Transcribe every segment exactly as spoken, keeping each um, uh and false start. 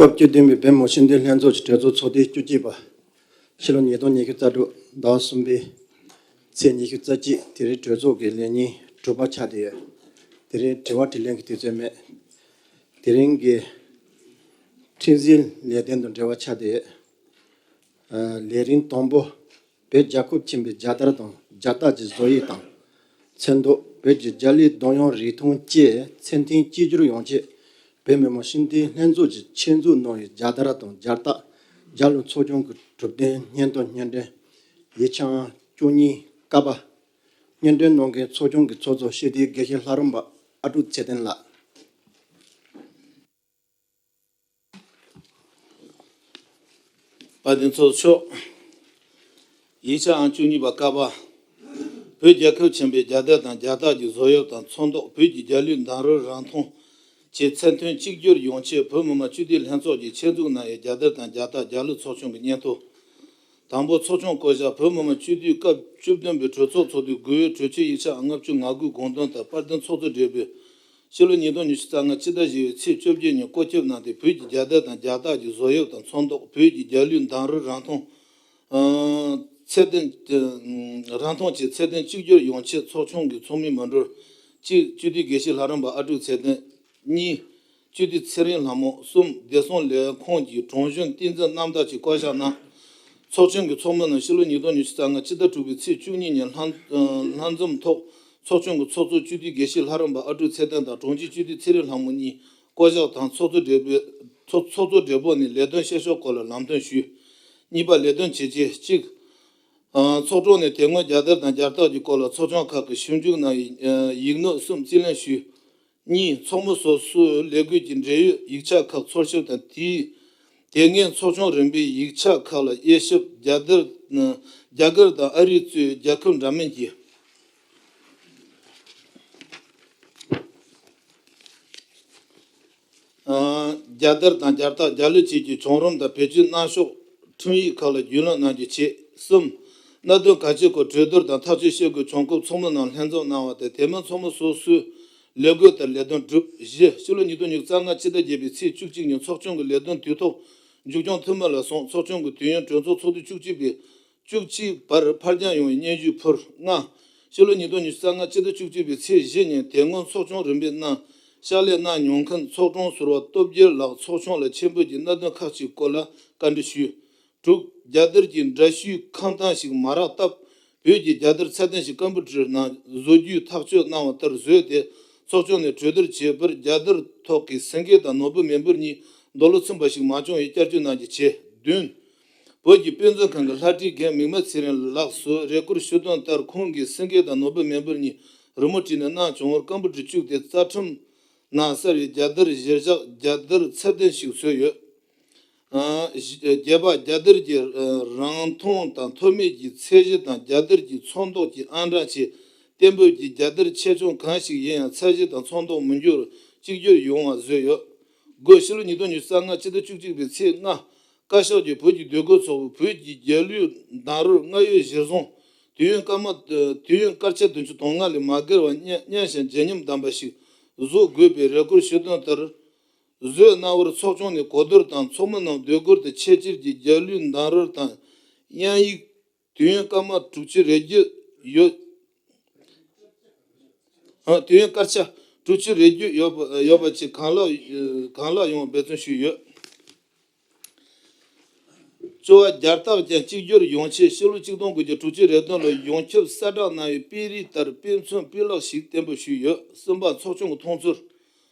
སྐབས་བཅུ་བདུན་པའི་བོད་མི་མང་སྤྱི་འཐུས་ལྷན་ཚོགས་ཀྱི་གྲོས་ཚོགས་ཚོགས་དུས་བཅུ་གཅིག་པ། ཕྱི་ལོ་ཉིས་སྟོང་ཉི་ཤུ་རྩ་དྲུག་ཟླ་བ་གསུམ་པའི་ཚེས་ཉི་ཤུ་རྩ་གཅིག་དེ་རིང་གྲོས་ཚོགས་ཀྱི་ལས་ཉིན་དྲུག་པ་ཆགས་བསྡད་ཡོད། དེ་རིང་དྲི་བ་དྲིས་ལན་གྱི་དུས་ཚོད་མེད། དེ་རིང་གི་ཁྲིམས་འཛིན་ལས་དོན་དང་འབྲེལ་བ་ཆགས་བསྡད་ཡོད། ལས་རིམ་དང་པོ། བོད་རྒྱལ་ཁབ་ཆེན་པོའི་རྒྱལ་དར་དང་རྒྱལ་རྟགས་ཀྱི་བཟོ་དབྱིབས་དང་། ཚོན་མདོག་བོད་ཀྱི་རྒྱལ་གླུའི་སྡོམ་དབྱངས་རིགས་མཐུན་བཅས་ཚད་ལྡན་གཅིག་གྱུར་ཡོང་ཆེད། བོད་མི་མང་སྤྱི་འཐུས་ལྷན་ཚོགས་ཀྱི་ཆེད་འཛུགས་གནང་བའི་རྒྱལ་དར་དང་རྒྱལ་རྟགས། རྒྱལ་གླུ་ཚོགས་ཆུང་གི་གྲུབ་དོན་སྙན་ཐོ་སྙན་སྒྲོན། ཡིག་ཆ་ཨང་བཅུ་གཉིས་ཀ་པ། སྙན་སྒྲོན་གནང་མཁན་ཚོགས་ཆུང་གི་ཚོགས་གཙོ་སྤྱི་འཐུས་དགེ་བཤེས་ལྷ་རམས་པ་ཨ་ཀྲུག་ཚེ་བརྟན་ལགས། དཔལ་ལྡན་ཚོགས་གཙོ་མཆོག་ཡིག་ཆ་ཨང་བཅུ་གཉིས་པ་ཀ་པ། བོད་རྒྱལ་ཁབ་ཆེན་པོའི་རྒྱལ་དར་དང་རྒྱལ་རྟགས་ཀྱི་བཟོ་དབྱིབས་དང་ཚོན་མདོག་བོད་ཀྱི་རྒྱལ་གླུའི་གདངས་རིས་རིང་ཐུང་བཅས་ཚད་མཐུན་གཅིག་གྱུར་ཡོང་ཆེད་བོད་མི་མང་སྤྱི་འཐུས་ལྷན་ཚོགས་ཀྱིས་ཆེད་འཛུགས་གནང་བའི་རྒྱལ་དར་དང་རྒྱལ་རྟགས། རྒྱལ་གླུ་ཚོགས་ཆུང་གི་སྙན་ཐོ། དང་པོ། ཚོགས་ཆུང་བསྐོ་བཞག་བོད་མི་མང་སྤྱི་འཐུས་སྐབས་བཅུ་བདུན་པའི་གྲོས་ཚོགས་ཚོགས་དུས་དགུ་པའི་གྲོས་ཆོད་ཡིག་ཆ་ཨང་ལྔ་བཅུ་ང་དགུའི་དགོངས་དོན་ལྟར་དཔལ་ལྡན་ཚོགས་གཙོ་སྦྲེལ་པོས་ཕྱི་ལོ་ཉིས་སྟོང་ཉི་ཤུ་རྩ་ལྔ་སྤྱི་ཟླ་བཞི་པའི་ཚེས་བཅོ་བརྒྱད་ཉིན་བཀོད་ཁྱབ་གནང་སྟེ། བོད་ཀྱི་རྒྱལ་དར་དང་རྒྱལ་རྟགས་ཀྱི་བཟོ་དབྱིབས་དང་ཚོན་མདོག་བོད་ཀྱི་རྒྱལ་གླུའི་གདངས་རིས་རིང་ཐུང་ཚད་ལྡན། རིང་ཐུང་བཅས་ཚད་ལྡན་གཅིག་གྱུར་ཡོང་ཆེད་ཚོགས་ཆུང་གི་ཚོགས་མི་མི་འབོར། གཅིག་སྤྱི་འཐུས་དགེ་བཤེས་ལྷ་རམས་པ་ཨ་ཀྲུག་ཚེ་བརྟན། གཉིས། སྤྱི་འཐུས་ཚེ་རིང་ལྷ་མོ། གསུམ། བདེ་སྲུང་ལས་ཁུངས་ཀྱི་དྲུང་གཞོན་བསྟན་འཛིན་རྣམ་དག་བཅས་བསྐོ་བཞག་གནང་། ཚོགས་ཆུང་གི་ཚོགས་མི་རྣམས་ཕྱི་ལོ་ཉིས་སྟོང་ཉི་ཤུ་རྩ་ལྔ་སྤྱི་ཟླ་དྲུག་པའི་ཚེས་བཅུ་གཉིས་ཉིན་ལྷན་ལྷན་འཛོམས་ཐོག་ཚོགས་ཆུང་གི་ཚོགས་གཙོ་སྤྱི་འཐུས་དགེ་བཤེས་ལྷ་རམས་པ་ཨ་ཀྲུག་ཚེ་བརྟན་དང་དྲུང་ཆེ་སྤྱི་འཐུས་ཚེ་རིང་ལྷ་མོ་གཉིས་བསྐོ་བཞག་དང་། ཚོགས་གཙོ་སྦྲེལ་པོས་ཚོགས་ཚོགས་གཙོ་སྦྲེལ་པོ་ནས་ལས་དོན་བཤད་ཕྱོགས་སྐོར་ལ་ལམ་སྟོན་ཞུས། གཉིས་པ། ལས་དོན་བྱས་རྗེས། གཅིག་ཚོགས་དྲུང་ནས་དེ་སྔོན་རྒྱལ་དར་དང་རྒྱལ་རྟགས་ཀྱི་སྐོར་ལ་ཚོགས་ཆུང་ཁག་གིས་ཞིབ་འཇུག་གནང་བའི་ཡིག་ནོར་གསུམ་རྩིས་ལེན་ཞུས། གཉིས། ཚོགས་མི་སོ་སོའི་ལས་འགུལ་གྱི་འབྲེལ་ཡོད་ཡིག་ཆ་ཁག་འཚོལ་ཞིབ་དང་། དེའི་དེ་སྔའི་ཚོགས་ཆུང་རིམ་པའི་ཡིག་ཆ་ཁག་ལ་དབྱེ་ཞིབ། རྒྱལ་དར། རྒྱ་གར་དང་ཨ་རི་གཙོས་རྒྱལ་ཁབ་འདྲ་མིན་གྱི། རྒྱལ་དར་དང་རྒྱལ་རྟགས། རྒྱལ་གླུ་བཅས་ཀྱི་བྱུང་རིམ་དང་བེད་སྤྱོད་གནང་ཕྱོགས། ཁྲིམས་ཡིག་ཁག་ལ་རྒྱུས་ལོན་གནང་རྒྱུ་བྱས། གསུམ། གནད་དོན་གལ་ཆེའི་སྐོར་གྲོས་བསྡུར་དང་ཐག་གཅོད་བྱེད་དགོས་བྱུང་སྐབས་ཚོགས་མི་རྣམས་ལྷན་འཛོམས་གནང་བ་དང་། དེ་མིན་ཚོགས་མི་སོ་སོའི་ལས་བགོས་ལྟར་ལས་དོན་བསྒྲུབས། བཞི། ཕྱི་ལོ་ཉིས་སྟོང་ཉི་ཤུ་རྩ་ལྔ་སྤྱི་ཟླ་བརྒྱད་པའི་ཚེས་བཅུ་གཅིག་ཉིན་ཚོགས་ཆུང་གི་ལས་དོན་དུས་ཐོག་མཇུག་སྐྱོང་ཐུབ་མིན་ལ་སོང་ཚོགས་ཆུང་གི་དུས་ཡུན་གྲོས་ཚོགས་ཚོགས་དུས་བཅུ་གཅིག་པའི་བཅུ་གཅིག་བར་ཕར་འགྱངས་ཡོང་བའི་སྙན་ཞུ་ཕུལ། ལྔ། ཕྱི་ལོ་ཉིས་སྟོང་ཉི་ཤུ་རྩ་ལྔ་སྤྱི་ཟླ་བཅུ་གཅིག་པའི་ཚེས་བཞི་ཉིན་དེ་སྔོན་ཚོགས་ཆུང་རིམ་པའི་ནང་ཕྱག་ལས་གནང་མྱོང་མཁན་ཚོགས་དྲུང་ཟུར་པ་སྟོབས་རྒྱལ་ལགས་ཚོགས་ཆུང་ལ་མཆན་འབུལ་གྱིས་གནད་དོན་ཁག་ཅིག་སྐོར་ལ་བཀའ་འདྲི་ཞུས། དྲུག། རྒྱལ་དར་གྱི་འདྲ་བཤུས་ཁང་སྟངས་ཤིག་མ་རག་སྟབས། བོད་ཀྱི་རྒྱལ་དར་ཚད་ལྡན་ཞིག་ཀམ་པུ་ཊར་ནང་བཟོ་རྒྱུའི་ཐག་གཅོད་གནང་བ་ལྟར་བཟོས་ཏེ། ཚོགས་ཆུང་ནས་གྲོས་བསྡུར་བྱས་པར། རྒྱལ་དར་ཐོག་གི་སེང་གེ་དང་ནོར་བུ་མེ་འབར་གཉིས་རྡོ་ལ་ཚིམ་པ་ཞིག་མ་བྱུང་བའི་བསྐྱར་བཅོས་གནང་རྒྱུ་བྱས། བདུན། བོད་ཀྱི་དཔེ་མཛོད་ཁང་གི་ལྷ་བྲིས་རྒན་མིག་དམར་ཚེ་རིང་ལགས་སུ་རེ་སྐུལ་ཞུས་དོན་ལྟར། ཁོང་གིས་སེང་གེ་དང་ནོར་བུ་མེ་འབར་གཉིས་རི་མོ་བྲིས་ནས་གནང་བྱུང་བར་ཀམ་པུ་ཊར་བཅུག་སྟེ་རྩ་ཁྲིམས་ནང་གསལ་བའི་རྒྱལ་དར་གཞིར་བཞག་རྒྱལ་དར་ཚད་ལྡན་ཞིག་བཟོས་ཡོད། ཨ། བཞི། བརྒྱད་པ། རྒྱལ་དར་གྱི་རིང་ཐུང་དང་ཐོགས་མེད་ཀྱི་ཚད་གཞི་དང་རྒྱལ་དར་གྱི་ཚོན་མདོག་གི་ཨང་གྲངས་བཅས་གཏན་འབེབས་ཀྱིས་རྒྱལ་དར་ཆེ་ཆུང་གང་ཞིག་ཡིན་ཡང་ཚད་གཞི་དང་ཚོན་མདོག་མི་འགྱུར་གཅིག་གྱུར་ཡོང་བ་བཟོས་ཡོད། དགུ། ཕྱི་ལོ་ཉིས་སྟོང་ཉི་ཤུ་རྩ་ལྔ་སྤྱི་ཟླ་བཅུ་གཅིག་པའི་ཚེས་ལྔ། བཀའ་ཤག་གིས་བོད་ཀྱི་དུས་འཁོར་ཚོགས་པའི་བོད་ཀྱི་རྒྱལ་གླུའི་གདངས་རིས་སྔར་ཡོད་གཞིར་བཟུང་། དུས་ཡུན་སྐར་མ། དུས་ཡུན་སྐར་ཆ་བདུན་ཅུ་དོན་ལྔ་ལས་མ་བརྒལ་བ་སྙན་སྙན་ཞིང་ཇེ་སྙོམས་ལྡན་པ་ཞིག་བཟོ་དགོས་པའི་རེ་སྐུལ་ཞུས་དོན་ལྟར། བཟོས་གནང་བར་ཚོགས་ཆུང་ནས་གོ་བསྡུར་དང་། ཚོགས་མི་རྣམས་དོ་ཁུར་དང་ཆེད་བཅར་གྱིས་རྒྱལ་གླུའི་གདངས་རིས་དང་དབྱིན་ཡིག་དུས་ཡུན་སྐར་མ་དྲུག་ཅུ་རེ་བརྒྱད་ཡོད། ཨ། དུས་ཡུན་སྐར་ཆ་དྲུག་ཅུ་རེ་བརྒྱད་ཡོད་པ་ཡོད་པ་བཅས་གང་ལེགས་གང་ལེགས་ཡོང་བར་འབད་བརྩོན་ཞུས་ཡོད། བཅུ་པ། རྒྱལ་རྟགས་ཀྱང་གཅིག་གྱུར་ཡོང་ཆེད་ཕྱི་ལོ་ཆིག་སྟོང་དགུ་བརྒྱ་དྲུག་ཅུ་རེ་བདུན་ལོར་ཡོངས་ཁྱབ་གསལ་བསྒྲགས་གནང་བའི་དཔེ་རིས་ལྟར་དཔེ་མཚོན་དཔེ་ཀློག་ཞིག་གཏན་འབེབས་ཞུས་ཡོད། གསུམ་པ། ཚོགས་ཆུང་གི་མཐོང་ཚུལ།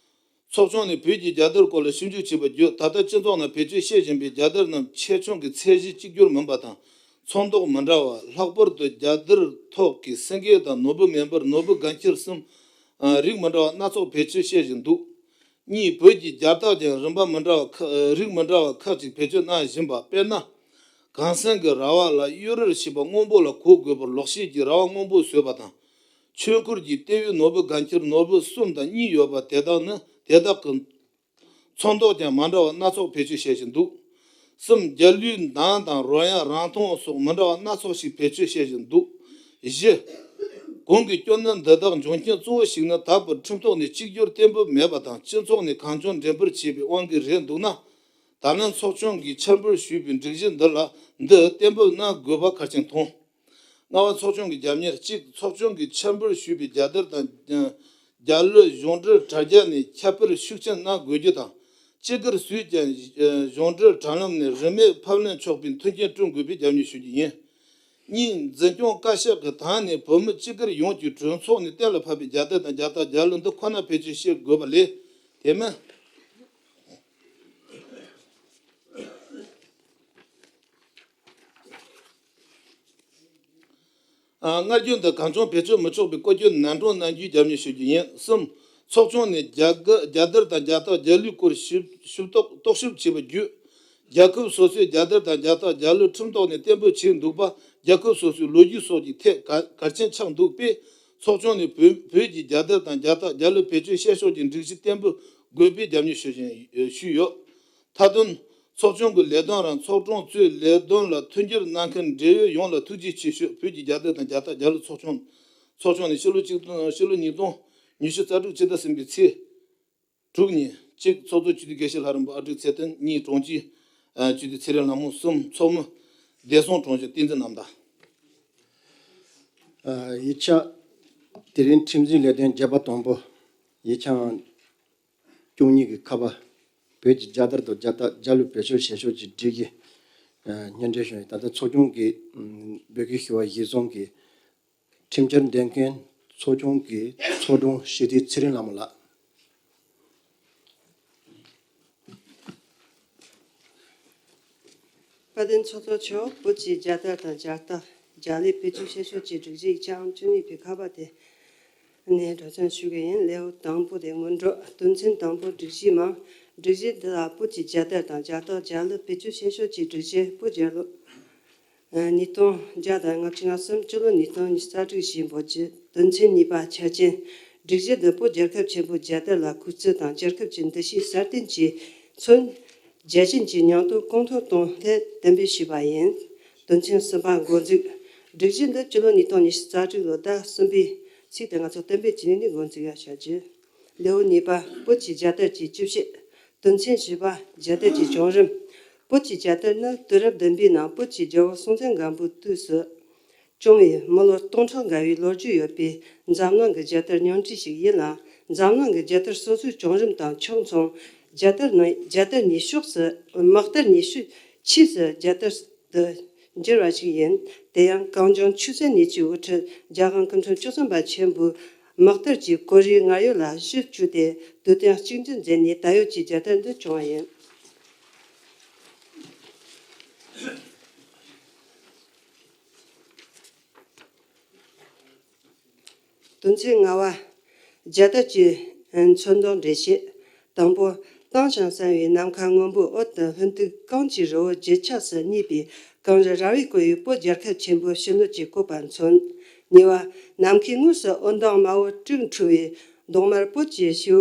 ཚོགས་ཆུང་ནས་བོད་ཀྱི་རྒྱལ་དར་སྐོར་ལ་ཞིབ་འཇུག་བྱས་པ་བརྒྱུད། ད་ལྟ་སྤྱི་ཚོགས་ནང་བེད་སྤྱོད་བྱེད་བཞིན་པའི་རྒྱལ་དར་རྣམས་ཆེ་ཆུང་གི་ཚད་གཞི་གཅིག་གྱུར་མིན་པ་དང་། ཚོན་མདོག་མི་འདྲ་བ། ལྷག་པར་དུ་རྒྱལ་དར་ཐོག་གི་སེང་གེ་དང་ནོར་བུ་མེ་འབར། ནོར་བུ་དགའ་འཁྱིལ་གསུམ། ཨ། རིགས་མི་འདྲ་བ་སྣ་ཚོགས་བེད་སྤྱོད་བྱེད་བཞིན་འདུག་གཉིས། བོད་ཀྱི་རྒྱལ་རྟགས་ཀྱང་རིམ་པ་མི་འདྲ་བ་ཁག་རིགས་མི་འདྲ་བ་ཁག་ཅིག་བེད་སྤྱོད་གནང་བཞིན་པ། དཔེར་ན། གངས་སེང་གི་ར་བ་ལ་གཡུ་རལ་ཞེས་པ་སྔོན་པོ་ལ་གོ་དགོས་པར་ལོག་ཤེས་ཀྱི་ར་བ་སྔོན་པོ་བཟོས་པ་དང་། ཆོས་འཁོར་གྱི་ལྟེ་བའི་ནོར་བུ་དགའ་འཁྱིལ་ནོར་བུ་གསུམ་དང་གཉིས་ཡོད་པ་དེ་དག་ནི། དེ་དག་གི་ཚོན་མདོག་ཀྱང་མ་འདྲ་བ་སྣ་ཚོགས་བེད་སྤྱོད་བྱེད་བཞིན་འདུག་གསུམ། རྒྱལ་གླུའི་གདངས་དང་རོལ་དབྱངས་རིང་ཐུང་སོགས་མི་འདྲ་བ་སྣ་ཚོགས་ཤིག་བེད་སྤྱོད་བྱེད་བཞིན་འདུག་བཞི། གོང་གི་སྐྱོན་ནི་འདི་དག་འབྱུང་རྐྱེན་གཙོ་བོ་ཞིག་ནི། ད་བར་ཁྲིམས་ཐོག་ནས་གཅིག་གྱུར་གཏན་འབེབས་མེད་པ་དང་། སྤྱི་ཚོགས་ནས་གང་བྱུང་འགྲེམས་སྤེལ་བྱས་པའི་དབང་གིས་རེད་འདུག་ན། ད་ལན་ཚོགས་ཆུང་གིས་ཕྱིར་འབུལ་ཞུས་པའི་སྒྲིག་གཞི་འདི་ལ་འདི་གཏན་འབེབས་གནང་དགོས་པ་གལ་ཆེན་མཐོང་། ལྔ་པ། ཚོགས་ཆུང་གི་རྒྱབ་གཉེར། གཅིག་ཚོགས་ཆུང་གིས་ཕྱིར་འབུལ་ཞུས་པའི་རྒྱལ་དར་དང་རྒྱལ་གླུ་གཞུང་འབྲེལ་དྲ་རྒྱ་ནས་ཁྱབ་སྤེལ་ཤུགས་ཆེན་གནང་དགོས་རྒྱུ་དང་། སྤྱི་སྒེར་སུས་ཀྱང་གཞུང་འབྲེལ་དྲ་ལམ་ནས་རིན་མེད་ཕབ་ལེན་ཆོག་པའི་མཐུན་རྐྱེན་བསྐྲུན་དགོས་པའི་རྒྱབ་སྐྱོར་ཞུ་རྒྱུ་ཡིན། གཉིས། འཛིན་སྐྱོང་བཀའ་ཤག་གིས་ད་ནས་བོད་མི་སྤྱི་སྒེར་ཡོངས་ཀྱི་གྲོས་ཚོགས་ནས་གཏན་ལ་ཕབ་པའི་རྒྱལ་དར་དང་རྒྱལ་རྟགས་རྒྱལ་གླུ་འདི་ཁོ་ན་བེད་སྤྱོད་བྱེད་དགོས་པ་ལས་དེ་མིན། ཨ། སྔར་རྒྱུན་དུ་གང་བྱུང་བེད་སྤྱོད་མི་ཆོག་པའི་སྐོར་གྱི་ནན་སྲུང་གནང་རྒྱུའི་རྒྱབ་སྐྱོར་ཞུ་རྒྱུ་ཡིན། གསུམ། ཚོགས་ཆུང་ནས་རྒྱ་གར་རྒྱལ་དར་དང་རྒྱལ་རྟགས་རྒྱལ་གླུའི་སྐོར་ཞིབ་ཞིབ་རྟོག་རྟོག་ཞིབ་བྱས་པ་བརྒྱུད། རྒྱལ་ཁབ་སོ་སོའི་རྒྱལ་དར་དང་རྒྱལ་རྟགས་རྒྱལ་གླུ་ཁྲིམས་ཐོག་ནས་གཏན་འབེབས་བྱས་འདུག་པ་རྒྱལ་ཁབ་སོ་སོའི་ལོ་རྒྱུས་སོགས་ཀྱི་ཐད་གལ་གལ་ཆེན་ཆགས་འདུག་པས། ཚོགས་ཆུང་ནས་བོད་བོད་ཀྱི་རྒྱལ་དར་དང་རྒྱལ་རྟགས་རྒྱལ་གླུ་བེད་སྤྱོད་བྱེད་ཕྱོགས་ཀྱི་སྒྲིག་གཞི་གཏན་འབེབས་དགོས་པའི་རྒྱབ་སྐྱོར་ཞུ་བཞིན་ཞུས་ཡོད། མཐའ་དོན། ཚོགས་ཆུང་གི་ལས་དོན་རང་ཚོགས་དྲུང་གཙོས་ལས་དོན་ལ་མཐུན་འགྱུར་གནང་མཁན་འབྲེལ་ཡོད་ཡོངས་ལ་ཐུགས་རྗེ་ཆེ་ཞུ། བོད་ཀྱི་རྒྱལ་དར་དང་རྒྱལ་རྟགས་རྒྱལ་གླུ་ཚོགས་ཆུང་ཚོགས་ཆུང་ནས་ཕྱི་ལོ་གཅིག་ཕྱི་ལོ་ཉིས་སྟོང་ཉི་ཤུ་རྩ་དྲུག་ཕྱི་ཟླ་གསུམ་པའི་ཚེས་དྲུག་ཉིན། གཅིག་ཚོགས་གཙོ་སྤྱི་འཐུས་དགེ་བཤེས་ལྷ་རམས་པ་ཨ་འབྲུག་ཚེ་བརྟན། གཉིས་དྲུང་ཆེ་སྤྱི་འཐུས་ཚེ་རིང་ལྷ་མོ། གསུམ་ཚོགས་མི་བདེ་སྲུང་དྲུང་ཆེ་བསྟན་འཛིན་རྣམ་དག། ཡིག་ཆ། དེ་རིང་ཁྲིམས་འཛིན་ལས་དོན་བརྒྱད་པ་དང་པོ། ཡིག་ཆ་བཅུ་གཉིས་ཀྱི་ཁ་པ། བོད་ཀྱི་རྒྱལ་དར་དང་རྒྱལ་རྟགས་རྒྱལ་གླུ་བེད་སྤྱོད་བྱེད་ཕྱོགས་ཀྱི་སྒྲིག་གཞི་སྙན་སྒྲོན་ཞུ་ཡིན། ད་ལྟ་ཚོགས་ཆུང་གི་བོད་ཀྱི་ཞི་བ་གཞིར་བཟུང་གི་ཁྲིམས་འཆར་འདེམས་མཁན་ཚོགས་ཆུང་གི་ཚོགས་དྲུང་སྤྱི་འཐུས་ཚེ་རིང་ལྷ་མོ་ལགས། དཔལ་ལྡན་ཚོགས་གཙོ་མཆོག་བོད་ཀྱི་རྒྱལ་དར་དང་རྒྱལ་རྟགས་རྒྱལ་གླུ་བེད་སྤྱོད་བྱེད་ཕྱོགས་ཀྱི་སྒྲིག་གཞི་ཡིག་ཆའམ་བཅུ་གཉིས་པའི་ཁ་པ་དེ་ནས་སྒྲོག་སྦྱང་ཞུ་གི་ཡིན། ལེའུ་དང་པོ་དེ་སྔོན་འགྲོ། དོན་ཚན་དང་པོ། སྒྲིག་གཞིའི་མིང་། སྒྲིག་གཞི་འདི་ལ་བོད་ཀྱི་རྒྱལ་དར་དང་རྒྱལ་རྟགས་རྒྱལ་གླུ་བེད་སྤྱོད་བྱེད་ཕྱོགས་ཀྱི་སྒྲིག་གཞི། བོད་རྒྱལ་ལོ། ཉིས་སྟོང་བརྒྱ་དང་ལྔ་བཅུ་ང་གསུམ། སྤྱི་ལོ་ཉིས་སྟོང་ཉི་ཤུ་རྩ་དྲུག་བཞིན་འབོད་རྒྱུ། དོན་ཚན་གཉིས་པ། ཆ་རྐྱེན། སྒྲིག་གཞི་འདི་བོད་རྒྱལ་ཁབ་ཆེན་པོའི་རྒྱལ་དར་ལ་གུས་བརྩི་དང་རྒྱལ་ཁབ་ཀྱི་འདུ་ཤེས་སྲ་བརྟན་གྱིས་མཚོན། རྒྱལ་ཞེན་གྱི་མྱོང་སྟོབས་གོང་མཐོར་གཏོང་སླད་གཏན་འབེབས་ཞུས་པ་ཡིན། དོན་ཚན་གསུམ་པ། འགོ་འཛུགས། སྒྲིག་གཞི་འདི་སྤྱི་ལོ་ཉིས་སྟོང་ཉི་ཤུ་རྩ་དྲུག་ལོ་ཟླ་གསུམ་པའི་ཚེས་དེ་ང་ཚོ་གཏན་འབེབས་བྱས་ནས་འགོ་འཛུགས་ཡ་བྱ་རྒྱུ། ལེའུ་གཉིས་པ། བོད་ཀྱི་རྒྱལ་དར་གྱི་སྤྱི་བཤད། དོན་ཚན་བཞི་པ། རྒྱལ་དར་གྱི་བྱུང་རིམ། བོད་ཀྱི་རྒྱལ་དར་ནི་དུས་རབས་བདུན་པའི་ནང་བོད་ཀྱི་རྒྱལ་པོ་སྲོང་བཙན་སྒམ་པོའི་དུས་སུ་བྱུང་བའི་མི་ལོ་སྟོང་ཕྲག་འགའ་བའི་ལོ་རྒྱུས་ཡོད་པའི་འཛམ་གླིང་གི་རྒྱལ་དར་ཉུང་འཕྲི་ཞིག་ཡིན་ལ། འཛམ་གླིང་གི་རྒྱལ་དར་སོ་སོའི་བྱུང་རིམ་དང་ཕྱོགས་མཚུངས། རྒྱལ་དར་ནི་རྒྱལ་དར་ཉིད་ཕྱོགས་སུ། དམག་དར་ཉིད་ཕྱོགས་ཆས་སུ་རྒྱལ་དར་དུ་འགྱུར་བ་ཞིག་ཡིན། དེ་ཡང་གངས་ལྗོངས་ཆོས་སྲིད་གཉིས་ཀྱི་དབུ་ཁྲིད་རྒྱལ་དབང་སྐུ་ཕྲེང་བཅུ་གསུམ་པ་ཆེན་པོས་དམག་དར་གྱི་གོ་རིམ་སྔར་ཡོད་ལ་གཞི་བཅོལ་ཏེ་དུས་གཏན་གཅིག་གྱུར་མཛད་ནས་ད་ཡོད་ཀྱི་རྒྱལ་དར་འདི་བྱུང་བ་ཡིན། དོན་ཚན་ལྔ་པ། རྒྱལ་དར་གྱི་མཚོན་དོན་འགྲེལ་བཤད། དང་པོ། དྭངས་ཤིང་གསལ་བའི་ནམ་མཁའ་སྔོན་པོའི་འོད་དང་ལྷུན་སྟུག་གངས་ཀྱི་རི་བོ་བརྗིད་ཆགས་སུ་བརྙེས་པའི་གངས་རི་ར་བས་བསྐོར་བའི་བོད་རྒྱལ་ཁབ་ཆེན་པོའི་ཕྱི་སྣོད་ཀྱི་བཀོད་པ་མཚོན། གཉིས་པ། ནམ་མཁའི་ངོས་སུ་འོད་མདངས་དམར་པོ་དྲུག་འཕྲོ་བའི་གདོང་དམར་བོད་ཀྱི་ཕྱི་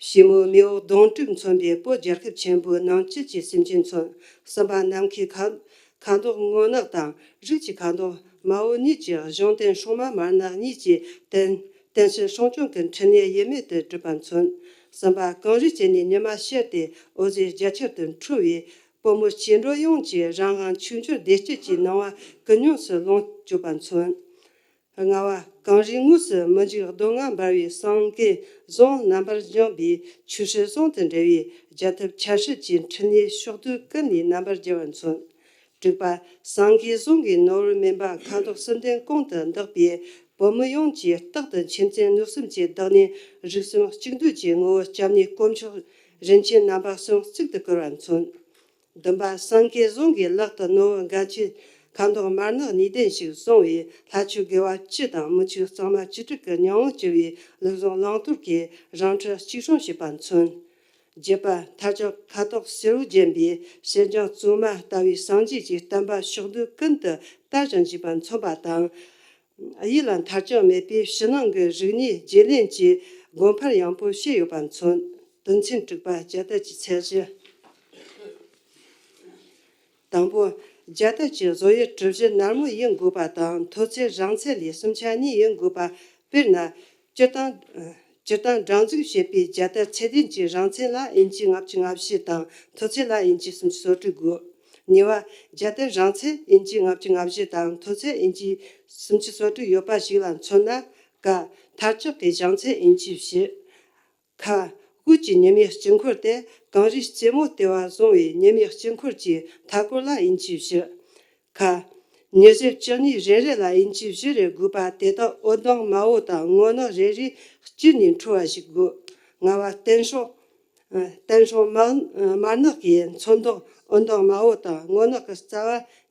ཕྱི་མོ་མེ་འོབས་གདོང་དྲུག་མཚོན་པའི་བོད་རྒྱལ་ཁབ་ཆེན་པོའི་ནང་བཅུད་ཀྱི་སེམས་ཅན་མཚོན། གསུམ་པ། ནམ་མཁའི་ཁ་ཁ་མདོག་སྔོ་ནག་དང་རིགས་ཀྱི་ཁ་མདོག་དམར་པོ་གཉིས་ཀྱི་གཞུང་རྟེན་སྲུང་མ་དམར་ནག་གཉིས་ཀྱི་རྟེན་རྟེན་གསལ་སྲུང་སྐྱོང་གི་འཕྲིན་ལས་ཡིད་མེད་དུ་གྲུབ་པ་མཚོན། གསུམ་པ། གངས་རིའི་དཀྱིལ་ནས་ཉི་མ་ཤར་ཏེ་འོད་ཟེར་རྒྱ་ཆེར་དུ་འཕྲོ་བས་བོད་མི་སྐྱེ་འགྲོ་ཡོངས་ཀྱི་རང་དབང་ཆོས་འབྱོར་བདེ་སྐྱིད་ཀྱི་སྣང་བ་ཀུན་ཡོངས་སུ་ལོངས་སྤྱོད་པ་མཚོན། ལྔ་པ། གངས་རིའི་ངོས་སུ་མི་འཇིགས་གདོང་ལྔ་འབར་བའི་སེང་གེ་ཟུང་རྣམ་པར་བརྒྱངས་པའི་ཆོས་སྲིད་ཟུང་དུ་འབྲེལ་བའི་རྒྱལ་ཐབས་ཆར་ཕྱིན་གྱི་འཕྲིན་ལས་ཕྱོགས་དུས་ཀུན་ནས་རྣམ་པར་རྒྱལ་བར་མཚོན། དྲུག་པ། སེང་གེ་ཟུང་གི་ནོར་བུ་སྨིན་པ་ཁ་དོག་གསུམ་ལྡན་གོང་དུ་འདག་པས་བོད་མི་ཡོངས་ཀྱི་རྟག་ཏུ་མཁྱེན་བརྩེ་མནོ་བསམ་གྱི་བདག་ཉིད་རིགས་གསུམ་གཅིག་བསྡུས་ཀྱི་ངོ་བོ་སྐྱབས་གནས་དཀོན་མཆོག་རིན་ཆེན་རྣམ་པ་གསུམ་གཙུག་ཏུ་བཀུར་བར་མཚོན། བདུན་པ། སེང་གེ་ཟུང་གི་ལག་ཏུ་ནོར་བུ་འགལ་ཆེན་ཁ་མདོག་དམར་ནག་གཉིས་ལྡན་ཞིག་བཟུང་བའི་ལྷ་ཆོས་དགེ་བ་བཅུ་དང་མི་ཆོས་གཙང་མ་བཅུ་དྲུག་གི་སྙིང་པོ་བཅུ་བའི་ལུགས་ཟུང་བླང་དོར་གྱི་རང་འཁྲིད་གཅིག་སྲུང་བྱེད་པ་མཚོན། བརྒྱད་པ། ཐལ་ལྕག་ཁ་དོག་སེར་པོ་བརྒྱན་པའི་ཕྱིར་འགྱངས་བཙུན་མ་ལྟ་བུའི་སངས་རྒྱས་ཀྱི་བསྟན་པ་ཕྱོགས་བསྡུས་ཀུན་ཏུ་དར་ཞིང་རྒྱས་པ་མཚོན་པ་དང་། ཡིད་ལ་མཐར་ཐུག་མེད་པའི་ཕྱི་ནང་གི་རིག་གནས་བརྗེ་ལེན་གྱི་དགོངས་འཕར་ཡངས་པོ་བཞེས་ཡོད་པ་མཚོན། དོན་ཚན་དྲུག་པ། རྒྱལ་དར་གྱི་ཚད་གཞི། དང་པོ། རྒྱལ་དར་གྱི་བཟོ་དབྱིབས་གྲུ་བཞི་ནར་མོ་ཡིན་དགོས་པ་དང་མཐོ་ཚད་རིང་ཚད་ལས་སུམ་ཆ་གཉིས་ཡིན་དགོས་པ། དཔེར་ན། སྤྱིར་བཏང་། སྤྱིར་བཏང་སྒྲིག་འཛུགས་བྱེད་པའི་རྒྱལ་དར་ཚད་ལྡན་གྱི་རིང་ཚད་ལ་ཨིན་ཅི་ལྔ་བཅུ་ང་བཞི་དང་མཐོ་ཚད་ལ་ཨིན་ཅི་སུམ་ཅུ་སོ་དྲུག་དགོས། གཉིས་པ། རྒྱལ་དར་རིང་ཚད་ཨིན་ཅི་ལྔ་བཅུ་ང་བཞི་དང་མཐོ་ཚད་ཨིན་ཅི་སུམ་ཅུ་སོ་དྲུག་ཡོད་པ་ཞིག་ལ་མཚོན་ན། ཀ་མཐར་ལྕོག་གི་བཞེངས་ཚད་ཨིན་ཅི་བཞི། ཁ། དབུས་ཀྱི་ཉི་མའི་དཀྱིལ་འཁོར་དེ་གངས་རིའི་རྩེ་མོ་ལྟེ་བར་བཟུང་བའི་ཉི་མའི་དཀྱིལ་འཁོར་གྱི་མཐའ་སྐོར་ལ་ཨིན་ཅི་བཞི། ཁ། ཉི་ཟེར་བཅུ་གཉིས་རེ་རེ་ལ་ཨིན་ཅི་བཞི་རེ་དགོས་པ་དེ་དག་འོད་མདངས་དམར་པོ་དང་སྔོ་ནག་རེ་རེའི་དཀྱིལ་ནས་འཕྲོ་བ་ཞིག་དགོས། ལྔ་པ། བརྟན་སྲུང་། ཨ། བརྟན་སྲུང་དམར་དམར་ནག་གི་ཚོན་མདོག་འོད་མདངས་དམར་པོ་དང་སྔོ་ནག་གི་རྩ་བ་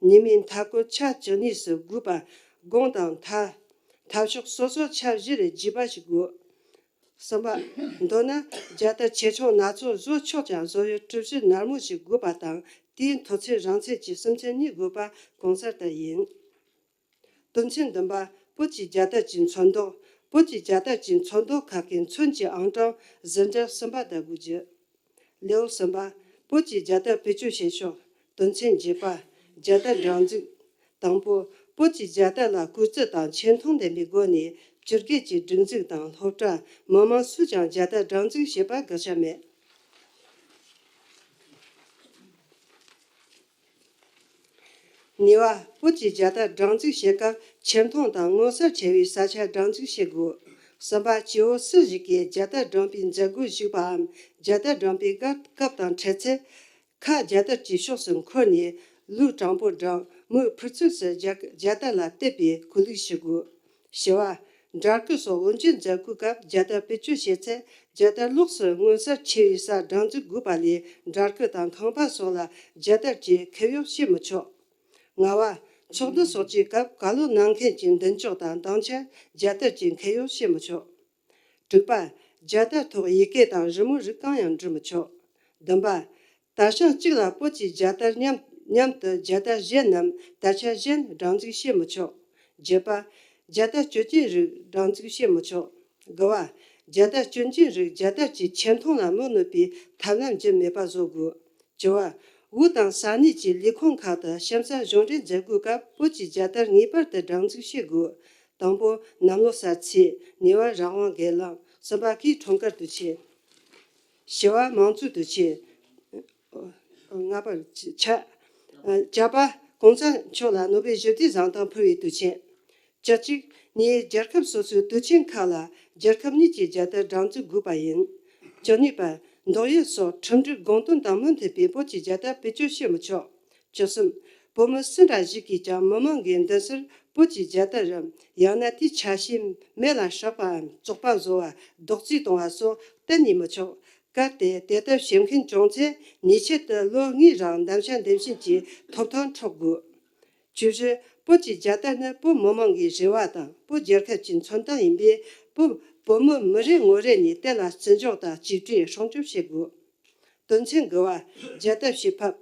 ཉི་མའི་མཐའ་སྐོར་ཆ་བཅུ་གཉིས་སུ་དགོས་པ། དགུང་དང་མཐའ། མཐའ་ཕྱོགས་སོ་སོར་ཆ་བཞི་རེ་རྒྱས་པ་ཞིག་དགོས། གསུམ་པ། མདོར་ན་རྒྱལ་དར་ཆེ་ཆུང་སྣ་ཚོགས་བཟོ་ཆོག་ཀྱང་བཟོ་ཡུལ་གྲུ་བཞི་ནར་མོ་ཞིག་དགོས་པ་དང་དེའི་མཐོ་ཚད་རིང་ཚད་ཀྱི་སུམ་ཚན་གཉིས་དགོས་པ་གོང་གསལ་ལྟར་ཡིན། དོན་ཚན་བདུན་པ། བོད་ཀྱི་རྒྱལ་དར་གྱི་ཚོན་མདོག་བོད་ཀྱི་རྒྱལ་དར་གྱི་ཚོན་མདོག་ཁག་གི་ཚོན་གྱི་ཨང་གྲངས་ཟིན་བྲིས་གསུམ་པ་ལྟ་དགོས་རྒྱུ། ལེའུ་གསུམ་པ། བོད་ཀྱི་རྒྱལ་དར་བེད་སྤྱོད་བྱེད་ཕྱོགས། དོན་ཚན་བརྒྱད་པ། རྒྱལ་དར་སྒྲིག་འཛུགས། དང་པོ། བོད་ཀྱི་རྒྱལ་དར་ལ་སྐུལ་ཚིག་དང་ཆེ་མཐོང་ལྡན་པའི་སྒོ་ནས་བཅོས་དགེ་གྱི་སྒྲིག་འཛུགས་དང་སློབ་གྲྭ། མི་མང་སུས་ཀྱང་རྒྱལ་དར་སྒྲིག་འཛུགས་བྱེད་པར་དགག་བྱ་མེད། གཉིས་པ། བོད་ཀྱི་རྒྱལ་དར་སྒྲིག་འཛུགས་བྱེད་སྐབས་ཆེ་མཐོང་དང་མངོན་གསལ་ཆེ་བའི་ས་ཆ་སྒྲིག་འཛུགས་བྱེད་དགོས། གསུམ་པ། སྐྱེ་བོ་སུ་ཞིག་གིས་རྒྱལ་དར་སྒྲེང་བའི་མཛད་སྒོར་ཞུགས་པའམ་རྒྱལ་དར་སྒྲེང་བའི་སྐབས་དང་འཕྲད་ཚེ། ཁ་རྒྱལ་དར་གྱི་ཕྱོགས་སུ་འཁོར་ནས་ལུས་དྲང་པོར་བསྒྲེངས། མིག་ཕུར་ཚུགས་སུ་རྒྱ་རྒྱལ་དར་ལ་གཏད་པའི་གུས་ལུགས་ཞུ་དགོས། བཞི་བ། འདྲ་སྐུ་སོགས་དབུ་འབྱེད་མཛད་སྒོའི་སྐབས་རྒྱལ་དར་བེད་སྤྱོད་བྱེད་ཚེ་རྒྱལ་དར་ལོགས་སུ་མངོན་གསལ་ཆེ་བའི་སར་སྒྲེང་འཛུགས་དགོས་པ་ལས། འདྲ་སྐུ་དང་ཁང་པ་སོགས་ལ་རྒྱལ་དར་གྱི་ཁེབས་གཡོགས་བྱེད་མི་ཆོག། ལྔ་བ། ཚོགས་འདུ་སོགས་ཀྱི་སྐབས་བཀའ་སློབ་གནང་མཁན་གྱི་མདུན་ཅོག་དང་སྡིངས་ཆར་རྒྱལ་དར་གྱི་ཁེབས་གཡོགས་བྱེད་མི་ཆོག། དྲུག་པ། རྒྱལ་དར་ཐོག་ཡི་གེ་དང་རི་མོ་རིགས་གང་ཡང་འབྲི་མི་ཆོག། བདུན་པ། དར་ཞིང་གཅིག་ལ་བོད་ཀྱི་རྒྱལ་དར་མཉམ་མཉམ་དུ་རྒྱལ་དར་གཞན་ནམ་དར་ཆ་གཞན་སྒྲེང་འཛུགས་བྱེད་མི་ཆོག། བརྒྱད་པ། རྒྱལ་དར་གྱོན་ཅན་རིགས་སྒྲེང་འཛུགས་བྱེད་མི་ཆོག། དགུ་བ། རྒྱལ་དར་གྱོན་ཅན་རིགས་རྒྱལ་དར་གྱི་ཆེ་མཐོང་ལ་མི་གནོད་པའི་ཐབས་ལམ་རྒྱུན་མེད་པ་བཟོ་དགོས། བཅུ་བ། དབུས་དང་ས་གནས་ཀྱི་ལས་ཁུངས་ཁག་ཏུ་གཤམ་གསལ་གཞུང་འབྲེལ་མཛད་སྒོའི་སྐབས་བོད་ཀྱི་རྒྱལ་དར་ངེས་པར་དུ་སྒྲེང་འཛུགས་བྱེད་དགོས། དང་པོ། གནམ་ལོ་གསར་ཚེས། གཉིས་པ། རང་དབང་སྒེར་ལངས། གསུམ་པ། སྐུའི་འཁྲུངས་སྐར་དུས་ཆེན། བཞི་བ། མང་གཙོའི་དུས་ཆེན། ལྔ་པ། ཆ། བཅུ་པ། གོང་ས་མཆོག་ལ་ནོ་བེལ་ཞི་བདེའི་གཟེངས་རྟགས་ཕུལ་བའི་དུས་ཆེན། བཅུ་གཅིག་ནས་རྒྱལ་ཁབ་སོ་སོའི་དུས་ཆེན་ཁག་ལ་རྒྱལ་ཁབ་གཉིས་ཀྱི་རྒྱལ་དར་སྒྲེང་འཛུགས་དགོས་པ་ཡིན། བཅུ་གཉིས་པ། འདོགས་ཡུལ་སོགས་ཁྲིམས་སྒྲིག་དགོངས་དོན་དང་མི་མཐུན་པའི་བོད་ཀྱི་རྒྱལ་དར་བེད་སྤྱོད་བྱེད་མི་ཆོག། བཅུ་གསུམ། བོད་མི་སུ་འདྲ་ཞིག་གིས་ཀྱང་མི་མང་གི་མདུན་སར་བོད་ཀྱི་རྒྱལ་དར་རམ་ཡང་ན་དེའི་ཆ་ཤས་མེ་ལ་སྲེག་པའམ་བཙོག་པ་བཟོ་བ། རྡོག་རྫིས་གཏོང་བ་སོགས་གཏན་ནས་མི་ཆོག། གལ་ཏེ་དེ་ལྟར་བྱེད་མཁན་བྱུང་ཚེ་ཉེས་ཆད་དུ་ལོ་ལྔའི་རིང་གདན་ཞུ་འདེམས་ཤེས་ཀྱི་ཐོབ་ཐང་འཕྲོག་དགོས། བཅུ་བཞི། བོད་ཀྱི་རྒྱལ་དར་ནི་བོད་མི་མང་གི་རེ་བ་དང་བོད་རྒྱལ་ཁབ་ཀྱི་མཚོན་རྟགས་ཡིན་པས། བོད་བོད་མི་མི་རེ་ངོ་རེ་ནས་དེ་ལ་བརྩི་འཇོག་དང་གཅེས་སྤྲས་སྲུང་སྐྱོབ་བྱེད་དགོས། དོན་ཚན་དགུ་བ། རྒྱལ་དར་བྱེད་ཕབ།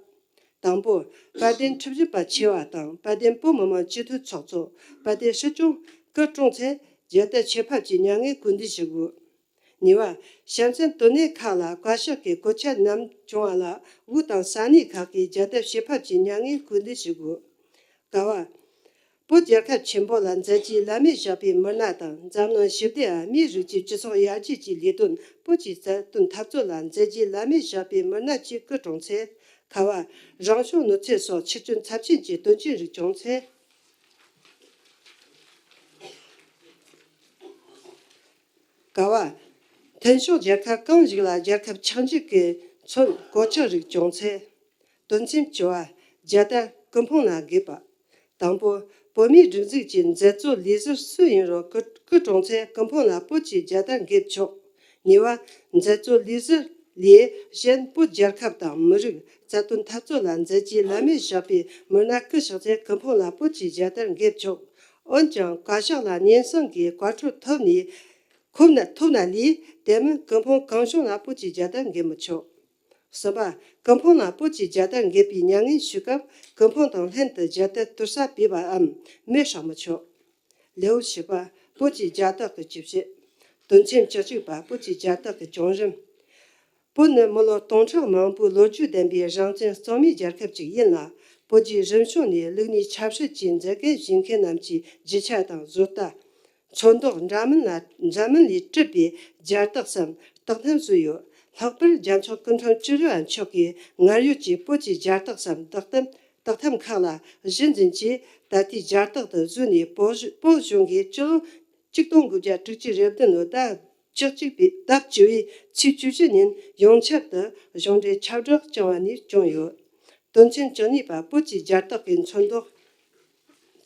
དང་པོ། དཔལ་ལྡན་ཁྲི་བཞི་པ་ཆེ་བ་དང་དཔལ་ལྡན་བོད་མི་མང་སྤྱི་འཐུས་ཚོགས་གཙོ། དཔལ་ལྡན་སྲིད་སྐྱོང་སྐུ་གྲོངས་ཚེ་རྒྱལ་དར་བྱེད་ཕབ་ཀྱི་མྱ་ངན་སྐུལ་འདེད་ཞུ་དགོས། གཉིས་པ། གཤམ་གསལ་དོན་གནད་ཁག་ལ་བཀའ་ཤག་གི་གོ་ཆོད་ནམ་བྱུང་བ་ལ་དབུས་དང་ས་གནས་ཁག་གིས་རྒྱལ་དར་བྱེད་ཕབ་ཀྱི་མྱ་ངན་སྐུལ་འདེད་ཞུ་དགོས། ཀ་བ། བོད་རྒྱལ་ཁབ་ཆེན་པོ་ལ་མཛད་རྗེས་བླ་མེད་བཞག་པའི་མི་སྣ་དང་འཛམ་གླིང་ཞི་བདེའམ་མིའི་རིགས་ཀྱི་སྤྱི་ཚོགས་ཡར་རྒྱས་ཀྱི་ལས་དོན་བོད་ཀྱི་རྩ་དོན་འཐབ་རྩོད་ལ་མཛད་རྗེས་བླ་མེད་བཞག་པའི་མི་སྣ་གཅིག་སྐུ་གྲོངས་ཚེ། ཁ་བ། རང་བྱུང་གནོད་འཚེ་སོགས་ཕྱི་སྐྱོན་ཚབས་ཆེན་གྱི་དོན་རྐྱེན་རིགས་བྱུང་ཚེ། ཀ་བ། མཐུན་ཕྱོགས་རྒྱལ་ཁབ་གང་ཞིག་ལ་རྒྱལ་ཁབ་ཆགས་འཇིག་གི་མཚོན་གོད་ཆག་རིགས་བྱུང་ཚེ། དོན་ཚན་བཅུ་བ། རྒྱལ་དར་སྐུ་ཕུང་ལ་འགེབས་པ། དང་པོ། བོད་མིའི་སྒྲིག་འཛུགས་ཀྱི་མཛད་གཙོ་ལས་ཟུར་སུ་ཡིན་རུང་སྐུ་སྐུ་གྲོངས་ཚེ་སྐུ་ཕུང་ལ་བོད་ཀྱི་རྒྱལ་དར་འགེབས་ཆོག། གཉིས་པ། མཛད་གཙོ་ལས་ཟུར་ལས་གཞན་བོད་རྒྱལ་ཁབ་དང་མི་རིགས་རྩ་དོན་འཐབ་རྩོད་ལ་མཛད་རྗེས་བླ་མེད་བཞག་པའི་མི་སྣ་སྐུ་གཤེགས་ཚེ་སྐུ་ཕུང་ལ་བོད་ཀྱི་རྒྱལ་དར་འགེབས་ཆོག། འོན་ཀྱང་བཀའ་ཤག་ལ་སྙན་སེང་གི་བཀའ་འཁྲོལ་ཐོབ་ནས། ཐོབ་ན་ཐོབ་ན་ལས་དེ་མིན་སྐུ་ཕུང་གང་བྱུང་ལ་བོད་ཀྱི་རྒྱལ་དར་འགེབས་མི་ཆོག། གསུམ་པ། སྐུ་ཕུང་ལ་བོད་ཀྱི་རྒྱལ་དར་འགེབས་པའི་མྱ་ངན་ཞུ་སྐབས་སྐུ་ཕུང་དང་ལྷན་དུ་རྒྱལ་དར་དུར་ས་སྦས་པའམ་མེ་སྲེག་མི་ཆོག། ལེའུ་བཞི་པ། བོད་ཀྱི་རྒྱལ་དར་གྱི་སྤྱི་བཤད། དོན་ཚན་བཅུ་གཅིག་པ། བོད་ཀྱི་རྒྱལ་དར་གྱི་བྱུང་རིམ། བོད་ནི་མི་ལོ་སྟོང་ཕྲག་མང་པོའི་ལོ་རྒྱུས་ལྡན་པའི་རང་བཙན་རྩོད་མེད་རྒྱལ་ཁབ་ཅིག་ཡིན་ལ། བོད་ཀྱི་རིམ་བྱུང་ནས་ལུགས་གཉིས་ཆབ་སྲིད་ཀྱི་མཛད་འགན་བཞེས་མཁན་རྣམས་ཀྱི་རྒྱུ་ཆ་དང་བཟོ་ལྟ། ཚོན་མདོག་འདྲ་མིན་ལ་འདྲ་མིན་ལས་གྲུབ་པའི་སྦྱར་རྟགས་སམ་རྟགས་ཐམ་བཟོས་ཡོད། ལྷག་པར་རྒྱལ་མཆོག་སྐུ་ཕྲེང་བཅུ་བཞི་པ་མཆོག་གིས་སྔར་ཡོད་ཀྱི་བོད་ཀྱི་སྦྱར་རྟགས་སམ་རྟགས་ཐམ་རྟགས་ཐམ་ཁག་ལ་གཞི་འཛིན་གྱིས་ད་ལྟའི་སྦྱར་རྟགས་དུ་བཟོས་ནས་བོད་བོད་གཞུང་གིས་སྤྱི་ལོ་ཆིག་སྟོང་དགུ་བརྒྱ་དྲུག་ཅུ་རེ་བདུན་ལོའི་ཟླ་བཅུ་གཅིག་པའི་ཟླ་བཅུ་པའི་ཚེས་བཅུ་བཞི་ཉིན་ཡོངས་ཁྱབ་ཏུ་གཞུང་འབྲེལ་ཁྱབ་བསྒྲགས་བྱུང་བ་ནས་བྱུང་ཡོད། དོན་ཚན་བཅུ་གཉིས་པ། བོད་ཀྱི་སྦྱར་རྟགས་ཀྱི་ཚོན་མདོག་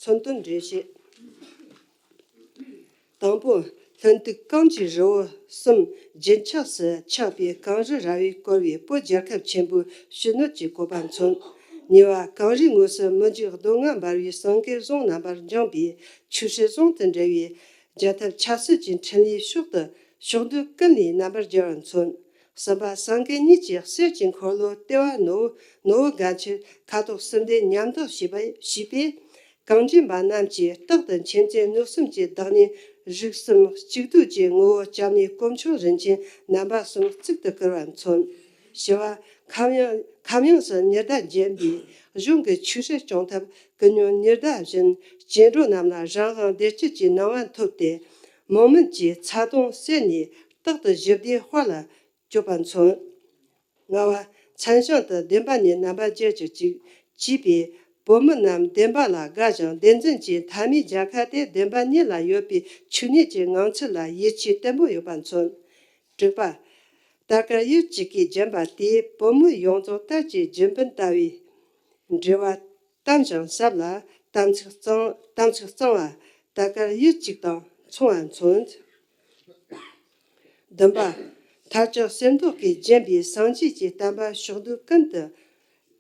ཚོན་དོན་འགྲེལ་བཤད། དང་པོ། ལྷུན་སྡུག་གངས་ཀྱི་རི་བོ་གསུམ་རྒྱུན་ཆགས་སུ་ཆགས་པའི་གངས་རི་ར་བས་བསྐོར་བའི་བོད་རྒྱལ་ཁབ་ཆེན་པོའི་ཕྱི་སྣོད་ཀྱི་བཀོད་པ་མཚོན། གཉིས་པ། གངས་རིའི་ངོས་སུ་མི་འཇིགས་སྡུག་བསྔལ་འབར་བའི་སེང་གེ་བཟུང་རྣམ་པར་འགྱིང་བའི་ཆོས་སྲིད་ཟུང་དུ་འབྲེལ་བའི་རྒྱལ་ཐབས་ཆབ་སྲིད་ཀྱི་འཕྲིན་ལས་ཕྱོགས་དུ་ཕྱོགས་བསྡུས་ཀུན་ལས་རྣམ་པར་རྒྱལ་བར་མཚོན། གསུམ་པ། སེང་གེ་གཉིས་ཀྱི་གསེར་གྱི་འཁོར་ལོ་ལྟེ་བ་ནོར་བུ་ནོར་བུ་དགའ་ཆེར་ཁ་དོག་གསུམ་ལྡན་ཉམས་རྟོགས་བྱས་པ་བྱས་པས། གངས་ཅན་པ་རྣམས་ཀྱིས་རྟག་ཏུ་མཁྱེན་བརྩེ་མནོ་བསམ་གྱི་བདག་ཉིད་རིགས་གསུམ་གཅིག་བསྡུས་ཀྱི་ངོ་བོ་བཅད་ནས་དཀོན་མཆོག་རིན་ཆེན་རྣམ་པ་གསུམ་གཙུག་ཏུ་བཀུར་བར་མཚོན། བཞི་བ། ཁམས་དབྱངས་ཁམས་དབྱངས་སུ་ཉི་ཟླ་བརྒྱན་པའི་གཞུང་གི་ཆོས་སྲིད་སྐྱོང་ཐབས་ཀུན་སྙོམས་ཉི་ཟླ་བཞིན་སྐྱེ་འགྲོ་རྣམས་ལ་རང་དབང་བདེ་སྐྱིད་ཀྱི་སྣང་བ་ཐོབ་སྟེ། མོང་མུན་གྱི་ཚ་གདུང་སེལ་ནས་རྟག་ཏུ་ཞི་བདེའི་དཔལ་ལ་སྤྱོད་པ་མཚོན། ལྔ་བ། མཚན་བྱང་དུ་བདེན་པ་གཉིས་རྣམ་པར་རྒྱལ་གྱུར་ཅིག་ཅེས་པས། བོད་མི་རྣམས་བདེན་པ་ལ་དགའ་ཞིང་བདེན་རྫུན་གྱི་མཐའ་མའི་རྒྱལ་ཁ་དེ་བདེན་པ་གཉིས་ལ་ཡོད་པའི་ཆོས་ཉིད་ཀྱི་ངང་ཚུལ་ལ་ཡིད་ཆེས་བརྟན་པོ་ཡོད་པ་མཚོན། དྲུག་པ། རྟ་དཀར་ཡུལ་གཅིག་གིས་བརྒྱན་པ་དེས་བོད་མི་ཡོངས་རྫོགས་དར་གྱི་རྒྱུན་སྤུན་ལྟ་བུའི་འབྲེལ་བ་དམ་ཞིང་ཟབ་ལ། དམ་ཚིག་གཙང་དམ་ཚིག་གཙང་བ་རྟ་དཀར་ཡུལ་གཅིག་དང་མཚུངས་པ་མཚོན། བདུན་པ། མཐར་ཐུག་གསེར་མདོག་གིས་བརྒྱན་པའི་སངས་རྒྱས་ཀྱི་བསྟན་པ་ཕྱོགས་བསྡུས་ཀུན་ཏུ་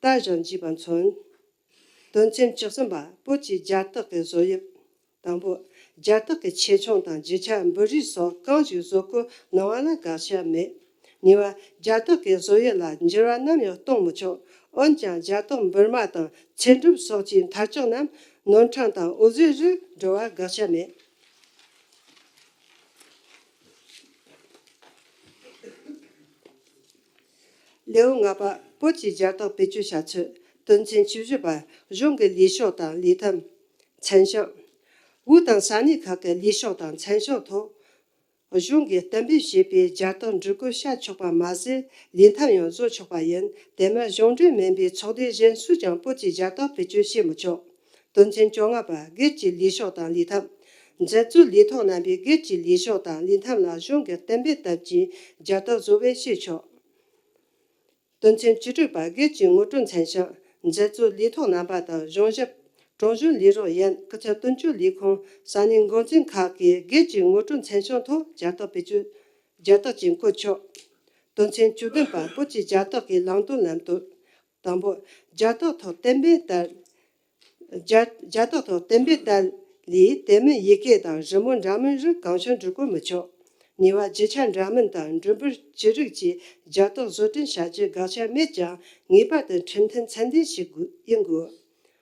དར་ཞིང་རྒྱས་པ་མཚོན། དོན་ཚན་བཅུ་གསུམ་པ། བོད་ཀྱི་སྦྱར་རྟགས་ཀྱི་བཟོ་དབྱིབས། དང་པོ། སྦྱར་རྟགས་ཀྱི་ཆེ་ཆུང་དང་རྒྱུ་ཆ། འབུར་རིས་སོགས་གང་ཞིག་བཟོ་དགོས་གནང་བ་ལ་དགག་བྱ་མེད། གཉིས་པ། སྦྱར་རྟགས་ཀྱི་བཟོ་དབྱིབས་ལ་འགྱུར་བ་ནམ་ཡང་གཏོང་མི་ཆོག་འོན་ཀྱང་སྦྱར་རྟགས་འབུར་མ་དང་ཚེམ་དྲུབ་སོགས་ཀྱི་མཐའ་ལྕོག་རྣམས་ནོར་འཁྲུལ་དང་འོད་ཟེར་རིགས་འགྲོ་བ་དགག་བྱ་མེད། ལེའུ་ལྔ་པ། བོད་ཀྱི་སྦྱར་རྟགས་བེད་སྤྱོད་བྱ་ཚུལ། དོན་ཚན་བཅུ་བཞི་པ། གཞུང་གི་ལས་ཤོག་དང་ལས་ཐམ། མཚན་བྱང་། དབུས་དང་ས་གནས་ཁག་གི་ལས་ཤོག་དང་མཚན་བྱང་ཐོག་གཞུང་གིས་གཏན་འབེབས་བྱས་པའི་སྦྱར་རྟགས་འབྲི་བཀོལ་བྱ་ཆོག་པ་མ་ཟད། ལས་ཐམ་ཡང་བཟོ་ཆོག་པ་ཡིན། དེ་མིན་གཞུང་འབྲེལ་མིན་པའི་ཚོགས་སྡེ་གཞན་སུས་ཀྱང་བོད་ཀྱི་སྦྱར་རྟགས་བེད་སྤྱོད་བྱེད་མི་ཆོག་དོན་ཚན་བཅོ་ལྔ་པ། སྒེར་གྱི་ལས་ཤོག་དང་ལས་ཐམ། འཛད་སྤྱོད་ལས་ཐོག་རྣམ་པའི་སྒེར་གྱི་ལས་ཤོག་དང་ལས་ཐམ་ལ་གཞུང་གི་གཏན་འབེབས་ལྟར་གྱི་སྦྱར་རྟགས་བཟོ་བའི་བྱེད་ཆོག་དོན་ཚན་བཅུ་དྲུག་པ། སྒེར་གྱི་ངོ་སྤྲོད་མཚན་བྱང་། འཛད་སྤྱོད་ལས་ཐོག་རྣམ་པ་དང་གཞུང་ཞབས། གྲོང་གཞོན་ལས་རོགས་ཡན། སྐུ་ཚབ་དོན་གཅོད་ལས་ཁུངས། ས་གནས་འགོ་འཛིན་ཁག་གིས་སྒེར་གྱི་ངོ་སྤྲོད་མཚན་བྱང་ཐོག་སྦྱར་རྟགས་བེད་སྤྱོད། སྦྱར་རྟགས་ཀྱིས་འགོད་ཆོག་དོན་ཚན་བཅུ་བདུན་པ། བོད་ཀྱི་སྦྱར་རྟགས་ཀྱི་ལམ་སྟོན་ལམ་སྟོན། དང་པོ། སྦྱར་རྟགས་ཐོག་གཏན་འབེབས་ལྟར། སྦྱར་སྦྱར་རྟགས་ཐོག་གཏན་འབེབས་ལྟར་ལས་དེ་མིན་ཡི་གེ་དང་རི་མོ་འདྲ་མིན་རིགས་གང་བྱུང་འབྲི་བཀོལ་མི་ཆོག་གཉིས་པ། རྒྱུ་ཆ་འདྲ་མིན་དང་འབྲི་འབུར་ཅི་རིགས་ཀྱི་སྦྱར་རྟགས་བཟོ་སྐྲུན་བྱ་རྒྱུ་དགག་བྱ་མེད་ཀྱང་ངེས་པར་དུ་འཕྲོད་བསྟེན་ཚད་ལྡན་ཞིག་དགོས་ཡིན་དགོས།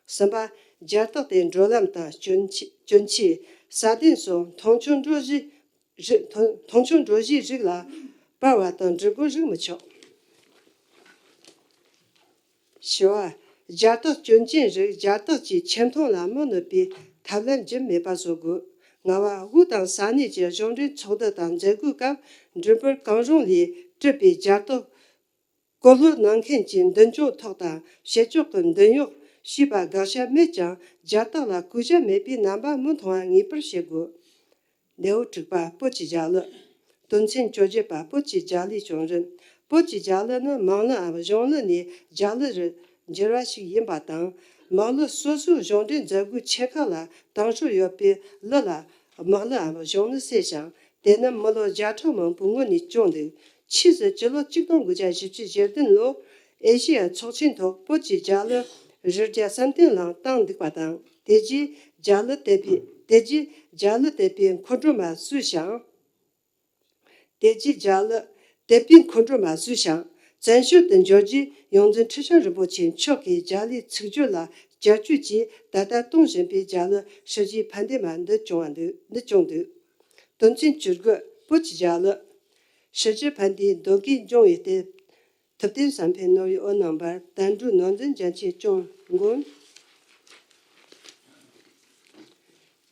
གསུམ་པ། སྦྱར་རྟགས་དེ་འགྲོ་ལམ་དང་སྐྱོན་ཆས་སྐྱོན་ཆས། ས་གདན་སོགས་མཐོང་ཆུང་འགྲོ་གཞི་རིགས་མཐོང་མཐོང་ཆུང་འགྲོ་གཞིའི་རིགས་ལ་སྤར་བ་དང་འབྲི་བཀོལ་རིགས་མི་ཆོག་བཞི་བ། སྦྱར་རྟགས་སྐྱོན་ཅན་རིགས་སྦྱར་རྟགས་ཀྱི་ཆེ་མཐོང་ལ་མི་གནོད་པའི་ཐབས་ལམ་རྒྱུན་མེད་པ་བཟོ་དགོས། ལྔ་བ། དབུས་དང་ས་གནས་ཀྱི་གཞུང་འབྲེལ་ཚོགས་འདུ་དང་མཛད་སྒོའི་སྐབས་འགྲེམས་སྤེལ་གང་རུང་ལས་གྲུབ་པའི་སྦྱར་རྟགས་བཀོལ་སློབ་གནང་མཁན་གྱི་མདུན་ལྕོག་ཐོག་དང་ཕྱི་ལྕོག་གི་མདུན་གཡོག་ཞེས་པ་དགག་བྱ་མེད་ཀྱང་སྦྱར་རྟགས་ལ་བཀོད་རྒྱ་མེད་པའི་རྣམ་པ་མི་མཐོང་བ་ངེས་པར་བྱེད་དགོས། ལེའུ་དྲུག་པ། བོད་ཀྱི་རྒྱ་གླུ། དོན་ཚན་བཅོ་བརྒྱད་པ། བོད་ཀྱི་རྒྱ་གླུའི་བྱུང་རིམ། བོད་ཀྱི་རྒྱ་གླུ་ནི་མང་གླུའམ་གཞུང་གླུ་ནས་རྒྱ་གླུ་རུ་འགྱུར་བ་ཞིག་ཡིན་པ་དང་། མང་གླུ་སོ་སོའི་གཞུང་འབྲེལ་མཛད་སྒོའི་ཆེ་ཁག་ལ་དང་ཤོས་ཡོད་པའི་གླུ་ལ་མང་གླུའམ་གཞུང་གླུ་ཟེར་ཞིང་། དེ་ནི་མི་ལོ་བརྒྱ་ཕྲག་མང་པོའི་སྔོན་ནས་བྱུང་འདུག་ཕྱིས་སུ་སྤྱི་ལོ་ཆིག་སྟོང་དགུ་བརྒྱ་བཞི་བཅུ་ཞེ་བདུན་ལོར་ཨེ་ཤེ་ཡ་ཚོགས་ཆེན་ཐོག་བོད་ཀྱི་རྒྱ་གླུ་རི་རྒྱ་བསམ་གཏན་ལའང་བཏང་འདུག་པ་དང་། དེ་རྗེས་རྒྱ་གླུ་དད་པའི་དེ་རྗེས་རྒྱ་གླུ་དད་པའི་མཁའ་འགྲོ་མ་བསུས་ཤིང་། དེ་རྗེས་རྒྱ་གླུ་དད་པའི་མཁའ་འགྲོ་མ་བསུས་ཤིང་། བཙན་བྱོལ་དུ་འབྱོར་རྗེས་ཡོངས་འཛིན་ཁྲི་བྱང་རིན་པོ་ཆེ་མཆོག་གིས་རྒྱ་གླུའི་ཚིག་བརྗོད་ལ་བསྐྱར་བཅོས་ཀྱིས་ད་ལྟ་གཏོང་བཞིན་པའི་རྒྱ་གླུ་ཧྲི་ཞི་ཕན་བདེ་མ་འདི་བྱུང་བ་འདུག་འདི་བྱུང་འདུག་དོན་ཚན་བཅུ་དགུ། བོད་ཀྱི་རྒྱ་གླུ། ཧྲི་ཞི་ཕན་བདེའི་མདོ་གིས་འབྱུང་བའི་ལྟེ། ཐུབ་བསྟན་བསམ་འཕེལ་ནོར་བུའི་འོད་རྣམ་པར། དར་འབྲུག་ནོར་འཛིན་རྒྱ་ཆེའི་སྐྱོང་མགོན།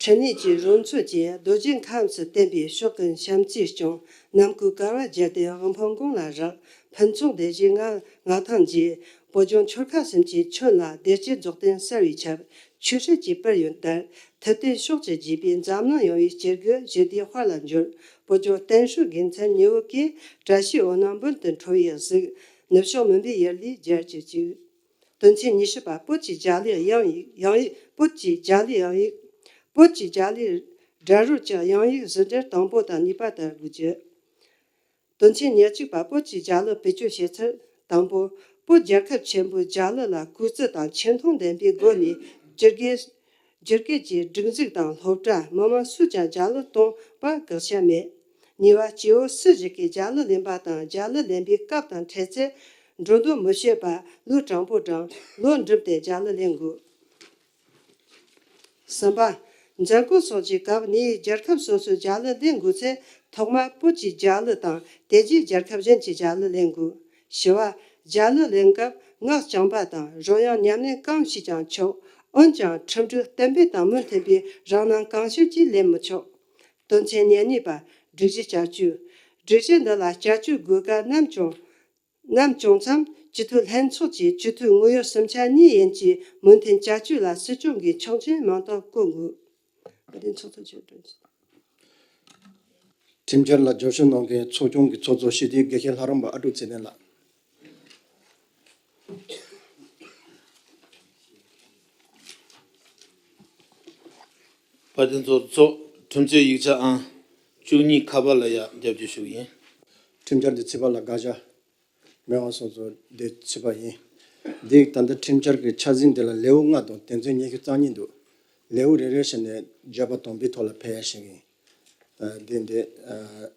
ཕྲིན་ལས་ཀྱི་རོལ་མཚོ་བཅས། རྡོ་རྗེ་ཁམས་སུ་བརྟན་པའི་ཕྱོགས་ཀུན་བྱམས་བརྩེས་སྐྱོང་། ནམ་མཁའི་ཀ་བ་བརྒྱད་དེ་དབུ་འཕང་དགུང་ལ་རེག་ཕུན་ཚོགས་སྡེ་བཞིའི་མངའ་མངའ་ཐང་རྒྱས། བོད་ལྗོངས་ཆོལ་ཁ་གསུམ་གྱི་ཁྱོན་ལ། བདེ་སྐྱིད་རྫོགས་ལྡན་གསལ་བའི་ཆབ། ཆོས་སྲིད་ཀྱི་དཔལ་ཡོན་དར། ཐུབ་བསྟན་ཕྱོགས་བཅུར་རྒྱས་པའི། འཛམ་གླིང་ཡངས་པའི་སྐྱེ་རྒུའི། ཞི་བདེའི་དཔལ་ལ་འབྱོར། བོད་ལྗོངས་བསྟན་སྲིད་དགེ་མཚན་ཉི་འོད་ཀྱིས། བཀྲ་ཤིས་འོད་སྣང་འབུམ་དུ་འཕྲོ་བའི་གཟིགས། ནུབ་ཕྱོགས་མུན་པའི་ཡུལ་ལས་རྒྱལ་གྱུར་ཅིག་དོན་ཚན་ཉི་ཤུ་པ། བོད་ཀྱི་རྒྱ་གླུ་དབྱངས་ཡིག་དབྱངས་ཡིག་བོད་ཀྱི་རྒྱ་གླུ་དབྱངས་ཡིག་བོད་ཀྱི་རྒྱ་གླུའི་སྒྲ་རོལ་གྱི་དབྱངས་ཡིག་ཟིན་བྲིས་དང་པོ་དང་གཉིས་པ་ལྟར་དགོས་རྒྱུ། དོན་ཚན་ཉེར་གཅིག་པ། བོད་ཀྱི་རྒྱ་གླུ་བེད་སྤྱོད་བྱེད་ཚུལ། དང་པོ། བོད་རྒྱལ་ཁབ་ཆེན་པོའི་རྒྱ་གླུ་ལ་གུས་བརྩི་དང་ཆེ་མཐོང་ལྡན་པའི་སྒོ་ནས་བསྒྱུར་དགོས། བསྒྱུར་དགོས་ཀྱི་སྒྲིག་འཛུགས་དང་སློབ་གྲྭ། མི་མང་སུས་ཀྱང་རྒྱ་གླུ་གཏོང་བར་དགག་བྱ་མེད། གཉིས་པ། སྐྱེ་བོ་སུ་ཞིག་གིས་རྒྱ་གླུ་ལེན་པ་དང་རྒྱ་གླུ་ལེན་པའི་སྐབས་དང་འཕྲད་ཚེ། འགྲོ་འདུག་མི་བྱེད་པར་ལུས་དྲང་པོ་དྲང་། ལོག་འགྲིམས་ཏེ་རྒྱ་གླུ་ལེན་དགོས། གསུམ་པ། མཛད་སྒོ་སོགས་ཀྱི་སྐབས་ནས་རྒྱལ་ཁབ་སོ་སོའི་རྒྱ་གླུ་ལེན་དགོས་ཚེ། ཐོག་མར་བོད་ཀྱི་རྒྱ་གླུ་དང་དེ་རྗེས་རྒྱལ་ཁབ་གཞན་གྱི་རྒྱ་གླུ་ལེན་དགོས། བཞི་བ། རྒྱ་གླུ་ལེན་སྐབས་ངག་རྐྱང་པ་དང་རོལ་དབྱངས་ཉམས་ལེན་གང་བྱས་ཀྱང་ཆོག་འོན་ཀྱང་ཁྲིམས་སྒྲིག་གཏན་འབེབས་དང་མི་མཐུན་པའི་རང་སྣང་གང་བྱུང་ཅིག་ལེན་མི་ཆོག་དོན་ཚན་ཉེར་གཉིས་པ། སྒྲིག་གཞི་བསྐྱར་བཅོས། སྒྲིག་གཞི་འདི་ལ་བསྐྱར་བཅོས་དགོས་སྐབས་ནམ་བྱུང་། ནམ་བྱུང་མཚམས་སྤྱི་འཐུས་ལྷན་ཚོགས་ཀྱི་སྤྱི་འཐུས་དངོས་ཡོད་སུམ་ཆ་གཉིས་ཡན་གྱིས་མོས་མཐུན་བྱ་སྤྱོད་ལ་སྲིད་སྐྱོང་གིས་ཆོག་མཆན་མིང་རྟགས་བཀོད་དགོས། བཀའ་དྲིན་ཚོགས་གཙོ་མཆོག་བཀྲ་ཤིས། ཁྲིམས་འཆར་ལ་རྒྱབ་སྐྱོར་གནང་མཁན་ཚོགས་ཆུང་གི་ཚོགས་གཙོ་སྤྱི་འཐུས་དགེ་བཤེས་ལྷ་རམས་པ་ཨ་ཀྲུག་ཚེ་བརྟན་ལགས། བཀའ་དྲིན་ཚོགས་གཙོ། ཁྲིམས་གཅོད་ཡིག་ཆ་ཨང་བཅུ་གཉིས་ཁ་པར་ལ་ཡ་རྒྱབ་སྐྱོར་ཞུ་གི་ཡིན། ཁྲིམས་འཆར་འདི་ཚེ་དཔག་ལ་དགག་བྱ། མེད་པ་སོགས་ཚོ་དེ་ཚུད་པ་ཡིན། འདི་ད་ལྟ་ཁྲིམས་འཆར་གྱི་ཆ་འཛིན་དེ་ལ་ལེའུ་ལྔ་དང་དོན་ཚན་ཉི་ཤུ་རྩ་གཉིས་འདུག་ལེའུ་རེ་རེ་བཞིན་ནས་བརྗོད་པ་དང་པོའི་ཐོག་ལ་ཕེབས་ཡ་ཞིག་ཡིན། ཨ། འདི་འདི་ཨ།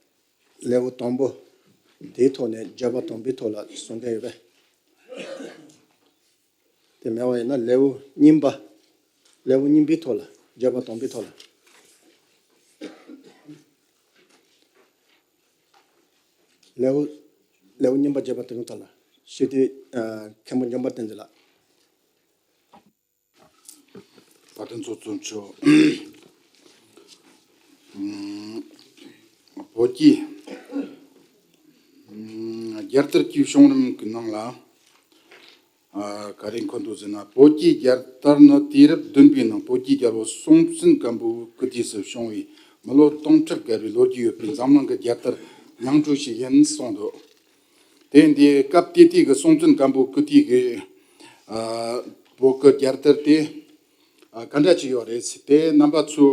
ལེའུ་དང་པོ་དེའི་ཐོག་ནས་བརྗོད་པ་དང་པོའི་ཐོག་ལ་གསུང་མཁན་ཡོད་པས། དེ་མེད་པ་ཡིན་ན་ལེའུ་གཉིས་པ། ལེའུ་གཉིས་པའི་ཐོག་ལ་བརྗོད་པ་དང་པོའི་ཐོག་ལ། ལེའུ་ལེའུ་གཉིས་པ་བརྗོད་པ་དེ་རིང་ཐོག་ལ་ཞུ་དུས། ཨ། མཁན་པོ་འཇམ་དཔལ་བསྟན་འཛིན་ལགས། བཀའ་དྲིན་ཚོགས་གཙོ་མཆོག་ཨུམ། བོད་ཀྱི་ཨུམ་རྒྱལ་དར་གྱི་བྱུང་རིམ་གྱི་ནང་ལ། ཨ། ག་རེ་འཁོད་འདུག་ཟེར་ན། བོད་ཀྱི་རྒྱལ་དར་ནི་དུས་རབས་བདུན་པའི་ནང་བོད་ཀྱི་རྒྱལ་པོ་སྲོང་བཙན་སྒམ་པོའི་སྐུ་དུས་སུ་བྱུང་བའི་མི་ལོ་སྟོང་ཕྲག་བརྒལ་བའི་ལོ་རྒྱུས་ཡོད་པའི་འཛམ་གླིང་གི་རྒྱལ་དར་ཉུང་ཤོས་ཤིག་ཡིན་གསུངས་འདུག་དེ་འདི་སྐབས་དེ་དུས་ཀྱི་སྲོང་བཙན་སྒམ་པོའི་སྐུ་དུས་ཀྱི། ཨ། བོད་ཀྱི་རྒྱལ་དར་དེ། ཨ། ག་འདྲ་ཅིག་ཡོད་རེད་ཟེར་དེ་རྣམ་པ་ཚོ་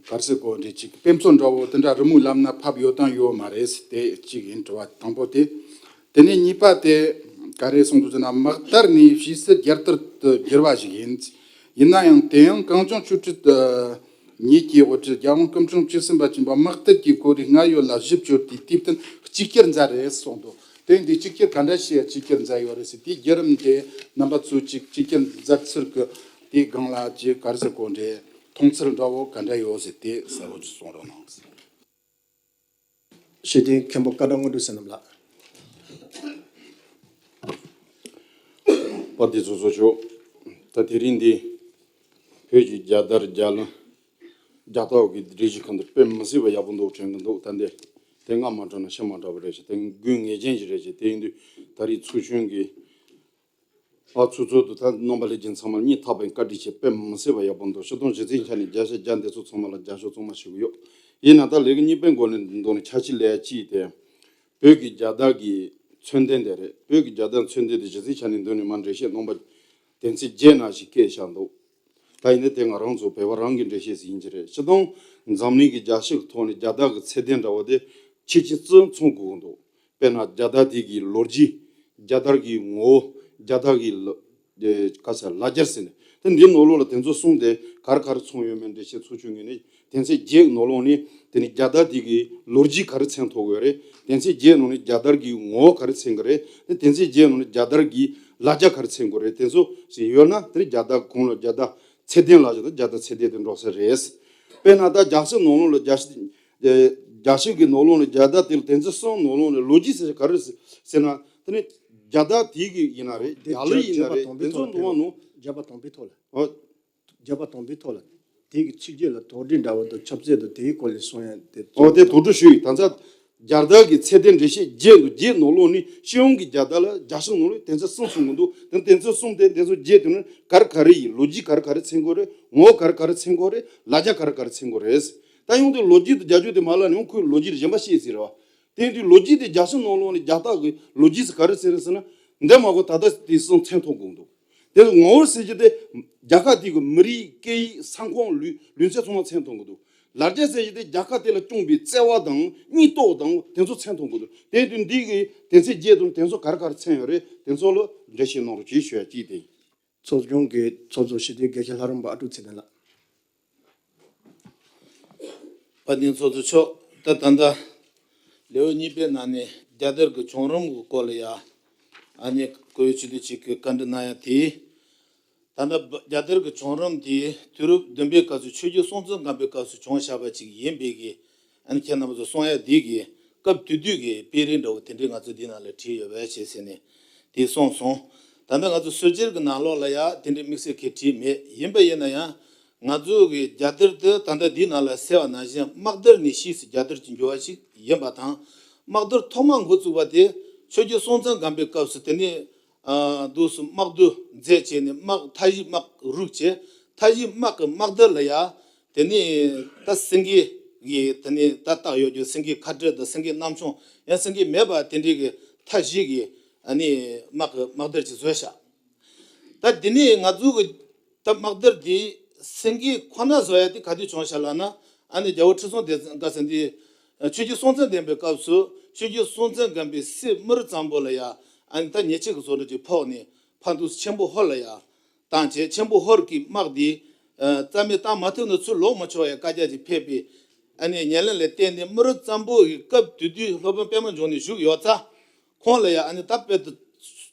ག་རེ་ཟེར་དགོས་རེད། ཅིག་དཔེ་མཚོན་འདྲ་བོ་དེ་འདྲ་རི་མོའི་ལམ་ན་ཕབ་ཡོད་དམ་ཡོད་མ་རེད་ཟེར་དེ་གཅིག་ཡིན། དྲི་བ་དང་པོ་དེ། དེ་ནས་གཉིས་པ་དེ་ག་རེ་གསུངས་འདུག་ཟེར་ན། དམག་དར་ནི་ཕྱིས་སུ་རྒྱལ་དར་དུ་བསྒྱུར་བ་ཞིག་ཡིན། ཡིན་ན་ཡང་དེ་ཡང་གངས་ལྗོངས་ཆོས་སྲིད་ཉིད་ཀྱི་དབུ་ཁྲིད་རྒྱལ་དབང་སྐུ་ཕྲེང་བཅུ་གསུམ་པ་ཆེན་པོ་དམག་དར་གྱི་སྐོར་རིགས་སྔར་ཡོད་ལ་གཞི་བཅོལ་ཏེ་དུས་བསྟུན་གཅིག་གྱུར་མཛད་རེད་གསུངས་འདུག་དེ་འདི་གཅིག་གྱུར་ག་འདྲ་ཞིག་གཅིག་གྱུར་མཛད་ཡོད་རེད་ཟེར། དེའི་བརྒྱུད་རིམ་དེ་རྣམ་པ་ཚོས་གཅིག་གཅིག་གྱུར་མཛད་ཚུལ་གྱི་དེའི་སྒང་ལ་ཅིག་ག་རེ་ཟེར་དགོས་རེད། མཐོང་ཚུལ་འདྲ་བོ་ག་འདྲ་ཡོད་ཟེར་དེ་གསལ་བོ་ཅིག་གསུང་རོགས་གནང་། ཞུ་དོན་མཁན་པོ་བཀའ་བགྲོ་དངོས་གྲུབ་བསོད་ནམས་ལགས། དཔལ་ལྡན་ཚོགས་གཙོ་མཆོག་ད་དེ་རིང་འདི་བོད་ཀྱི་རྒྱལ་དར་རྒྱལ་གླུ་རྒྱལ་རྟགས་ཀྱི་སྒྲིག་གཞི་ཁང་དུ་དཔེ་མི་སྲིད་པ་ཡག་པོ་འདུག་དྲན་གྱི་འདུག་ད་འདི་དེ་སྔ་མ་འདྲ་ན་ཕྱི་མ་འདྲ་བ་རེད་ཤག་དེ་དགོས་ངེས་ཅན་ཞིག་རེད་ཤག་དེ་ཡིན་དུས་ད་རེས་ཚོགས་ཆུང་གི་ཨ་ཚོགས་གཙོ་དུ་ད་རྣམ་པ་ལྷན་རྒྱས་ཚང་མ་སྙིང་ཐག་པའི་བཀའ་དྲིན་ཆེ། དཔེ་མི་སྲིད་པ་ཡག་པོ་འདུག་སྤྱིར་བཏང་གཞི་རྩའི་ཆ་ནས་བརྒྱ་ཆ་བརྒྱ་འདི་ཚོ་ཚང་མ་ལ་རྒྱབ་སྐྱོར་གཙང་མ་ཞུ་གི་ཡོད། ཡིན་ན་ད་ལས་ཀ་གཉིས་པའི་འགོ་ནས་མདུན་ནས་ཆ་ཤས་ལས་ཡ་གཅིག་དེ། བོད་ཀྱི་རྒྱལ་དར་གྱི་མཚོན་ལྡན་དེ་རེད། བོད་ཀྱི་རྒྱལ་དར་མཚོན་ལྡན་དེ་གཞི་རྩའི་ཆ་ནས་མདུན་ནས་མར་འགྲེལ་བཤད་གནང་པ་དོན་ཚན་བརྒྱད་ནང་ཞིག་བཀོད་བཞག་འདུག་ད་ཡིན་ན་དེ་ང་རང་ཚོ་བོད་པ་རང་གི་འགྲེལ་བཤད་ཞིག་ཡིན་གྱི་རེད། སྤྱིར་བཏང་འཛམ་གླིང་གི་རྒྱལ་སྤྱི་གི་ཐོག་ནས་རྒྱལ་དར་གྱི་ཚད་ལྡན་འདྲ་བོ་དེ་ཁྱད་ཆོས་གཙོ་མཚོན་དགོས་ཀྱི་འདུག་དཔེར་ན་རྒྱལ་དར་དེ་གི་ལོ་རྒྱུས། རྒྱལ་དར་གྱི་ངོ་བོ། རྒྱལ་དར་གྱི་ལོ། ཨེ། ག་ཟེར་ལ་རྒྱར་ཟེར་ནས་དེ་འདིའི་ནང་ལོགས་ལ་དེ་ཚོ་གསུངས་ཏེ་ག་རེ་ག་རེ་ཚང་ཡོད་མེད་འགྲེལ་བཤད་ཚོགས་ཆུང་ངོས་ནས་དོན་ཚན་བརྒྱད་ནང་ལོགས་ནས་དེ་ནི་རྒྱལ་དར་དེ་གི་ལོ་རྒྱུས་ག་རེ་མཚོན་ཐུབ་ཀྱི་ཡོད་རེད། དོན་ཚན་བརྒྱད་ནང་ནས་རྒྱལ་དར་གྱི་ངོ་བོ་ག་རེ་མཚོན་གྱི་རེད། དེ་དོན་ཚན་བརྒྱད་ནང་ནས་རྒྱལ་དར་གྱི་ལ་རྒྱ་ག་རེ་མཚོན་གྱི་རེད། དེ་ཚོ་ཞིག་ཡོད་ན་དེ་ནི་རྒྱལ་དར་གོང་ལ་རྒྱལ་དར་ཚད་ལྡན་ལ་བཞག་ན་རྒྱལ་དར་ཚད་ལྡན་དེ་འགྲོ་ས་རེད། དཔེར་ན་ད་རྒྱལ་སྤྱིའི་ནང་ལོགས་ལ་རྒྱལ་སྤྱི། རྒྱལ་སྤྱི་གི་ནང་ལོགས་ནས་རྒྱལ་དར་དེ་ལ་དོན་ཚན་གསུམ་ནང་ལོགས་ནས་ལོ་རྒྱུས་ཟེར་ག་རེ་ཟེར་ན། དེ་ནི་རྒྱལ་དར་དེ་གི་ཡིན་ན་རེད། དེ་རྒྱལ་གླུ་ཡིན་ན་རེད། དེ་ཚོ་འདུ་བ་ནང་བརྗོད་པ་དང་པོའི་ཐོག་ལ། ཨོ། བརྗོད་པ་དང་པོའི་ཐོག་ལ། དེ་གི་ཕྱི་རྒྱལ་ལ་དོགས་འདྲི་འདྲ་བ་དང་ཆབ་སྲིད་དང་དེའི་སྐོར་ལ་གསུང་ཡ་དེ། ཨོ་དེ་དོགས་འདྲི་ཞུ་ཡིན། ད་ཆ་རྒྱལ་དར་གྱི་ཚད་ལྡན་འགྲེལ་བཤད་བརྒྱད་འདུག་བརྒྱད་ནང་ལོགས་ནས་སྤྱི་ཡོངས་ཀྱི་རྒྱལ་དར་ལ་རྒྱལ་ཕྱི་ནང་ལོགས་དོན་ཚན་གསུམ་གསུངས་གི་འདུག་དེ་དོན་ཚན་གསུམ་དེ་དོན་ཚན་བརྒྱད་དེ་ནི་ག་རེ་ག་རེ་ཡིན། ལོ་རྒྱུས་ག་རེ་ག་རེ་མཚོན་གྱི་རེད། ངོ་བོ་ག་རེ་ག་རེ་མཚོན་གྱི་རེད། ལ་རྒྱ་ག་རེ་ག་རེ་མཚོན་གྱི་རེད། ད་ཡོང་དུས་ལོ་རྒྱུས་དང་རྒྱལ་རྒྱུད་དེ་མ་ལབ་ནས་ཡང་ཁོས་ལོ་རྒྱུས་གཞན་པ་བཤད་ཟེར་བ། དེ་དུས་ལོ་རྒྱུས་དེ་རྒྱལ་ཕྱི་ནང་ལོགས་ནས་རྒྱལ་རྟགས་ཀྱི་ལོ་རྒྱུས་སུ་ག་རེ་ཟེར་ཟེར་ན། འདི་མ་གོ་ད་ལྟ་དེ་གསུམ་མཚོན་ཐུབ་དགོས་འདུག་དེ་ངོ་བོར་ཟེར་རྒྱུ་དེ་རྒྱལ་ཁབ་དེ་གི་མི་རིགས་སྐད་ཡིག་ས་ཁོངས་ལུས་ལུས་རྩལ་ཚང་མ་མཚོན་ཐུབ་དགོས་འདུག་ལ་རྒྱ་ཟེར་རྒྱུ་དེ་རྒྱལ་ཁབ་དེ་ལ་བསྐྱོན་པའི་བརྩེ་བ་དང་སྙིང་སྟོབས་དང་དེ་ཚོ་མཚོན་ཐུབ་དགོས་འདུག་དེ་དུས་འདི་གི་དོན་ཚན་བརྒྱད་དང་དེ་ཚོ་ག་རེ་ག་རེ་མཚོན་ཡོད་རེད། དེ་ཚོ་ལ་འགྲེལ་བཤད་གནང་རོགས་གྱིས་ཞུ་ཡ་གཅིག་དེ། ཚོགས་ཆུང་གི་ཚོགས་གཙོ་སྤྱི་འཐུས་དགེ་བཤེས་ལྷ་རམས་པ་ཨ་ཀྲུག་ཚེ་བརྟན་ལགས། དཔལ་ལྡན་ཚོགས་གཙོ་མཆོག་ད་ད་ལྟ་ལེའུ་གཉིས་པའི་ནང་ནས་རྒྱལ་དར་གྱི་བྱུང་རིམ་གྱི་སྐོར་ལ་ཡ་ཨ་ནི་བཀུར་འོས་སྤྱི་འཐུས་གཅིག་གིས་བཀའ་འདྲི་གནང་ཡ་དེ། ད་ལྟ་རྒྱལ་དར་གྱི་བྱུང་རིམ་དེ་དུས་རབས་བདུན་པའི་སྐབས་སུ་ཆོས་རྒྱལ་སྲོང་བཙན་སྒམ་པོའི་སྐབས་སུ་བྱུང་བཞག་པ་ཅིག་ཡིན་པའི་གི། ཨ་ནི་ཁྱེད་རྣམ་པ་ཚོ་གསུང་ཡ་འདི་གི་སྐབས་དེ་དུས་ཀྱི་དཔེ་རིས་འདྲ་བོ་དེ་འདྲའི་ང་ཚོ་འདི་ནང་ལ་བྲིས་ཡོད་པས་བྱས་ཟེར་ནས་དེ་གསུངས་སོང་། ད་ལྟ་ང་ཚོ་སྲོལ་འབྱེད་ཀྱི་ནང་ལོགས་ལ་ཡ་དེ་འདྲའི་དམིགས་བསལ་གྱི་བྲིས་མེད། ཡིན་པ་ཡིན་ན་ཡང་ང་ཚོ་གི་རྒྱལ་དར་དེ་ད་ལྟ་འདི་ནང་ལ་གསལ་བ་ནང་བཞིན་དམག་དར་ནས་ཕྱིས་སུ་རྒྱལ་དར་གྱི་འགྱུར་བ་ཞིག་ཡིན་པ་དང་། དམག་དར་ཐོག་མ་འགོ་བཙུགས་པ་དེ་ཆོས་རྒྱལ་སྲོང་བཙན་སྒམ་པོའི་སྐབས་སུ་དེ་ནས་ཨ་འདུག་སུ་དམག་བསྡུ་མཛད་བྱས་ནས་དམག་མཐའ་བཞི་དམག་རུག་བྱས། མཐའ་བཞི་དམག་གི་དམག་དར་ལ་ཡ་དེ་ནས་ད་སེང་གེ་གི་དེ་ནས་ད་བཏགས་ཡོད་རྒྱུ་སེང་གེ་ཁ་སྤྲེལ་དང་སེང་གེ་གནམ་མཆོང་ཡང་སེང་གེ་མེད་པ་དེ་འདྲའི་གི་མཐའ་བཞི་གི་ཨ་ནི་དམག་གི་དམག་དར་ཅིག་བཟོས་ཤག་ད་དེ་ནས་ང་ཚོ་གི་ད་དམག་དར་འདི་སེང་གེ་ཁོ་ན་བཟོ་ཡ་དེ་ག་དུས་བྱུང་ཤག་ལབ་ན། ཨ་ནི་རྒྱལ་པོ་ཁྲི་སྲོང་ལྡེ་བཙན་སྐབས་སུ་འདི་ཆོས་རྒྱལ་སྲོང་བཙན་སྒམ་པོའི་སྐབས་སུ་ཆོས་རྒྱལ་སྲོང་བཙན་སྒམ་པོའི་སྲས་དམུ་རུ་གཙང་པོ་ལ་ཡ་ཨ་ནི་ད་ཉེས་ཆད་ཀྱི་བཟོ་འདྲ་ཅིག་ཕོག་ནས་ཕར་འདུག་ཆེན་པོ་ཧོར་ལ་ཡ་བཏང་བྱས། ཆེན་པོ་ཧོར་གྱི་དམག་འདི་ཨ་རྩ་མེད་བཏང་མ་ཐུབ་ན་ཚུར་ལོག་མི་ཆོག་ཡ་བཀའ་རྒྱ་ཅིག་ཕེབས་པའི་ཨ་ནི་ཉེས་ལན་ལ་བརྟེན་ནས་དམུ་རུ་གཙང་པོ་གི་སྐབས་དེ་དུས་སློབ་དཔོན་པད་མ་འབྱུང་གནས་བཞུགས་ཡོད་ཙང་། ཁོང་ལ་ཡང་ཨ་ནི་ད་དཔེ་དེ་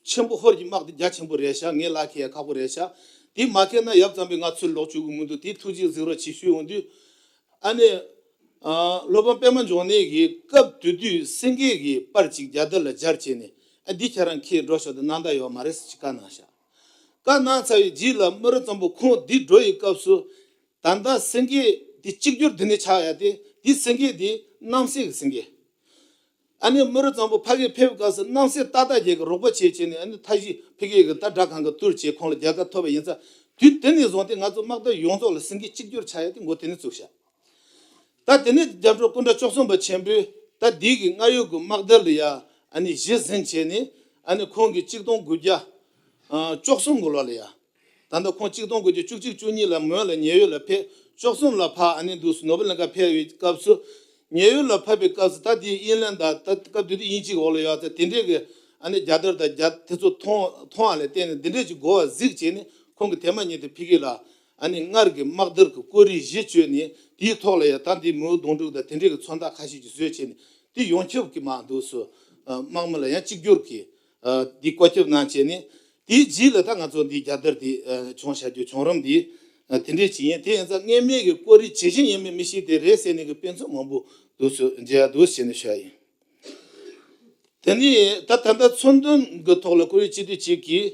ཆེན་པོ་ཧོར་གྱི་དམག་དེ་རྒྱ་ཆེན་པོ་རེད་ཤག་ངས་ལག་ཁེལ་ཡ་ཁག་པོ་རེད་ཤག་དེ་མ་ཁེལ་ན་ཡབ་ཚང་པས་ང་ཚུར་ལོག་བཅུག་གི་མི་འདུག་དེ་ཐུགས་རྗེ་གཟིགས་རོགས་བྱེད་ཞུས་འོང་དུས། ཨ་ནི་ཨ་སློབ་དཔོན་པད་མ་འབྱུང་གནས་ཀྱིས་སྐབས་དེ་དུས་སེང་གེ་གི་པར་ཅིག་རྒྱལ་དར་ལ་སྦྱར་བྱས་ནས། ཨ་འདི་ཁྱེད་རང་ཁྱེར་འགྲོ་ཤོག་དང་གནང་ད་ཡོད་མ་རེད་ཟེར་ཅིག་བཀའ་གནང་ཤག་བཀའ་གནང་ཚར་བའི་རྗེས་ལ་དམུ་རུ་གཙང་པོ་ཁོང་འདི་འགྲོ་ཡི་སྐབས་སུ། ད་ལྟ་སེང་གེ་དེ་གཅིག་གྱུར་འདི་ནས་ཆགས་ཡ་དེ་འདི་སེང་གེ་དེ་རྣམ་སྲས་ཀྱི་སེང་གེ། ཨ་ནི་དམུ་རུ་གཙང་པོ་ཕ་གིར་ཕེབས་སྐབས་སུ་རྣམ་སྲས་ཏག་ཏག་རྒྱལ་གྱི་རོགས་པ་བྱས་བྱས་ནས་ཨ་ནི་མཐའ་བཞི་ཕ་གི་གི་ད་དགྲ་གང་ག་བཏུལ་བྱས་ཁོང་ལ་རྒྱལ་ཁ་ཐོབ་པ་ཡིན་ཙང་། དུས་དེ་ནས་བཟུང་སྟེ་ང་ཚོ་དམག་དར་ཡོངས་རྫོགས་ལ་སེང་གེ་གཅིག་གྱུར་ཆགས་ཡ་དེ་འགོ་དེ་ནས་བཙུགས་ཤག་ད་དེ་ནས་རྒྱལ་པོ་སྐུ་ཕྲེང་བཅུ་གསུམ་པ་ཆེན་པོས་ད་འདི་གི་སྔར་ཡོད་ཀྱི་དམག་དར་ལ་ཡ་ཨ་ནི་གཞི་འཛིན་བྱས་ནས། ཨ་ནི་ཁོང་གིས་གཅིག་སྟོང་དགུ་བརྒྱ་བཅུ་གསུམ་གི་ལོ་ལ་ཡ། ད་ལྟ་ཁོང་གཅིག་སྟོང་དགུ་བརྒྱ་བཅུ་གཅིག་བཅུ་གཉིས་ལ་མོན་ལ་ཉེ་ཡོད་ལ་ཕེབས། བཅུ་གསུམ་ལ་ཕར་ཨ་ནི་འདུག་སེ་ནོར་བུ་གླིང་ག་ཕེབས་པའི་སྐབས་སུ། ཉེ་ཡོད་ལ་ཕེབས་པའི་སྐབས་སུ་ད་དེའི་དབྱིན་ལན་དང་ད་སྐབས་དེ་དུས་དབྱིན་ཇི་གི་འོག་ལ་ཡོད་ཚེ་དེ་འདྲའི་གི་ཨ་ནི་རྒྱལ་དར་དང་རྒྱལ་དེ་ཚོ་མཐོང་མཐོང་བ་ལ་བརྟེན་ནས་འདི་འདྲས་ཀྱི་གོ་བ་གཟིགས་བྱས་ནས་ཁོང་གིས་དེ་མ་ཉིད་དུ་ཕ་གི་ལ་ཨ་ནི་སྔར་གྱི་དམག་དར་གྱི་སྐོར་རིགས་གཞི་བཅོལ་ནས་དེའི་ཐོག་ལ་ཡང་ད་འདི་མེའོ་གདུང་དྲུག་དང་དེ་འདྲའི་གི་མཚོན་རྟགས་ཁ་ཤས་ཀྱི་བཟོས་བྱས་ནས་དེ་ཡོངས་ཁྱབ་ཀྱི་མར་འདུག་སེ་དམག་མི་ལ་ཡང་གཅིག་གྱུར་གྱི་འདི་བཀོད་ཁྱབ་གནང་བྱས་ནས། དེའི་རྗེས་ལ་ད་ང་ཚོ་འདི་རྒྱལ་དར་འདི་བྱུང་བཞག་རྒྱུ་བྱུང་རིམ་འདི་དེ་འདྲས་ཅིག་ཡིན། དེ་ཡིན་ཙང་སྔས་མའི་གི་སྐོར་རིགས་ཇི་བཞིན་ཡིན་མིན་མི་ཤེས་དེ་རེད་ཟེར་ནས་གི་དཔེ་མཚོན་མང་པོ་འདུག་སེ་མཇལ་ཡ་འདུག་ཟེར་ནས་ཞུ་ཡ་ཡིན། དེ་ནས་ད་ད་ལྟ་མཚོན་དོན་གྱི་ཐོག་ལ་བཀུར་འོས་སྤྱི་འཐུས་གཅིག་གིས་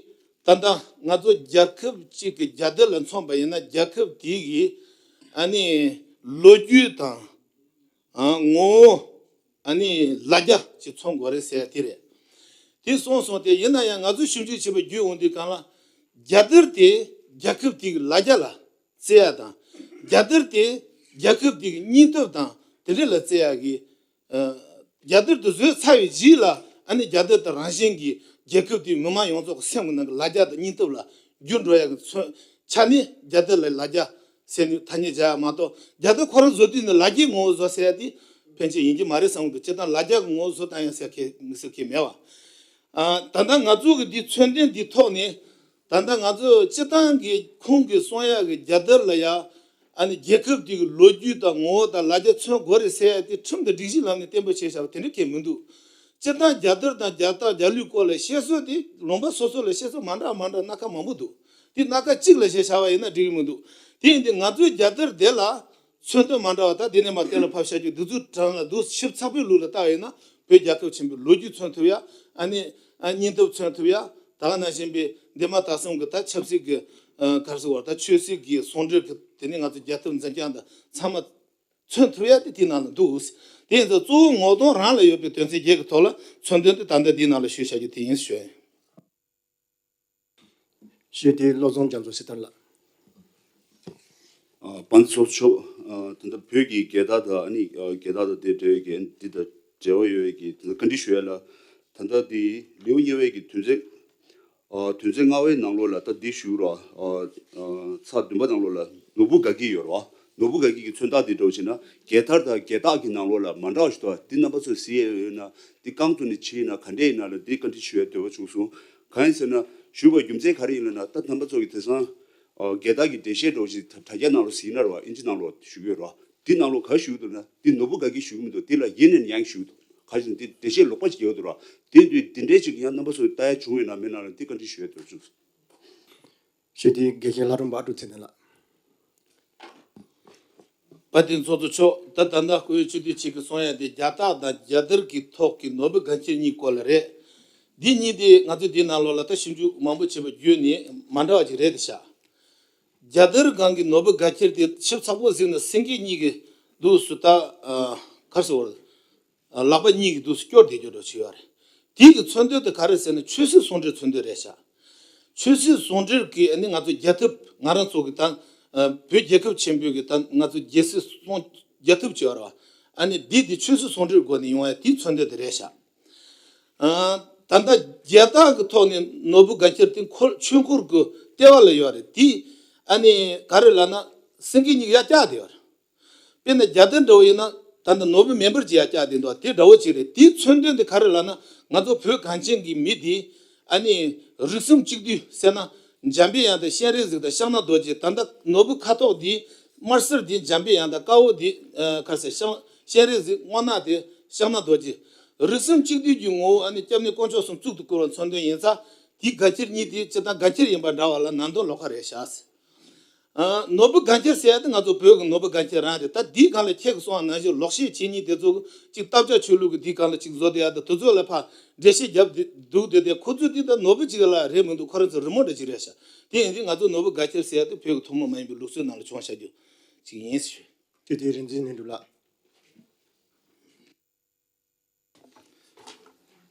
ད་ལྟ་ང་ཚོ་རྒྱལ་ཁབ་གཅིག་གི་རྒྱལ་དར་ལ་མཚོན་པ་ཡིན་ན་རྒྱལ་ཁབ་དེ་གི་ཨ་ནི་ལོ་རྒྱུས་དང་ཨ་ངོ་བོ་ཨ་ནི་ལ་རྒྱ་ཅིག་མཚོན་དགོས་རེད་ཟེར་ཡ་དེ་རེད། དེ་གསུངས་སོང་སྟེ་ཡིན་ན་ཡང་ང་ཚོ་ཞིབ་འཇུག་བྱེད་པ་བརྒྱུད་འོང་དུས་གང་ལ་རྒྱལ་དར་དེ་རྒྱལ་ཁབ་དེ་གི་ལ་རྒྱ་ལ་བརྩི་ཡ་དང་རྒྱལ་དར་དེ་རྒྱལ་ཁབ་དེ་གི་སྙིང་སྟོབས་དང་དེ་འདྲ་ལ་བརྩི་ཡ་གི། རྒྱལ་དར་དེ་བཟོས་ཚར་བའི་རྗེས་ལ་ཨ་ནི་རྒྱལ་དར་དེ་རང་བཞིན་གྱིས་རྒྱལ་ཁབ་དེའི་མི་མང་ཡོངས་རྫོགས་ཀྱི་སེམས་ཀྱི་ནང་གི་ལ་རྒྱ་དང་སྙིང་སྟོབས་ལ་འགྱུར་འགྲོ་ཡག་གི་ཚོད་ཆ་ནས་རྒྱལ་དར་ལ་ལ་རྒྱ་ཟེར་ནས་ཐ་སྙད་བྱ་ཡག་མ་གཏོགས། རྒྱལ་དར་ཁོ་རང་བཟོ་དུས་ནི་ལ་རྒྱའི་ངོ་བོ་བཟོ་ཟེར་ཡག་དེ་ཕན་ཆད་ཡིན་གྱི་མ་རེད་བསམ་གི་འདུག་སྤྱིར་བཏང་ལ་རྒྱ་གི་ངོ་བོ་བཟོ་བཏང་ཡག་ཟེར་མཁན་དམིགས་བསལ་གྱི་མེད་པ། ད་ལྟ་ང་ཚོ་གི་འདི་མཚོན་དོན་འདི་ཐོག་ནས། ད་ལྟ་ང་ཚོ་སྤྱིར་བཏང་གི་ཁོང་གིས་གསུང་ཡག་གི་རྒྱལ་དར་ལ་ཡ། ཨ་ནི་རྒྱལ་ཁབ་དེ་གི་ལོ་རྒྱུས་དང་ངོ་བོ་དང་ལ་རྒྱ་མཚོན་དགོས་རེད་ཟེར་ཡ་དེ་ཁྲིམས་དང་སྒྲིག་གཞིའི་ལམ་ནས་གཏན་འབེབས་བྱས་བཞག་པ་དེ་འདྲ་གང་ཡང་མི་འདུག་སྤྱིར་བཏང་རྒྱལ་དར་དང་རྒྱལ་རྟགས་རྒྱལ་གླུའི་སྐོར་ལ་བཤད་སྲོལ་དེ་ལུང་པ་སོ་སོ་ལ་བཤད་སྲོལ་མ་འདྲ་མ་འདྲ་སྣ་ཁ་མང་པོ་འདུག་དེ་སྣ་ཁ་གཅིག་ལ་བཤད་བྱ་བ་ཡིན་ན་འགྲིག་གི་མི་འདུག་དེ་ཡིན་དུས་ང་ཚོའི་རྒྱལ་དར་དེ་ལ། མཚོན་དོན་མ་འདྲ་བ་ད་དེ་ནས་མར་གཏན་ལ་ཕབ་བྱ་རྒྱུ་འདི་ཚོའི་གྲས་ལ་འདུག་ཞིབ་ཚགས་པོའི་ལུགས་ལ་བལྟ་བ་ཡིན་ན་བོད་རྒྱལ་ཁབ་ཆེན་པོའི་ལོ་རྒྱུས་མཚོན་ཐུབ་ཡ། ཨ་ནི་ཨ་སྙིང་སྟོབས་མཚོན་ཐུབ་ཡ། ད་ག་ནང་བཞིན་པའི་འདས་མ་ད་གསུམ་གྱི་ད་ཆབ་སྲིད་ཀྱི་ ཨ་ག་རེ་ཟེར་བ་ད་ཆོས་སྲིད་ཀྱི་ཟུང་འབྲེལ་གྱི་དེ་ནི་ང་ཚོ་རྒྱལ་ཁབ་འཛིན་སྐྱོང་དང་ཚང་མ་མཚོན་ཐུབ་ཡ་དེ་དེའི་ནང་ལ་འདུག་དེ་ཡིན་ཙང་གཙོ་བོ་ངོ་གདོང་རང་ལ་ཡོད་པའི་དོན་ཚན་བརྒྱད་ཀྱི་ཐོག་ལ་མཚོན་དོན་དེ་ད་ལྟ་འདིའི་ནང་ལ་ཞུས་བཞག་རྒྱུ་དེ་ཡིན་ཞུ་ཡ་ཡིན། ཞུས་ཏེ་བློ་བཟང་རྒྱ་མཚོ་སྲི་ཐར་ལགས། ཨ་དཔལ་ལྡན་ཚོགས་གཙོ་མཆོག་ཨ་ད་ལྟ་བོད་ཀྱི་རྒྱལ་དར་དང་ཨ་ནི་ཨ་རྒྱལ་དར་དང་དེ་འབྲེལ་བའི་གི་འདི་དང་འབྲེལ་བ་ཡོད་པའི་གི་ད་ལྟ་བཀའ་འདྲི་ཞུ་ཡ་ལ། ད་ལྟ་འདི་ལེའུ་གཉིས་པའི་གི་དོན་ཚན་ཨ་དོན་ཚན་ལྔ་པའི་ནང་ལོགས་ལ་ད་འདི་ཞུ་ར། ཨ་ཨ་ཚར་བདུན་པ་ནང་ལོགས་ལ་ནོར་བུ་དགའ་སྐྱིད་ཡོད་ར། ནོར་བུ་དགའ་སྐྱིད་ཀྱི་མཚོན་རྟགས་འདི་འདྲ་བོ་བྱས་ན་རྒྱལ་དར་དང་རྒྱལ་རྟགས་ཀྱི་ནང་ལོགས་ལ་མ་འདྲ་བ་ཞིག་འདུག་འདི་རྣམ་པ་ཚོས་གཟིགས་ཡས་ཡོད་ན་འདི་རྐང་ཐུག་ནས་ཕྱིས་ན་ག་འདྲས་ཡིན་ན་ལ་འདི་བཀའ་འདྲི་ཞུ་ཡ་འདོད་པ་བྱུང་སོང་། གང་ཡིན་ཟེར་ན་ཞུས་པའི་རྒྱུ་མཚན་ག་རེ་ཡིན་ལབ་ན་ད་རྣམ་པ་ཚོ་གི་དེང་སང་ཨ་རྒྱལ་དར་གྱི་འགྲེལ་བཤད་འདྲ་བོ་ཞིག་དྲ་རྒྱ་ནང་ལོགས་ཟིན་ན་ར་བ་ཨིན་ཇི་ནང་ལོགས་ཞུ་གི་ཡོད་ར། འདི་ནང་ལོགས་ག་ཞུ་གི་འདུག་ན་འདི་ནོར་བུ་དགའ་སྐྱིད་ཞུ་གི་མི་འདུག་འདི་ལ་ཡིན་ནས་ཡང་ཞུ་གི་འདུག་ག་ཞིག་འདི་འགྲེལ་བཤད་ལོག་པ་ཞིག་ཡོད་འདུག་ར། དེ་དུས་འདི་འདྲའི་ཞིག་ཡང་རྣམ་པ་ཚོ་ལྟ་ཡ་བྱུང་ཡོད་ན་མེད་ན་ལ་འདི་བཀའ་འདྲི་ཞུ་ཡ་འདོད་བྱུང་སོང་། ཞུས་ཏེ་དགེ་བཤེས་ལྷ་རམས་པ་ཨ་ཀྲུག་ཚེ་བརྟན་ལགས། དཔལ་ལྡན་ཚོགས་གཙོ་མཆོག་ད་ད་ལྟ་སྐུ་ཡོད་སྤྱི་འཐུས་གཅིག་གིས་གསུང་ཡ་དེ་རྒྱལ་རྟགས་དང་རྒྱལ་དར་གྱི་ཐོག་གི་ནོར་བུ་དགའ་འཁྱེར་གཉིས་སྐོར་ལ་རེད། འདི་གཉིས་དེ་ང་ཚོས་འདིའི་ནང་ལོགས་ལ་ད་ཞིབ་འཇུག་མང་པོ་བྱས་པ་བརྒྱུད་ནས་མ་འདྲ་བ་ཅིག་རེད་དེ་ཤག་རྒྱལ་དར་སྒང་གི་ནོར་བུ་དགའ་འཁྱེར་དེ་ཞིབ་ཚགས་པོ་གཟིགས་ན་སེང་གེ་གཉིས་ཀྱི་འདུག་སུ་ད་གར་སོ་བར། ལག་པ་གཉིས་ཀྱི་དུས་སུ་སྐྱོར་བསྡད་རྒྱུ་འདྲ་བྱས་ཡོད་རེད། དེ་གི་མཚོན་དོན་དེ་ག་རེ་ཟེར་ན་ཆོས་སྲིད་ཟུང་འབྲེལ་མཚོན་དོན་རེད་ཤག་ཆོས་སྲིད་ཟུང་འབྲེལ་གྱི་ཨ་ནི་ང་ཚོ་རྒྱལ་ཁབ་ང་རང་ཚོ་གི་ད་བོད་རྒྱལ་ཁབ་ཆེན་པོའི་གི་ད་ང་ཚོ་རྒྱལ་སྲིད་སྲུང་རྒྱལ་ཁབ་བྱས་པ་རེད་བ། ཨ་ནི་འདི་དེ་ཆོས་སྲིད་ཟུང་འབྲེལ་སྒོ་ནས་ཡོང་ཡ་དེའི་མཚོན་དོན་དེ་རེད་ཤག་ད་ལྟ་རྒྱལ་དར་གི་ཐོག་ནས་ནོར་བུ་དགའ་འཁྱེར་དེ་འཁོར་ཆོས་འཁོར་གི་ལྟེ་བ་ལ་ཡོད་རེད། དེ་ཨ་ནི་ག་རེ་ལབ་ན་སེང་གེ་གཉིས་ཀ་ཡར་བཀྱགས་བསྡད་ཡོད་རེད། དཔེར་ན་རྒྱལ་དར་འདྲ་བོ་ཡིན་ན་ད་ལྟ་ནོར་བུ་མེ་འབར་གྱི་ཡར་བཀྱགས་བསྡད་འདུག་དེ་འདྲ་བོ་ཅིག་རེད། དེའི་མཚོན་དོན་དེ་ག་རེ་ལབ་ན་ང་ཚོ་བོད་གངས་ཅན་གྱི་མི་དེ་ཨ་ནི་རིགས་གསུམ་གཅིག་བསྡུས་ཟེར་ན་འཇམ་པའི་དབྱངས་དང་སྤྱན་རས་གཟིགས་དང་ཤམ་ནག་རྡོ་རྗེ། ད་ལྟ་ནོར་བུ་ཁ་དོག་དེ་དམར་སེར་དེ་འཇམ་པའི་དབྱངས་དང་དཀར་པོ་དེ་ག་རེ་ཟེར་ཤམ་སྤྱན་རས་གཟིགས། སྔོ་ནག་དེ་ཤམ་ནག་རྡོ་རྗེ། རིགས་གསུམ་གཅིག་བསྡུས་ཀྱི་ངོ་བོ་ཨ་ནི་སྐྱབས་གནས་དཀོན་མཆོག་གསུམ་གཙུག་ཏུ་བཀུར་བ་མཚོན་དོན་ཡིན་ཙང་དེའི་དགའ་འཁྱེར་གཉིས་དེ་སྤྱིར་བཏང་དགའ་འཁྱེར་ཡིན་པ་འདྲ་བ་ལ་ནང་དོན་ལོགས་ཀ་རེད་ཤག་ཨ། ནོར་བུ་དགའ་འཁྱེར་ཟེར་ཡ་དེ་ང་ཚོ་བོད་ཀྱི་ནོར་བུ་དགའ་འཁྱེར་རང་རེད། ད་འདིའི་སྒང་ལ་ཁྱེད་ཀྱིས་གསུངས་པ་ནང་བཞིན་ལོག་བཤད་བྱེད་མཁན་དེ་ཚོ་གཅིག་བཏབ་ཆ་ཆོས་ལུགས་ཀྱི་འདིའི་སྒང་ལ་གཅིག་བཟོ་བསྡད་ཡ་དང་དེ་ཚོ་ལ་ཕར་འགྲེལ་བཤད་རྒྱབ་འདུག་བསྡད་དེ་ཁོ་ཚོས་འདི་ད་ནོར་བུ་གཅིག་ལ་རེད་མི་འདུག་ཁོ་རང་ཚོ་རི་མོ་འདྲ་གཅིག་རེད་ཤག་དེ་ཡིན་དུས་ང་ཚོ་ནོར་བུ་དགའ་འཁྱེར་ཟེར་ཡ་དེ་བོད་ཀྱི་ཐུན་མོང་མ་ཡིན་པའི་ལུགས་སྲོལ་ནང་ལ་བྱུང་བཞག་རྒྱུ་གཅིག་ཡིན་ཞུ། དེ་དེ་རིག་འཛིན་ལྷུན་གྲུབ་ལགས།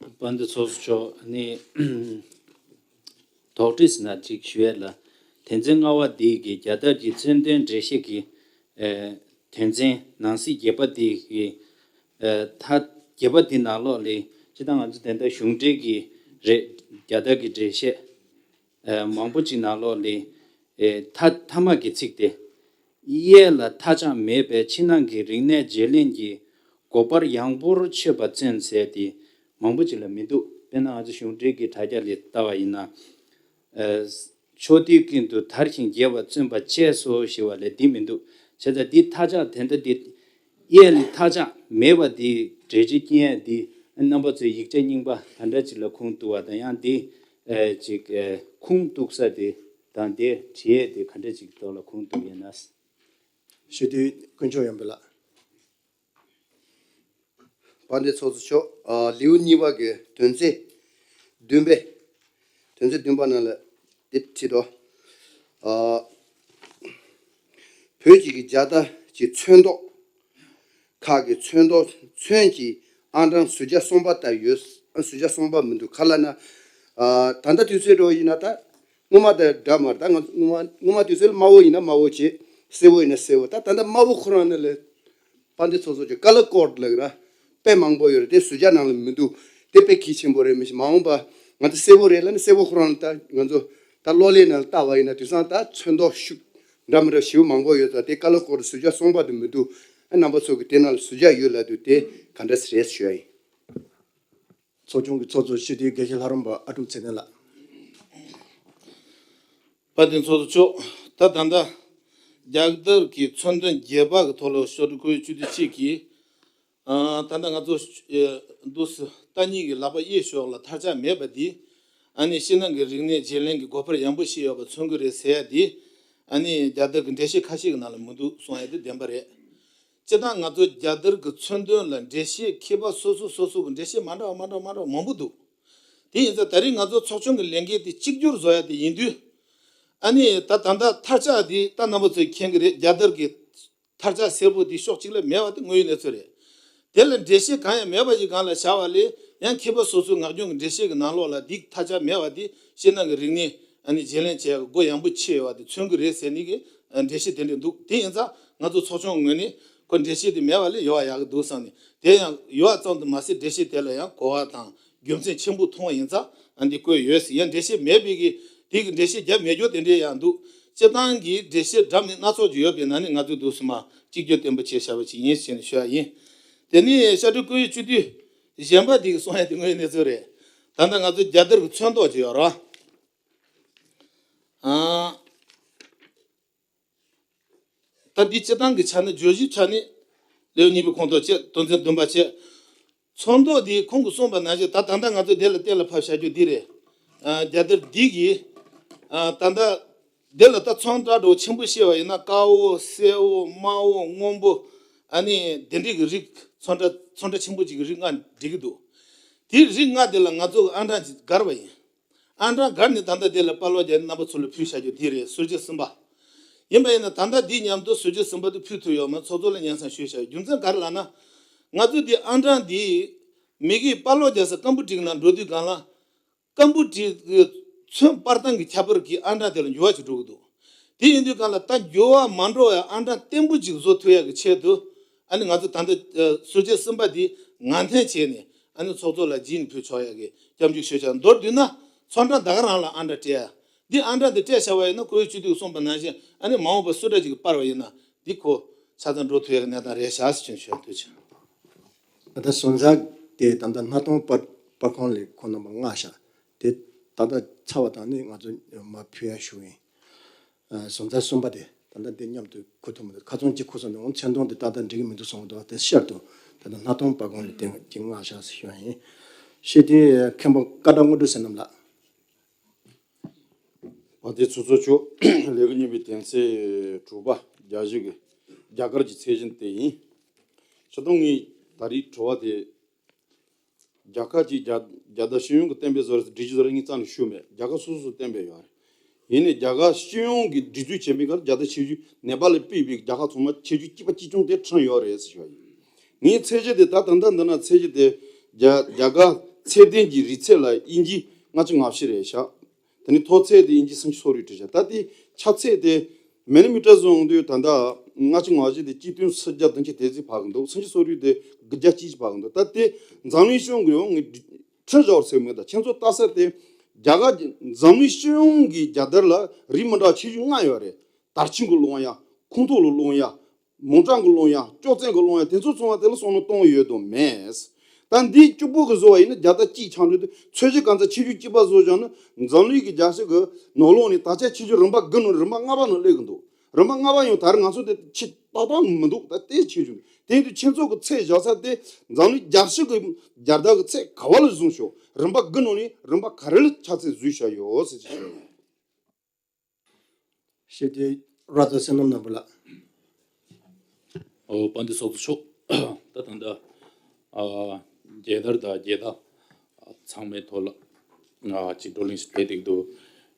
དཔལ་ལྡན་ཚོགས་གཙོ་མཆོག་ནི་དོགས་འདྲི་ཟེར་ན་ཅིག་ཞུ་ཡས་ལ། དོན་ཚན་ལྔ་པ་འདི་གི་རྒྱལ་དར་གྱི་མཚོན་དོན་འགྲེལ་བཤད་ཀྱི་ཨེ་དོན་ཚན་ནང་གསེས་བརྒྱད་པ་འདི་གི་ཨེ་མཐའ་བརྒྱད་པ་འདི་ནང་ལོགས་ལས་སྤྱིར་བཏང་ང་ཚོ་དེ་འདྲ་གཞུང་འབྲེལ་གྱི་རེད། རྒྱལ་དར་གྱི་འགྲེལ་བཤད་ཨེ་མང་པོ་ཅིག་ནང་ལོགས་ལས་ཨེ་མཐའ་མཐའ་མ་གི་ཚིག་དེ། གཡས་ལ་མཐའ་ལྕགས་མེད་པས་ཕྱི་ནང་གི་རིག་གནས་བརྗེ་ལེན་གྱི་སྒོ་འཕར་ཡངས་པོར་ཆོད་པ་མཚོན་ཟེར་ཏེ་མང་པོ་ཅིག་ལ་མི་འདུག་དཔེར་ན་ང་ཚོ་གཞུང་འབྲེལ་གྱི་དྲ་རྒྱ་ལ་ལྟ་བ་ཡིན་ན། ཕྱོགས་དུས་ཀུན་ཏུ་དར་ཞིང་རྒྱས་པར་བརྩོན་པ་བཅས་སོ་ཞེས་པ་ལས་འདི་མི་འདུག་བྱས་ཙང་འདི་མཐའ་ལྕགས་དེ་འདྲ་འདི་གཡས་ལ་མཐའ་ལྕགས་མེད་པ་འདི་འགྲེལ་བརྗོད་སྐྱོན་ཡ་འདི་རྣམ་པ་ཚོས་ཡིག་ཆ་རྙིང་པ་ག་འདྲ་ཅིག་ལ་ཁུངས་གཏུགས་པ་དང་ཡང་འདི་ཅིག་ཁུངས་གཏུགས་ས་དེ་དང་དེ་བྲིས་ཡས་དེ་ག་འདྲ་ཅིག་ཐོག་ལ་ཁུངས་གཏུགས་ཡོད་ན། ཞུ་དུས་དཀོན་མཆོག་ཡོན་པོ་ལགས། དཔལ་ལྡན་ཚོགས་གཙོ་མཆོག་ཨ་ལེའུ་གཉིས་པ་གི་དོན་ཚན་བདུན་པའི་དོན་ཚན་བདུན་པ་ནང་ལ་དེ་བྲིས་འདུག་ཨ་བོད་ཀྱི་རྒྱལ་དར་གྱི་ཚོན་མདོག་ཁག་གི་ཚོན་མདོག་ཚོན་གྱི་ཨང་གྲངས་ཟུར་བརྒྱ་གསུམ་པ་ལྟར་ཡོད། ཨ་ཟུར་བརྒྱ་གསུམ་པ་མི་འདུག་ག་ལབ་ན། ཨ་ད་ལྟ་དུས་ཚོད་འདྲ་བོ་ཡིན་ན་ད་སྔོན་མ་དང་འདྲ་མ་རེད། ད་ང་སྔོན་མ་སྔོན་མ་དུས་ཚོད་ལ་དམར་པོ་ཡིན་ན་དམར་པོ་བྱས། སེར་པོ་ཡིན་ན་སེར་པོ། ད་ད་ལྟ་དམར་པོ་ཁོ་རང་ནི་ལས་དཔལ་ལྡན་ཚོགས་གཙོ་ཀྱི་ཀ་ལར་ཀོཌ་ལབ་ཀྱི་ར། དཔེ་མང་པོ་ཡོད་རེད། དེ་ཟུར་བརྒྱ་ནང་ལ་མི་འདུག་དེ་དཔེ་གལ་ཆེན་པོ་རེད། མི་ཤེས། མ་འོངས་པ་ང་ཚོ་སེར་པོ་རེད་ལབ་ན་སེར་པོ་ཁོ་རང་ལ་ད་ང་ཚོ་ད་གློག་ཀླད་ནང་ལ་ལྟ་བ་ཡིན་ན་དེང་སང་ད་ཚོན་མདོག་ཤུགས་འདྲ་མི་འདྲ་ཞེ་པོ་མང་པོ་ཡོད་ཙང་དེ་ཀ་ལར་ཀོཌ་ཟུར་བརྒྱ་གསུམ་པ་དེ་མི་འདུག་ཨ་རྣམ་པ་ཚོ་གི་དེ་ནང་ལ་ཟུར་བརྒྱ་ཡོད་ལབ་དུས་དེ་ག་འདྲ་རེད་ཞུ་ཡ་ཡིན། ཚོགས་ཆུང་གི་ཚོགས་གཙོ་སྤྱི་འཐུས་དགེ་བཤེས་ལྷ་རམས་པ་ཨ་ཀྲུག་ཚེ་བརྟན་ལགས། དཔལ་ལྡན་ཚོགས་གཙོ་མཆོག་ད་ད་ལྟ་རྒྱལ་དར་གྱི་མཚོན་དོན་བརྒྱད་པ་གི་ཐོག་ལ་ཤོག་སྒྲིལ་སྐུ་ཡོད་སྤྱི་འཐུས་གཅིག་གིས། ཨ་ད་ལྟ་ང་ཚོ་ཨེ་འདུག་སེ་ལྟ་མཁན་གྱི་ལག་པ་གཡས་ཕྱོགས་ལ་མཐའ་ལྕགས་མེད་པ་འདི། ཨ་ནི་ཕྱི་ནང་གི་རིག་གནས་བརྗེ་ལེན་གྱི་སྒོ་འཕར་ཡངས་པོ་ཞིག་ཡོད་པ་མཚོན་གྱི་རེད་ཟེར་ཡ་འདི། ཨ་ནི་རྒྱལ་དར་གྱི་འགྲེལ་བཤད་ཁ་ཤས་ཀྱི་ནང་ལ་མི་འདུག་གསུང་ཡ་དེ་བདེན་པ་རེད། སྤྱིར་བཏང་ང་ཚོ་རྒྱལ་དར་གྱི་མཚོན་དོན་ལ་འགྲེལ་བཤད་མཁས་པ་སོ་སོ་སོ་སོ་གི་འགྲེལ་བཤད་མ་འདྲ་བ་མ་འདྲ་བ་མ་འདྲ་བ་མང་པོ་འདུག་དེ་ཡིན་ཙང་ད་རེས་ང་ཚོ་ཚོགས་ཆུང་གི་ལས་འགན་དེ་གཅིག་གྱུར་བཟོ་ཡ་དེ་ཡིན་དུས། ཨ་ནི་ད་ད་ལྟ་མཐར་ཆགས་འདི་ད་རྣམ་པ་ཚོས་མཁྱེན་གྱི་རེད། རྒྱལ་དར་གྱི་མཐར་ཆགས་སེར་པོ་འདི་ཕྱོགས་གཅིག་ལ་མེད་པ་དེ་དངོས་ཡོད་གནས་ཚུལ་རེད། དེ་ལ་འགྲེལ་བཤད་གང་ཡང་མེད་པ་ཞིག་སྒང་ལ་བཞག་པ་ལས། ཡང་མཁས་པ་སོ་སོའི་ངག་རྒྱུན་གྱི་འགྲེལ་བཤད་ཀྱི་ནང་ལོགས་ལ་འདི་མཐར་ཆགས་མེད་པ་འདི་ཕྱི་ནང་གི་རིག་གནས་ཨ་ནི་བརྗེ་ལེན་བྱེད་ཡག་གི་སྒོ་ཡངས་པོ་ཕྱེ་ཡོད་པ་དེ་མཚོན་གྱི་རེད་ཟེར་ནི་གི་འགྲེལ་བཤད་དེ་འདྲ་འདུག་དེ་ཡིན་ཙང་ང་ཚོ་ཚོགས་ཆུང་ངོས་ནས་ཁོ་འགྲེལ་བཤད་དེ་མེད་པ་ལས་ཡོད་པ་ཡག་གི་འདུག་བསམ་ནས། དེ་ཡང་ཡོད་པ་ཙམ་དུ་མ་ཟད། འགྲེལ་བཤད་དེ་ལ་ཡང་གོ་བ་དང་རྒྱུ་མཚན་ཆེན་པོ་མཐོང་བ་ཡིན་ཙང་ཨ་འདི་བཀོད་ཡོད་ཟེར། ཡང་འགྲེལ་བཤད་མེད་པའི་གི་དེ་གི་འགྲེལ་བཤད་རྒྱབ་མེད་རྒྱུ་དེ་འདྲའི་ཡང་འདུག་སྤྱིར་བཏང་གི་འགྲེལ་བཤད་འདྲ་མིན་སྣ་ཚོགས་ཅིག་ཡོད་པའི་ནང་ནས་ང་ཚོས་འདུག་སེ་མར་གཅིག་གྱུར་བརྟན་པོ་བྱས་བཞག་པ་ཅིག་ཡིན་ཞེས་ནས་ཞུ་ཡ་ཡིན། དེ་ནས་བཤད་སྒྲུབ་བཀོད་ཡིག་བཅུ་བདུན་གཞན་པ་དེ་གི་གསུང་ཡ་དེ་དངོས་གནས་ཚུལ་རེད། ད་ལྟ་ང་ཚོ་རྒྱལ་དར་གྱི་ཚོན་མདོག་ཅིག་ཡོད་རེད་བ། ཨ། ད་འདི་སྤྱིར་བཏང་གི་ཆ་ནས། བརྗོད་གཞིའི་ཆ་ནས་ལེའུ་གཉིས་པའི་ཁོངས་གཏོགས་བྱས། དོན་ཚན་བདུན་པ་བྱས། ཚོན་མདོག་འདི་གོང་གི་གསུངས་པ་ནང་བཞིན། ད་ད་ལྟ་ང་ཚོ་འདི་ལ་གཏན་ལ་ཕབ་བཞག་རྒྱུ་འདི་རེད། ཨ། རྒྱལ་དར་འདི་གི། ཨ། ད་ལྟ་འདི་ལ་ད་ཚོན་ཁྲ་འདྲ་བོ་ཆེན་པོ་བཤད་པ་ཡིན་ན། དཀར་པོ། སེར་པོ། དམར་པོ། སྔོན་པོ། ཨ་ནི་དེ་འདྲའི་གི་རིགས། ཚོན་ཁྲ་ཚོན་ཁྲ་ཆེན་པོ་གཅིག་གི་རིགས་ལྔ་འགྲིག་གི་འདུག་དེ་རིགས་ལྔ་དེ་ལ་ང་ཚོ་གི་ཨང་གྲངས་ཅིག་བསྒར་བ་ཡིན། ཨང་གྲངས་བསྒར་ནས་ད་ལྟ་དེ་ལ་དཔའ་ལོ་རྒྱག་ནས་རྣམ་པ་ཚོ་ལ་ཕུལ་བཞག་རྒྱུ་དེ་རེད། ཟུར་བརྗེ་གསུམ་པ། ཡིན་པ་ཡིན་ན་ད་ལྟ་འདི་མཉམ་དུ་ཟུར་བརྗེ་གསུམ་པ་དེ་ཕུལ་ཐུབ་ཡོད་མེད་ཚོགས་གཙོ་ལ་སྙན་སེང་ཞུས་བཞག་རྒྱུ་མཚན་ག་རེ་ལབ་ན། ང་ཚོ་འདི་ཨང་གྲངས་འདི་མི་གིས་དཔའ་ལོ་རྒྱག་ས་ཀམ་པུ་ཊར་ནང་འགྲོ་དུས་སྒང་ལ། ཀམ་པུ་ཊར་གི་ཚོན་པར་སྟངས་ཀྱི་ཁྱད་པར་གྱིས་ཨང་གྲངས་དེ་ལ་འགྱུར་བ་ཅིག་འགྲོ་གི་འདུག་དེ་ཡིན་དུས་སྒང་ལ་ད་འགྱུར་བ་མ་འགྲོ་བའི་ཨང་གྲངས་བརྟན་པོ་ཅིག་བཟོ་ཐུབ་ཡག་གི་ཆེད་དུ། ཨ་ནི་ང་ཚོ་ད་ལྟ་ཨ་ཟུར་བརྗེ་གསུམ་པ་འདི་ངང་འཐེན་བྱས་ནས། ཨ་ནི་ཚོགས་གཙོ་ལ་བརྗེས་ནས་ཕུལ་ཆོག་ཡག་གི་སྐྱབས་འཇུག་ཞུས་བཞག་མདོར་བསྡུས་ན། ཚོན་ཁྲ་ད་ག་རང་ལ་ཨང་གྲངས་སྤྲད་ཡ། འདི་ཨང་གྲངས་འདི་སྤྲད་བཞག་པ་ཡིན་ན། ཁོའི་སྤྱི་འཐུས་གསུངས་པ་ནང་བཞིན། ཨ་ནི་མ་འོངས་པ་སུ་འདྲ་ཅིག་གིས་པར་བ་ཡིན་ན་འདི་ཁོ་ཆ་ཚང་འགྲོ་ཐུབ་ཡག་གི་གནས་སྟངས་རེད་བཞག་ཟེར་ཞུ་ཡག་འདུག་ཅིང་། ད་ལྟ་ཟུར་འཛུགས་དེ་ད་ལྟ་སྣ་གཏོང་པར་པར་ཁང་ལས་ཁོ་རྣམ་པ་མངགས་བཞག་དེ་ད་ལྟ་ཚར་བ་དང་ནི་ང་ཚོ་མར་ཕུལ་ཡག་ཞུ་ཡིན། ཨ། ཟུར་འཛུགས་གསུམ་པ་དེ་ད་ལྟ་འདི་མཉམ་དུ་འཁུར་ཐུབ་མི་འདུག་ཁ་ཚོན་གཅིག་འཁུར་སོང་ནས། འོང་མཚན་མཐོང་དེ་ཏག་ཏག་འགྲིག་གི་མི་འདུག་གསུངས་འདུག་དེ་ཕྱིར་དུ་ད་ལྟ་སྣ་གཏོང་པར་ཁང་ལས་དེ་གཅིག་མངགས་བཞག་ཟེར་ཞུ་ཡ་ཡིན། ཞེས་དེ་མཁན་པོ་ཀ་དག་དངོས་གྲུབ་ཟེར་རྣམས་ལགས། བ་དེ་ཚོགས་གཙོ་མཆོག་ལེའུ་གཉིས་པའི་དོན་ཚན་དྲུག་པ། རྒྱ་གཞུང་གི་རྒྱ་གར་གྱི་ཚད་གཞི་དེ་ཡིན། སྤྱིར་བཏང་ངས་ད་རེས་དྲི་བ་དེ། རྒྱ་གར་གྱི་རྒྱ་རྒྱལ་དར་སྤྱི་ཡོངས་ཀྱི་གཏན་འབེབས་བཟོ་རེད། སྒྲིག་གཞི་བཟོ་རེད། ངས་རྩ་ནས་ཞུས་མེད། རྒྱལ་ཁབ་སོ་སོ་སོ་གཏན་འབེབས་ཡོད་རེད། ཡིན་ནའི་རྒྱ་གར་སྤྱི་ཡོངས་ཀྱི་སྒྲིག་འཛུགས་བྱེད་པའི་ཁར་རྒྱལ་དར་ཆེ་ཤོས་ནེ་པ་ལས་ཕུད་པའི་རྒྱལ་ཁབ་ཚང་མ་ཆེ་ཤོས་གཅིག་པ་གཅིག་རྐྱང་དེ་ཁྲིམས་ཡོད་རེད་ཟེར་ཞུ་བ་ཡིན། ངས་ཚད་གཞི་དེ་ད་ད་ལྟ་འདི་ན་ཚད་གཞི་དེ་རྒྱ་རྒྱ་གར་ཚད་ལྡན་གྱི་རིང་ཚད་ལ་དབྱིན་ཇི་ལྔ་བཅུ་ང་བཞི་རེད་ཤག་དེ་ནས་མཐོ་ཚད་དེ་དབྱིན་ཇི་སུམ་ཅུ་སོ་དྲུག་བྲིས་ཤག་ད་དེ་ཆ་ཚད་དེ་མི་ལི་མི་ཊར་བཟོ་ཡོང་དུས་ད་ལྟ་ལྔ་བཅུ་ང་བཞི་དེ་གཅིག་སྟོང་སུམ་བརྒྱ་བདུན་ཅུ་དེ་ཙམ་ཕར་གི་འདུག་སུམ་ཅུ་སོ་དྲུག་དེ་དགུ་བརྒྱ་གཅིག་ཅིག་ཕར་གི་འདུག་ད་དེ་འཛམ་གླིང་སྤྱི་ཡོངས་ཀྱི་ཡང་ངས་ཁྲིམས་བཞག་པར་ཟེར་མེད། ད་ཁྱེད་ཚོ་ལྟ་ས་དེ་རྒྱ་གར་གྱི་འཛམ་གླིང་སྤྱི་ཡོངས་ཀྱི་རྒྱལ་དར་ལ་རིགས་མི་འདྲ་ཆེ་ཆུང་ལྔ་ཡོད་རེད། དར་ཆེན་གྱི་སློང་ཡ། ཁོང་ཐོག་ལ་སློང་ཡ། མོ་ཊ་གི་སློང་ཡ། ཅོག་ཙེ་གི་སློང་ཡ། དེ་ཚོ་ཚང་མ་དེ་ལ་བསམ་བློ་གཏོང་གི་ཡོད་དམ་མེད། ད་འདི་གཅིག་པོ་གི་བཟོ་བ་ཡིན་ན་རྒྱལ་དར་གཅིག་ཆགས་འགྲོ་དུས་ཚད་གཞི་གང་ཚ་ཆེ་ཆུང་གཅིག་པ་བཟོ་བཞག་ན། འཛམ་གླིང་གི་རྒྱལ་སྤྱི་གི་ནང་ལོགས་ནས་དར་ཆ་ཆེ་ཆུང་རིམ་པ་དགུ་ནང་རིམ་པ་ལྔ་པ་ནང་སླེབས་གི་འདུག་རིམ་པ་ལྔ་པ་ཡང་ད་རེས་ང་ཚོ་དེ་ཆེ་ཏག་ཏག་མི་འདུག་ད་དེ་ཆེ་ཆུང་། དེ་ཡིན་དུས་ཁྱེད་ཚོ་གི་ཚད་བཞག་ས་དེ་འཛམ་གླིང་རྒྱལ་སྤྱི་གི་རྒྱལ་དར་གི་ཚད་ག་བ་ལ་བཟུང་ཤོག་རིམ་པ་དགུ་ནང་ནས་རིམ་པ་ག་རེ་ལ་ཆ་ཚད་བཟོས་བཞག་ཡོད་ཟེར་གྱི་ཞུ་ཡིན། ཞེས་དེ་ར་ཙ་བསོད་ནམས་ནོར་བུ་ལགས། ཨོ། དཔལ་ལྡན་ཚོགས་གཙོ་མཆོག་ད་ད་ལྟ་ཨ་རྒྱལ་དར་དང་རྒྱལ་དར་ཚང་མའི་ཐོག་ལ་ཨ་ཅིག་བགྲོ་གླེང་ཞིག་བྱས་བསྡད་འདུག་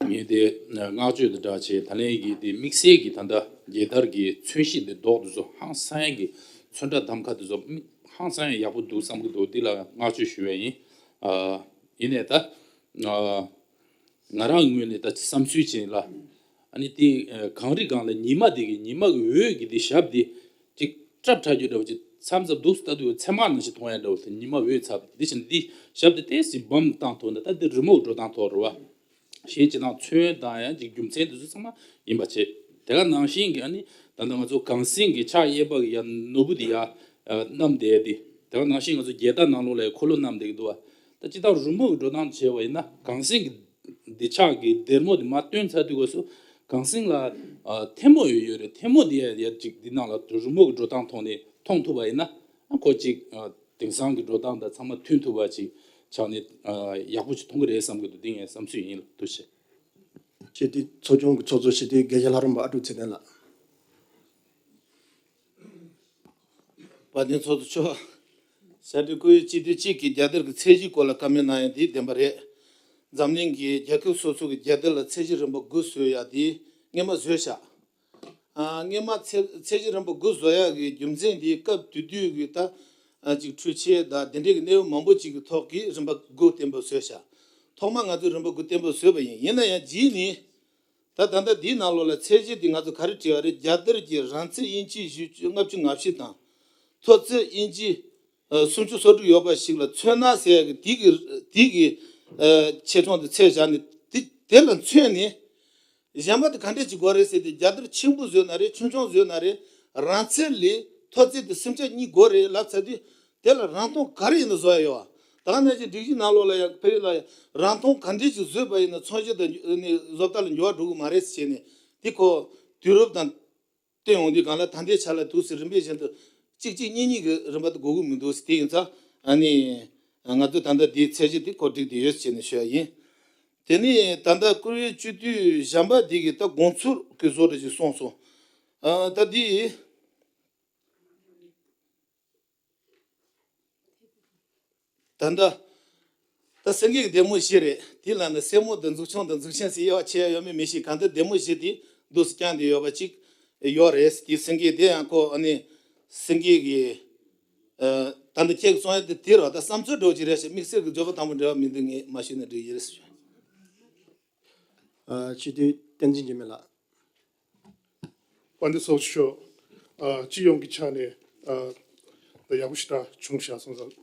ངས་དེ་བསྔགས་བརྗོད་དང་སྦྲགས་བྱས། ད་ལན་གྱི་དེ་དམིགས་བསལ་གྱི་ད་ལྟ་རྒྱལ་དར་གྱི་མཚོན་བྱེད་དེ་མདོག་དེ་ཚོ་ཧང་སང་ཡག་གི། ཚོན་ཁྲ་གདམ་ཁ་དེ་ཚོ་ཧང་སང་ཡག་པོ་འདུག་བསམ་གྱི་འདུག་འདི་ལ་བསྔགས་བརྗོད་ཞུ་བ་ཡིན། ཨ་ཡིན་ནའི་ད་ཨ། ང་རང་ངོས་ནས་ད་ཅི་བསམ་ཚུལ་བྱས་ལ། ཨ་ནི་དེ་གངས་རི་སྒང་ལ་ཉི་མ་དེ་གི་ཉི་མ་གི་འོད་ཀྱི་དེ་ཞབས་དེ་ཅིག་སྲབ་ཁྲ་རྒྱུ་འདྲ་བོ་ཅིག་མཚམས་མཚམས་འདུག་ལྟ་དུས་ཚེར་མ་ནང་བཞིན་མཐོང་ཡ་འདྲ་བོ་དེ་ཉི་མ་འོད་ཚ་དེ་བཞིན་དེ་ཞབས་དེ་ཏོག་ཙམ་བསྡམས་བཏང་ཐུབ་ན། ད་དེ་རི་མོ་འགྲོ་སྟངས་ཐོག་རེད་བ། གཞན་ཅིག་དང་ཚོན་དང་ཡང་ཅིག་རྒྱུ་མཚན་དེ་ཚོ་ཚང་མ་ཡིན་པ་བྱས། དེ་ག་ནང་བཞིན་གྱི་ཨ་ནི་ད་ལྟ་ང་ཚོ་གངས་སེང་གི་ཕྱག་གཡས་པ་གི་ཡ་ནོར་བུ་དེ་ཡ་བསྣམས་བསྡད་དེ། དེ་ག་ནང་བཞིན་ང་ཚོ་རྒྱལ་དར་ནང་ལོགས་ལ་ཡ་འཁོར་ལོ་བསྣམས་བསྡད་ཀྱི་འདུག་བ། ད་ཅི་ལྟར་རི་མོ་གི་འགྲོ་སྟངས་བྱས་པ་ཡིན་ན། གངས་སེང་གི་འདི་ཕྱག་གི་སྡེར་མོ་དེ་མར་བཏོན་ཚར་དུས་སྐབས་སུ་གངས་སེང་ལ་ཨ་ཐལ་མོ་ཡོད་ཡོད་རེད། ཐལ་མོ་དེ་ཡ་ཡ་ཅིག་འདི་ནང་ལ་རི་མོ་གི་འགྲོ་སྟངས་ཐོག་ནས་མཐོང་ཐུབ་པ་ཡིན་ན། ཨ་ཁོ་ཅིག་ཨ་དེང་སང་གི་འགྲོ་སྟངས་དང་ཚང་མ་མཐུན་ཐུབ་པ་ཅིག་ཆགས་ནས་ཨ་ཡག་པོ་ཅིག་མཐོང་གི་རེད་བསམ་གྱི་འདུག་འདི་ངའི་བསམ་ཚུལ་ཡིན་ལགས། ཐུགས་རྗེ་ཆེ། ཅེས་དེ་ཚོགས་ཆུང་གི་ཚོགས་གཙོ་ཞིག་སྟེ་དགེ་བཤེས་ལྷ་རམས་པ་ཨ་ཀྲུག་ཚེ་བརྟན་ལགས། དཔལ་ལྡན་ཚོགས་གཙོ་མཆོག་བཤད་སྒྲུབ་བཀོད་ཡིག་བཅུ་དོན་གཅིག་གི་རྒྱལ་དར་གྱི་ཚད་གཞིའི་སྐོར་ལ་བཀའ་མོལ་གནང་ཡ་འདི་བདེན་པ་རེད། འཛམ་གླིང་གི་རྒྱལ་ཁབ་སོ་སོ་གི་རྒྱལ་དར་ལ་ཚད་གཞི་རིམ་པ་དགུ་བཟོ་ཡ་དེ་སྔོན་མ་བཟོས་ཤག་ཨ། སྔོན་མ་ཚད་ཚད་གཞི་རིམ་པ་དགུ་བཟོ་ཡ་གི་རྒྱུ་མཚན་དེ་སྐབས་དེ་དུས་ཀྱི་ད་ཨ་ཅིག་འཕྲུལ་ཆས་དང་དེ་འདྲའི་གི་གནས་བབ་མང་པོ་ཅིག་གི་ཐོག་གི་རིམ་པ་དགུ་བརྟན་པོ་བཟོས་ཤག་ཐོག་མ་ང་ཚོས་རིམ་པ་དགུ་བརྟན་པོ་བཟོས་པ་ཡིན། ཡིན་ན་ཡང་རྗེས་ནས་ད་ད་ལྟ་འདིའི་ནང་ལོགས་ལ་ཚད་གཞི་དེ་ང་ཚོ་ག་རེ་བྲིས་པ་རེད། རྒྱལ་དར་གྱི་རིང་ཚད་དབྱིན་ཇི་བཞི་བཅུ་ལྔ་བཅུ་ང་བཞི་དང་། མཐོ་ཚད་དབྱིན་ཇི་ཨ་སུམ་ཅུ་སོ་དྲུག་ཡོད་པ་ཞིག་ལ་མཚོན་ན་ཟེར་ཡ་གི་དེ་གི་དེ་གི་ཨ་ཆེ་ཆུང་དེ་ཚད་བཞག་ནས་དེ་དེ་ལ་མཚོན་ནས། གཞན་པ་དེ་ག་འདྲས་ཅིག་དགོས་རེད་ཟེར་ཏེ། རྒྱལ་དར་ཆེན་པོ་བཟོས་ན་རེད། ཆུང་ཆུང་བཟོས་ན་རེད། རིང་ཚད་ལས་མཐོ་ཚད་དེ་སུམ་ཆ་གཉིས་དགོས་རེད་ལབ་ཚར་དུས། དེ་ལ་རིང་ཐུང་ག་རེ་ཡིན་ན་བཟོ་ཡ་ཡོད་བ། ད་ག་ནང་བཞིན་སྒྲིག་གཞི་ནང་ལོགས་ལ་ཡང་ཕ་གི་ལ་ཡང་རིང་ཐུང་ག་འདྲས་ཅིག་བཟོས་པ་ཡིན་ན་ཚོང་གཞི་དང་ནི་བཟོ་ལྟ་ལ་འགྱུར་བ་འགྲོ་གི་མ་རེད་ཟེར་བྱས་ནས། དེ་ཁོ་དུས་རབས་དང་བསྟུན་ཡོང་དུས་སྒང་ལ་ད་ལྟའི་ཆ་ལ་འདུག་ཟེར་རིམ་པས་བཞིན་དུ་གཅིག་གཅིག་གཉིས་གཉིས་ཀྱི་རིམ་པ་དེ་དགོས་ཀྱི་མི་འདུག་ཟེར། དེ་ཡིན་ཙང་ཨ་ནི་ང་ཚོས་ད་ལྟ་འདིའི་ཚད་གཞི་དེ་ཁོ་བསྒྲིགས་བསྡད་ཡོད་ཟེར་ནས་ཞུ་ཡ་ཡིན། དེ་ནས་ད་ལྟ་བཀུར་འོས་སྤྱི་འཐུས་གཞན་པ་འདི་གིས་ད་དགོངས་ཚུལ་གྱི་བཟོ་འདྲ་ཞིག་གསུངས་སོང་། ཨ། ད་འདི་ད་ལྟ་ད་སེང་གེ་གི་ལྡེ་མོ་བཞི་རེད། དེ་ལ་ནི་སེར་མོ་དང་མཛུབ་ཆུང་དང་མཛུབ་ཆེན་ཟེར་དབྱེ་བ་ཕྱེ་ཡ་ཡོད་མེད་མི་ཤེས། གང་ལྟར་ལྡེ་མོ་བཞི་དེ་འདུག་སེ་བརྐྱངས་བསྡད་ཡོད་པ་ཅིག་ཡོད་རེད། དེ་སེང་གེ་དེ་ཡང་ཁོ་ཨ་ནི་སེང་གེ་གི་ཨ། ད་ལྟ་ཁྱེད་ཀྱིས་གསུང་ཡ་དེ་དེ་རེད། ད་བསམ་ཚུལ་འདྲ་བོ་ཅིག་རེད་ཤག་དམིགས་བསལ་གྱི་བརྗོད་པ་དང་པོ་འབྲེལ་བ་མི་འདུག་ངས་མ་ཞུས་ན་འགྲིག་གི་རེད་ཞུ། ཨ། སྤྱི་འཐུས་བསྟན་འཛིན་འཇིགས་མེད་ལགས། དཔལ་ལྡན་ཚོགས་གཙོ་མཆོག་ཨ། སྤྱི་ཡོངས་ཀྱི་ཆ་ནས་ཨ། ད་ཡག་པོ་ཞེ་དྲག་བྱུང་ཤག་སོང་ཙང་།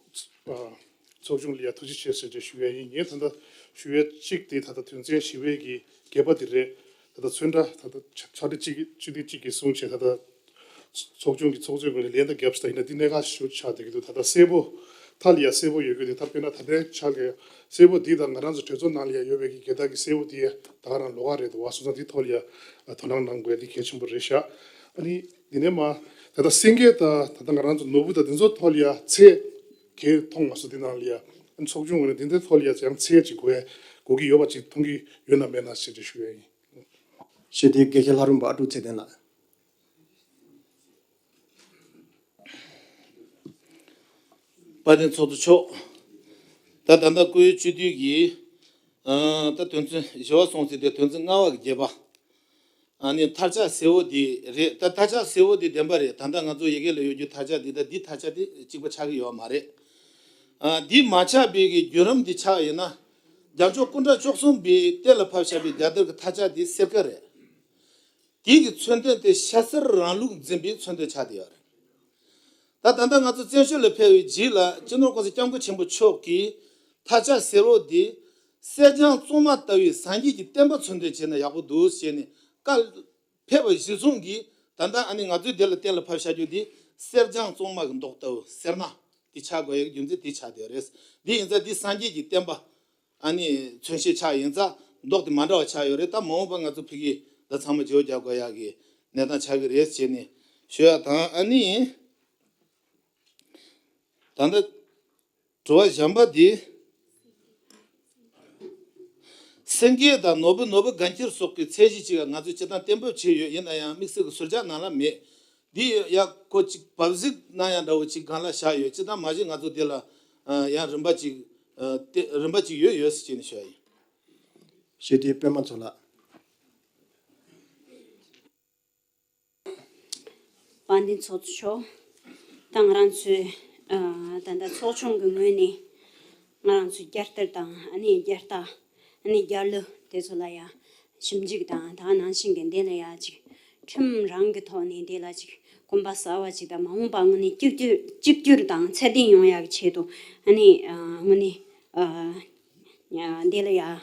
ཨ། ཚོགས་ཆུང་ལ་ཡ་ཐུགས་རྗེ་ཆེ་ཟེར་ཏེ་ཞུ་ཡ་ཡིན། ངས་ད་ལྟ་ཞུ་ཡ་གཅིག་དེ་ད་ལྟ་དོན་ཚན་བཞི་པའི་གི་བརྒྱད་པ་དེ་རེད། ད་ལྟ་ཚོན་ཁྲ་ད་ལྟ་ཕྱག་སྦྲེལ་གཅིག་གིས་སྤྱི་འཐུས་གཅིག་གིས་གསུངས་བྱས། ད་ལྟ་ཚོགས་ཆུང་གི་ཚོགས་གཙོའི་ངོས་ནས་ལན་ད་བརྒྱབ་ཤག་ད་ཡིན་ན་འདི་གནད་འགག་ཞིག་ཆགས་བསྡད་ཀྱི་འདུག་ད་ལྟ་གསལ་པོ་མཐའ་ལ་ཡ་གསལ་པོ་ཡོད་རྒྱུ་དེ། ད་དཔེར་ན་ད་ལྟའི་ཆ་ལ་གསལ་པོ་འདི་དང་ང་རང་ཚོ་གྲོས་ཚོགས་ནང་ལ་ཡ་ཡོད་པའི་གི་རྒྱལ་དར་གྱི་གསལ་པོ་དེ་ད་ག་རང་ལོགས་ཀ་རེད་འདུག་བ། སོང་ཙང་འདི་ཐོག་ལ་ཡ་དོ་སྣང་གནང་དགོས་ཡ་འདི་གལ་ཆེན་པོ་རེད་ཤག་ཨ་ནི་འདི་ནས་མ་ད་ལྟ་སེང་གེ་དང་ད་ལྟ་ང་རང་ཚོ་ནོར་བུ་དང་འདི་ཚོ་ཐོག་ལ་ཡ་ཚད་གས་མཐོང་མ་སོང་། འདི་ནང་ལ་ཡ་ཨ་ནི་ཚོགས་ཆུང་ངོས་ནས་འདི་འདྲའི་ཐོག་ལ་ཡ་ཡང་ཚད་ཅིག་དགོས་ཡ་དགོས་ཀྱི་ཡོད་པ་ཅིག་མཐོང་གི་ཡོད་ན་མེད་ན་ཞེས་ཅིག་ཞུ་ཡ་ཡིན། ཞེས་དེ་དགེ་བཤེས་ལྷ་རམས་པ་ཨ་ཀྲུག་ཚེ་བརྟན་ལགས། དཔལ་ལྡན་ཚོགས་གཙོ་མཆོག་ད་ད་ལྟ་བཀུར་འོས་སྤྱི་འཐུས་ཀྱི་ཨ། ད་དོན་ཚན་བཞི་པ་སོང་ཚེ་དེ་དོན་ཚན་ལྔ་པ་གི་བརྒྱད་པ། ཨ་ནི་མཐར་ཆགས་གསལ་བོ་འདི་རེད། ད་མཐར་ཆགས་གསལ་བོ་འདི་བདེན་པ་རེད། ད་ལྟ་ང་ཚོ་ཡི་གེ་ལ་ཡོད་རྒྱུ་མཐར་ཆགས་འདི་དང་འདི་མཐར་ཆགས་འདི་གཅིག་པ་ཆགས་ཀྱི་ཡོད་མ་རེད། ཨ། འདི་མ་ཆགས་པའི་གི་བརྒྱུད་རིམ་འདི་ཆགས་ཡིན་ན། རྒྱལ་མཆོག་སྐུ་ཕྲེང་བཅུ་གསུམ་པའི་གཏན་ལ་ཕབ་བཞག་པའི་རྒྱལ་དར་གྱི་མཐར་ཆགས་འདི་སེར་ཀ་རེད། དེའི་གི་མཚོན་དོན་དེ་ཤ་གསར་རིང་ལུགས་འཛིན་པའི་མཚོན་དོན་ཆགས་བསྡད་ཡོད་རེད། ད་ད་ལྟ་ང་ཚོ་བཙན་བྱོལ་ལ་ཕེབས་པའི་རྗེས་ལ་སྤྱི་ནོར་༸གོང་ས་༸སྐྱབས་མགོན་ཆེན་པོ་མཆོག་གིས་མཐར་ཆགས་གསལ་བོ་འདི་གསེར་སྦྱངས་གཙང་མ་ལྟ་བུའི་སངས་རྒྱས་ཀྱི་བསྟན་པ་མཚོན་དོན་བྱས་ན་ཡག་པོ་འདུག་ཟེར་ནས་བཀའ་ཕེབས་པ་གཞིར་བཟུང་གིས། ད་ལྟ་ཨ་ནི་ང་ཚོའི་འདི་ལ་གཏན་ལ་ཕབ་བཞག་རྒྱུ་འདི་གསེར་སྦྱངས་གཙང་མ་གི་མདོག་ལྟ་བུ་སེར་ནག་འདི་ཆགས་དགོས་ཡ་གི་རྒྱུ་མཚན་འདི་ཆགས་བསྡད་ཡོད་རེད། འདི་ཡིན་ཙང་འདི་སངས་རྒྱས་ཀྱི་བསྟན་པ་ཨ་ནི་མཚོན་བྱེད་ཆགས་ཡིན་ཙང་མདོག་དེ་མ་འདྲ་བ་ཆགས་ཡོད་རེད། ད་མ་འོངས་པ་ང་ཚོ་ཕ་གི་ད་ཚང་མ་བརྗེ་པོ་རྒྱག་དགོས་ཡག་གི་གནས་སྟངས་ཆགས་ཀྱི་རེད་ཅེས་ནས་ཞུ་ཡག་དང་། ཨ་ནི་ད་ལྟ་དྲི་བ་གཞན་པ་འདི། སེང་གེ་དང་ནོར་བུ་ནོར་བུ་དགའ་འཁྱིལ་སོགས་ཀྱི་ཚད་གཞི་ཅིག་ང་ཚོས་སྤྱིར་བཏང་གཏན་འབེབས་བྱས་ཡོད། ཡིན་ན་ཡང་དམིགས་བསལ་གྱི་ཟུར་བཅད་ནང་ལ་མེད། འདི་ཡང་ཁོ་ཅིག་བབ་གཟིགས་གནང་ཡག་འདྲ་བོ་ཅིག་སྒང་ལ་བཞག་ཡོད། སྤྱིར་བཏང་མ་གཞི་ང་ཚོ་འདི་ལ་ཡང་རིམ་པ་ཅིག་ཨ། དེ་རིམ་པ་ཅིག་ཡོད་ཡོད་ཟེར་བྱས་ནས་ཞུ་ཡ་ཡིན། ཞེས་དེ་པད་མ་མཚོ་ལགས། དཔལ་ལྡན་ཚོགས་གཙོ་མཆོག་ད་ང་རང་ཚོའི་ཨ། ད་ལྟ་ཚོགས་ཆུང་གི་ངོས་ནས་ང་རང་ཚོའི་རྒྱལ་དར་དང་ཨ་ནི་རྒྱལ་རྟགས་ཨ་ནི་རྒྱལ་གླུ་དེ་ཚོ་ལ་ཡ་ཞིབ་འཇུག་དང་། ད་ནང་བཞིན་གྱི་འདི་ལ་ཡ་ཅིག་ཁྲིམས་རང་གི་ཐོག་ནས་འདི་ལ་ཅིག་གོམ་པ་གསར་བ་ཅིག་དང་། མ་འོངས་པ་དངོས་གནས་གཅིག་གྱུར་གཅིག་གྱུར་དང་ཚད་ལྡན་ཡོང་ཡག་གི་ཆེད་དུ་ཨ་ནི་ཨ། དངོས་གནས་ཨ། འདི་ལ་ཡ་ཨ།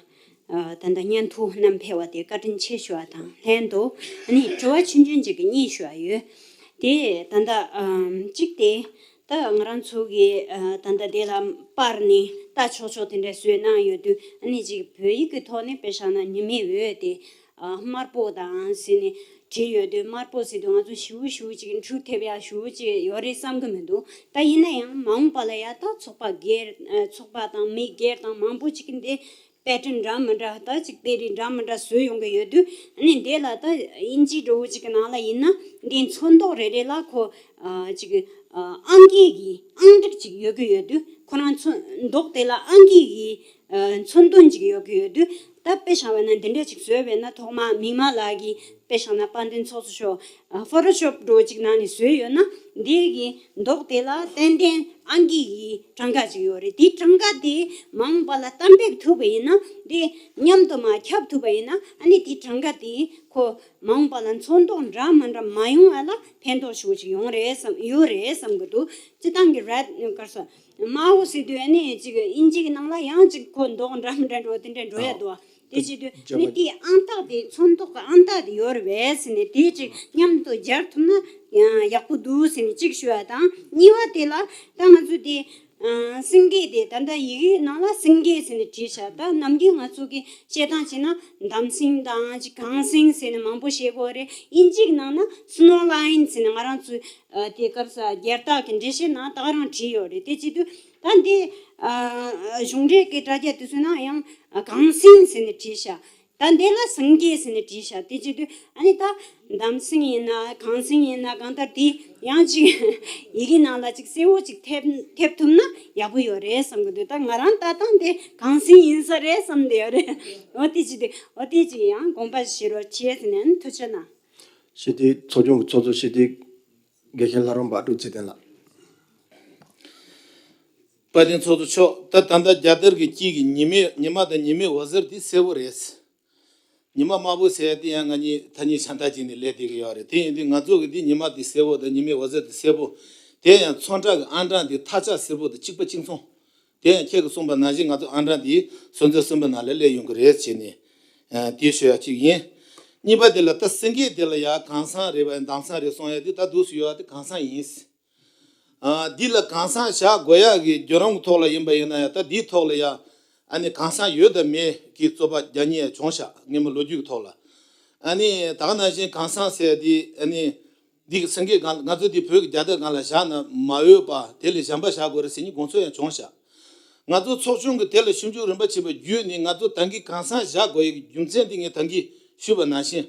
ད་ལྟ་སྙན་ཐོ་བསྣམས་ཕེབས་པ་དེ་བཀའ་དྲིན་ཆེ་ཞུ་བ་དང་ལྷན་དུ། ཨ་ནི་དྲི་བ་ཆུང་ཆུང་ཅིག་གི་གཉིས་ཞུ་བ་ཡོད། དེ་ད་ལྟ་ཨ། གཅིག་དེ་ད་ང་རང་ཚོ་གི་ཨ། ད་ལྟ་དེ་ལ་པར་ནས་ལྟ་ཆོག་ཆོག་དེ་འདྲ་བཟོས་གནང་ཡོད་དུས། ཨ་ནི་ཅིག་བོད་ཡིག་གི་ཐོག་ནས་དཔེ་བཞག་ན་ཉི་མའི་འོད་དེ་ཨ། དམར་པོ་དང་ཟེར་ནས་བྲིས་ཡོད་དུས། དམར་པོ་ཟེར་དུས་ང་ཚོ་ཞེ་པོ་ཞེ་པོ་ཅིག་འཕྲུལ་ཐེབས་ཡག་ཞེ་པོ་ཅིག་ཡོད་རེད་བསམ་གི་མི་འདུག་ད་ཡིན་ན་ཡང་མ་འོངས་པ་ལ་ཡ་ད་ཚོགས་པ་སྒེར་ཨ། ཚོགས་པ་དང་མི་སྒེར་དང་མང་པོ་ཅིག་གིས་འདི་ པེ་ཊན་འདྲ་མི་འདྲ་ད་ཅིག་དཔེ་རིས་འདྲ་མི་འདྲ་བཟོས་ཡོང་གི་ཡོད་དུས། ཨ་ནི་འདི་ལ་ད་དབྱིན་ཇི་འདྲ་བོ་ཅིག་གི་ནང་ལ་ཡིན་ན་འདིའི་ཚོན་མདོག་རེ་རེ་ལ་ཁོ་ཨ་ཅིག་ཨ་ཨང་ཀི་གི་ཨང་འགྲིག་ཅིག་ཡོད་གི་ཡོད་དུས། ཁོ་རང་ཚོན་མདོག་དེ་ལ་ཨང་ཀི་གི་ཨ་མཚོན་དོན་ཅིག་ཡོད་གི་ཡོད་དུས། ད་དཔེ་བཞག་པ་ན་འདི་འདྲ་ཅིག་བཟོས་པས་ན། ཐོག་མ་མིག་དམར་ལགས་ཀྱིས་དཔེ་བཞག་ན་དཔལ་ལྡན་ཚོགས་གཙོ་མཆོག་ཨ་ཕོ་ཊོ་ཤོབ་འདྲ་བོ་ཅིག་ནང་ནས་བཟོས་ཡོད་ན། འདི་གི་མདོག་དེ་ལ་ཏན་ཏན་ཨང་ཀི་གི་གྲངས་ཀ་ཅིག་ཡོད་རེད། དེའི་གྲངས་ཀ་དེ་མ་འོངས་པ་ལ་གཏན་འབེབས་ཐུབ་པ་ཡིན་ན། དེ་མཉམ་དུ་མར་ཁྱབ་ཐུབ་པ་ཡིན་ན། ཨ་ནི་དེའི་གྲངས་ཀ་དེ་ཁོ་མ་འོངས་པ་ལ་ཚོན་མདོག་འདྲ་མི་འདྲ་མ་ཡོང་བ་ལ་ཕན་ཐོགས་ཆེན་པོ་ཅིག་ཡོང་རེད་བསམ་ཡོད་རེད་བསམ་གི་འདུག་སྤྱིར་བཏང་གི་རེཌ་ག་རེ་ཟེར། དམར་པོ་ཟེར་དུས་ཨ་ནི་ཅིག་དབྱིན་ཇི་གི་ནང་ལ་ཡང་ཅིག་ཁོ་མདོག་འདྲ་མི་འདྲ་འགྲོ་དེ་འདྲ་འགྲོ་ཡ་འདུག་དེ་བྱེད་དུས་ཨ་ནི་དེའི་ཨང་རྟགས་དེ། ཚོན་མདོག་གི་ཨང་རྟགས་དེ་ཡོད་རེད་པས་ཟེར་ནས། དེ་ཅིག་མཉམ་དུ་སྦྱར་ཐུབ་ན་ཡང་ཡག་པོ་འདུག་ཟེར་ནས་གཅིག་ཞུ་བ་དང་། གཉིས་པ་དེ་ལ་ད་ང་ཚོ་དེ་ཨ་སེང་གེ་དེ་ད་ལྟ་ཡི་གེའི་ནང་ལ་སེང་གེ་ཟེར་ནས་བྲིས་ཤག་ད་ནམ་རྒྱུན་ང་ཚོ་གི་བཤད་སྟངས་བྱས་ན་འདམ་སེང་དང་ཅིག་གངས་སེང་ཟེར་ནས་མང་པོ་བཤད་གོ་རེད། དབྱིན་ཇིའི་ནང་ན་སི་ནོ་ལ་ཡིན་ཟེར་ནས་ང་རང་ཚོའི་ཨ་དེ་སྐབས་སུ་རྒྱལ་རྟགས་ཀྱི་འགྲེལ་བཤད་ནང་ད་ག་རང་བྲིས་ཡོད་རེད། དེ་བྱེད་དུས་ད་འདི་ཨ་གཞུང་འབྲེལ་གྱི་དྲ་རྒྱ་དེ་ཚོའི་ནང་ཡང་གངས་སེང་ཟེར་ནས་བྲིས་ཤག་ད་འདི་ལ་སེང་གེ་ཟེར་ནས་བྲིས་ཤག་དེ་བྱེད་དུས་ཨ་ནི་ད་འདམ་སེང་ཡིན་ན་གངས་སེང་ཡིན་ན་གང་ལྟར་དེ་ཡང་ཅིག་ཡི་གེ་ནང་ལ་ཅིག་གསལ་བོ་ཅིག་ཐེབས་ཐེབས་ཐུབ་ན་ཡག་པོ་ཡོད་རེད་བསམ་གི་འདུག་ད་ང་རང་ལྟ་སྟངས་དེ་གངས་སེང་ཡིན་ས་རེད་བསམ་བསྡད་ཡོད་རེད། འོ་དེ་བྱེད་དུས་འོ་དེ་ཅིག་ཡང་དགོངས་པ་བཞེས་རོགས་བྱེད་ཟེར་ནས་ཐུགས་རྗེ་གནང་། སྤྱི་འཐུས་ཚོགས་ཆུང་གི་ཚོགས་གཙོ་སྤྱི་འཐུས་དགེ་བཤེས་ལྷ་རམས་པ་ཨ་ཀྲུག་ཚེ་བརྟན་ལགས། དཔལ་ལྡན་ཚོགས་གཙོ་མཆོག་ད་ད་ལྟ་རྒྱལ་དར་གྱི་དཀྱིལ་གྱི་ཉི་མའི་ཉི་མ་དང་ཉི་མའི་འོད་ཟེར་དེ་སེར་པོ་རེད། ཉི་མ་དམར་པོ་ཟེར་ཡ་དེ་ཡང་ང་གཉིས་ཐ་སྙད་ཆ་འདྲ་བྱས་ནས་ལས་བསྡད་ཀྱི་ཡོད་རེད། དེ་ཡིན་དུས་ང་ཚོ་གི་འདི་ཉི་མ་དེ་སེར་པོ་དང་ཉི་མའི་འོད་ཟེར་དེ་སེར་པོ། དེ་ཡང་ཚོན་ཁྲ་གི་ཨང་གྲངས་དེ་མཐའ་ལྕགས་སེར་པོ་དང་གཅིག་པ་གཅིག་མཚུངས། དེ་ཡང་ཁྱེད་ཀྱིས་གསུངས་པ་ནང་བཞིན་ང་ཚོ་ཨང་གྲངས་དེ་སོན་ཚོད་གསུམ་པའི་ནང་ལ་སླེབས་ཡོང་གི་རེད་བྱས་ནས། ཨ་དེ་ཞུ་ཡ་གཅིག་ཡིན། གཉིས་པ་དེ་ལ་ད་སེང་གེ་དེ་ལ་ཡ་གངས་སེང་རེད་པ་འདམ་སེང་རེད་གསུང་ཡ་དེ་ད་འདུག་སེ་ཡོད་པ་དེ་གངས་སེང་ཡིན། ཨ་འདི་ལ་གངས་སེང་བཞག་དགོས་ཡ་གི་བརྒྱུད་རིམ་གྱི་ཐོག་ལ་ཡིན་པ་ཡིན་ན་ཡང་། ད་འདིའི་ཐོག་ལ་ཡ་ཨ་ནི་གངས་སེང་ཡོད་དམ་མེད་ཀྱི་རྩོད་པ་རྒྱག་མཁན་ཡང་བྱུང་ཤག་སྔོན་མ་ལོ་རྒྱུས་ཀྱི་ཐོག་ལ། ཨ་ནི་ད་ག་ནང་བཞིན་གངས་སེང་ཟེར་ཡ་དེ་ཨ་ནི་འདི་གི་སེང་གེ་སྒང་ང་ཚོ་འདི་བོད་ཀྱི་རྒྱལ་དར་སྒང་ལ་བཞག་ན་མ་འོས་པ། དེ་ལས་གཞན་པ་བཞག་དགོས་རེད་ཟེར་མཁན་དགོངས་ཚུལ་ཡང་བྱུང་ཤག་ང་ཚོ་ཚོགས་ཆུང་གིས་དེ་ལ་ཞིབ་འཇུག་རིམ་པ་བྱས་པ་བརྒྱུད་ནས། ང་ཚོ་ད་གིན་གངས་སེང་བཞག་དགོས་ཡ་གི་རྒྱུ་མཚན་འདི་ངས་ད་གིན་ཞུས་པ་ནང་བཞིན།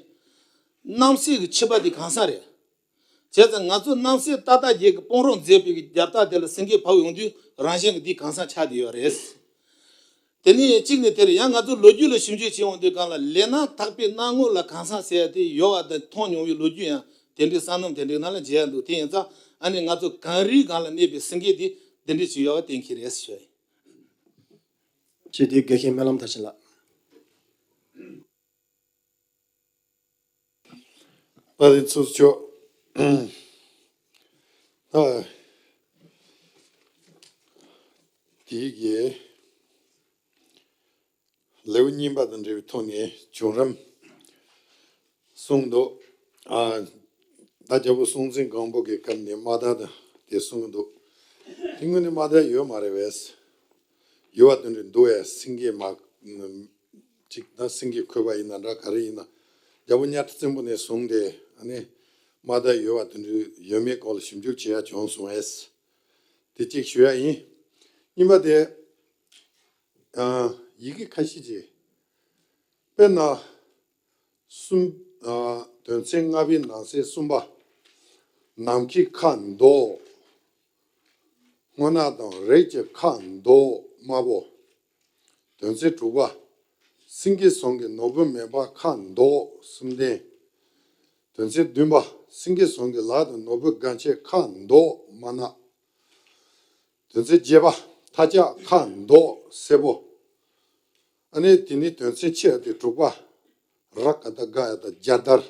རྣམ་སྲས་ཀྱི་ཆིབས་པ་འདི་གངས་སེང་རེད། བྱས་ཙང་ང་ཚོ་རྣམ་སྲས་ཏག་ཏག་རྒྱལ་གྱི་དཔུང་རོགས་མཛད་པའི་རྒྱལ་རྟགས་དེ་ལ་སེང་གེ་བབས་ཡོང་དུས་རང་བཞིན་གྱིས་འདི་གངས་སེང་ཆགས་བསྡད་ཡོད་རེད། དེ་ནས་གཅིག་ནས་དེར་ཡང་ང་ཚོ་ལོ་རྒྱུས་ལ་ཞིབ་འཇུག་བྱེད་ཡོང་དུས་སྒང་ལ། ལས་སྣ་དག་པའི་སྣང་ངོ་ལ་གངས་སེང་ཟེར་ཡ་དེ་ཡོད་པ་དང་མཐོང་མྱོང་བའི་ལོ་རྒྱུས་ཡང་དེ་འདྲའི་སོ་ནམ་དེ་འདྲའི་ནང་ལ་མཇལ་ཡ་འདུག་དེ་ཡིན་ཙང་ཨ་ནི་ང་ཚོ་གངས་རིའི་སྒང་ལ་གནས་པའི་སེང་གེ་དེ་འདི་འདྲ་ཞིག་ཡོད་པ་གཏན་འཁེལ་རེད་ཞུ་ཡ་ཡིན། སྤྱི་འཐུས་དགེ་བཤེས་སྨོན་ལམ་མཐར་ཕྱིན་ལགས། དཔལ་ལྡན་ཚོགས་གཙོ་མཆོག་ཨ། དེའི་གི་ལེའུ་གཉིས་པ་དང་འབྲེལ་བའི་ཐོག་ནས་བརྒྱུད་རིམ་གསུངས་འདུག་ཨ། ད་རྒྱལ་པོ་སྲོང་བཙན་སྒམ་པོ་གི་སྐབས་ནས་དམག་དར་དང་དེ་གསུངས་འདུག་དེ་སྔོན་ནས་དམག་དར་ཡོད་མ་རེད་པས། ཡོད་པ་དེ་འདྲ་འདུག་པས། སེང་གེ་མ། གཅིག་ད་སེང་གེ་འཁོད་པ་ཡིན་ན་འདྲ། ག་རེ་ཡིན་ན། རྒྱལ་པོ་གཉའ་ཁྲི་བཙན་པོ་ནས་བཟུང་སྟེ་ཨ་ནི་དམག་དར་ཡོད་པ་དེ་འདྲ་ཡོད་མེད་སྐོར་ལ་ཞིབ་འཇུག་བྱེད་ཡ་བྱུང་སོང་ངས། དེ་གཅིག་ཞུ་ཡ་ཡིན། གཉིས་པ་དེ། ཨ། ཡི་གེ་ཁ་ཤས་ཅིག་དཔེར་ན། གསུམ། ཨ། དོན་ཚན་ལྔ་པའི་ནང་གསེས་གསུམ་པ། ནམ་མཁའི་ཁ་མདོག་སྔོ་ནག་དང་རིགས་ཀྱི་ཁ་མདོག་དམར་པོ། དོན་ཚན་དྲུག་པ། སེང་གེ་ཟུང་གི་ནོར་བུ་མེ་འབར་ཁ་མདོག་གསུམ་ལྡན། དོན་ཚན་བདུན་པ། སེང་གེ་ཟུང་གི་ལག་ཏུ་ནོར་བུ་དགའ་ཆེན་ཁ་མདོག་དམར་ནག་དོན་ཚན་བརྒྱད་པ། མཐའ་ལྕགས་ཁ་མདོག་སེར་པོ། ཨ་ནི་དེ་ནི་དོན་ཚན་ཆེ་བ་དེ་དྲུག་པ། ར་ག་བཏགས་རྒ་ཡ་བཏགས་རྒྱལ་དར་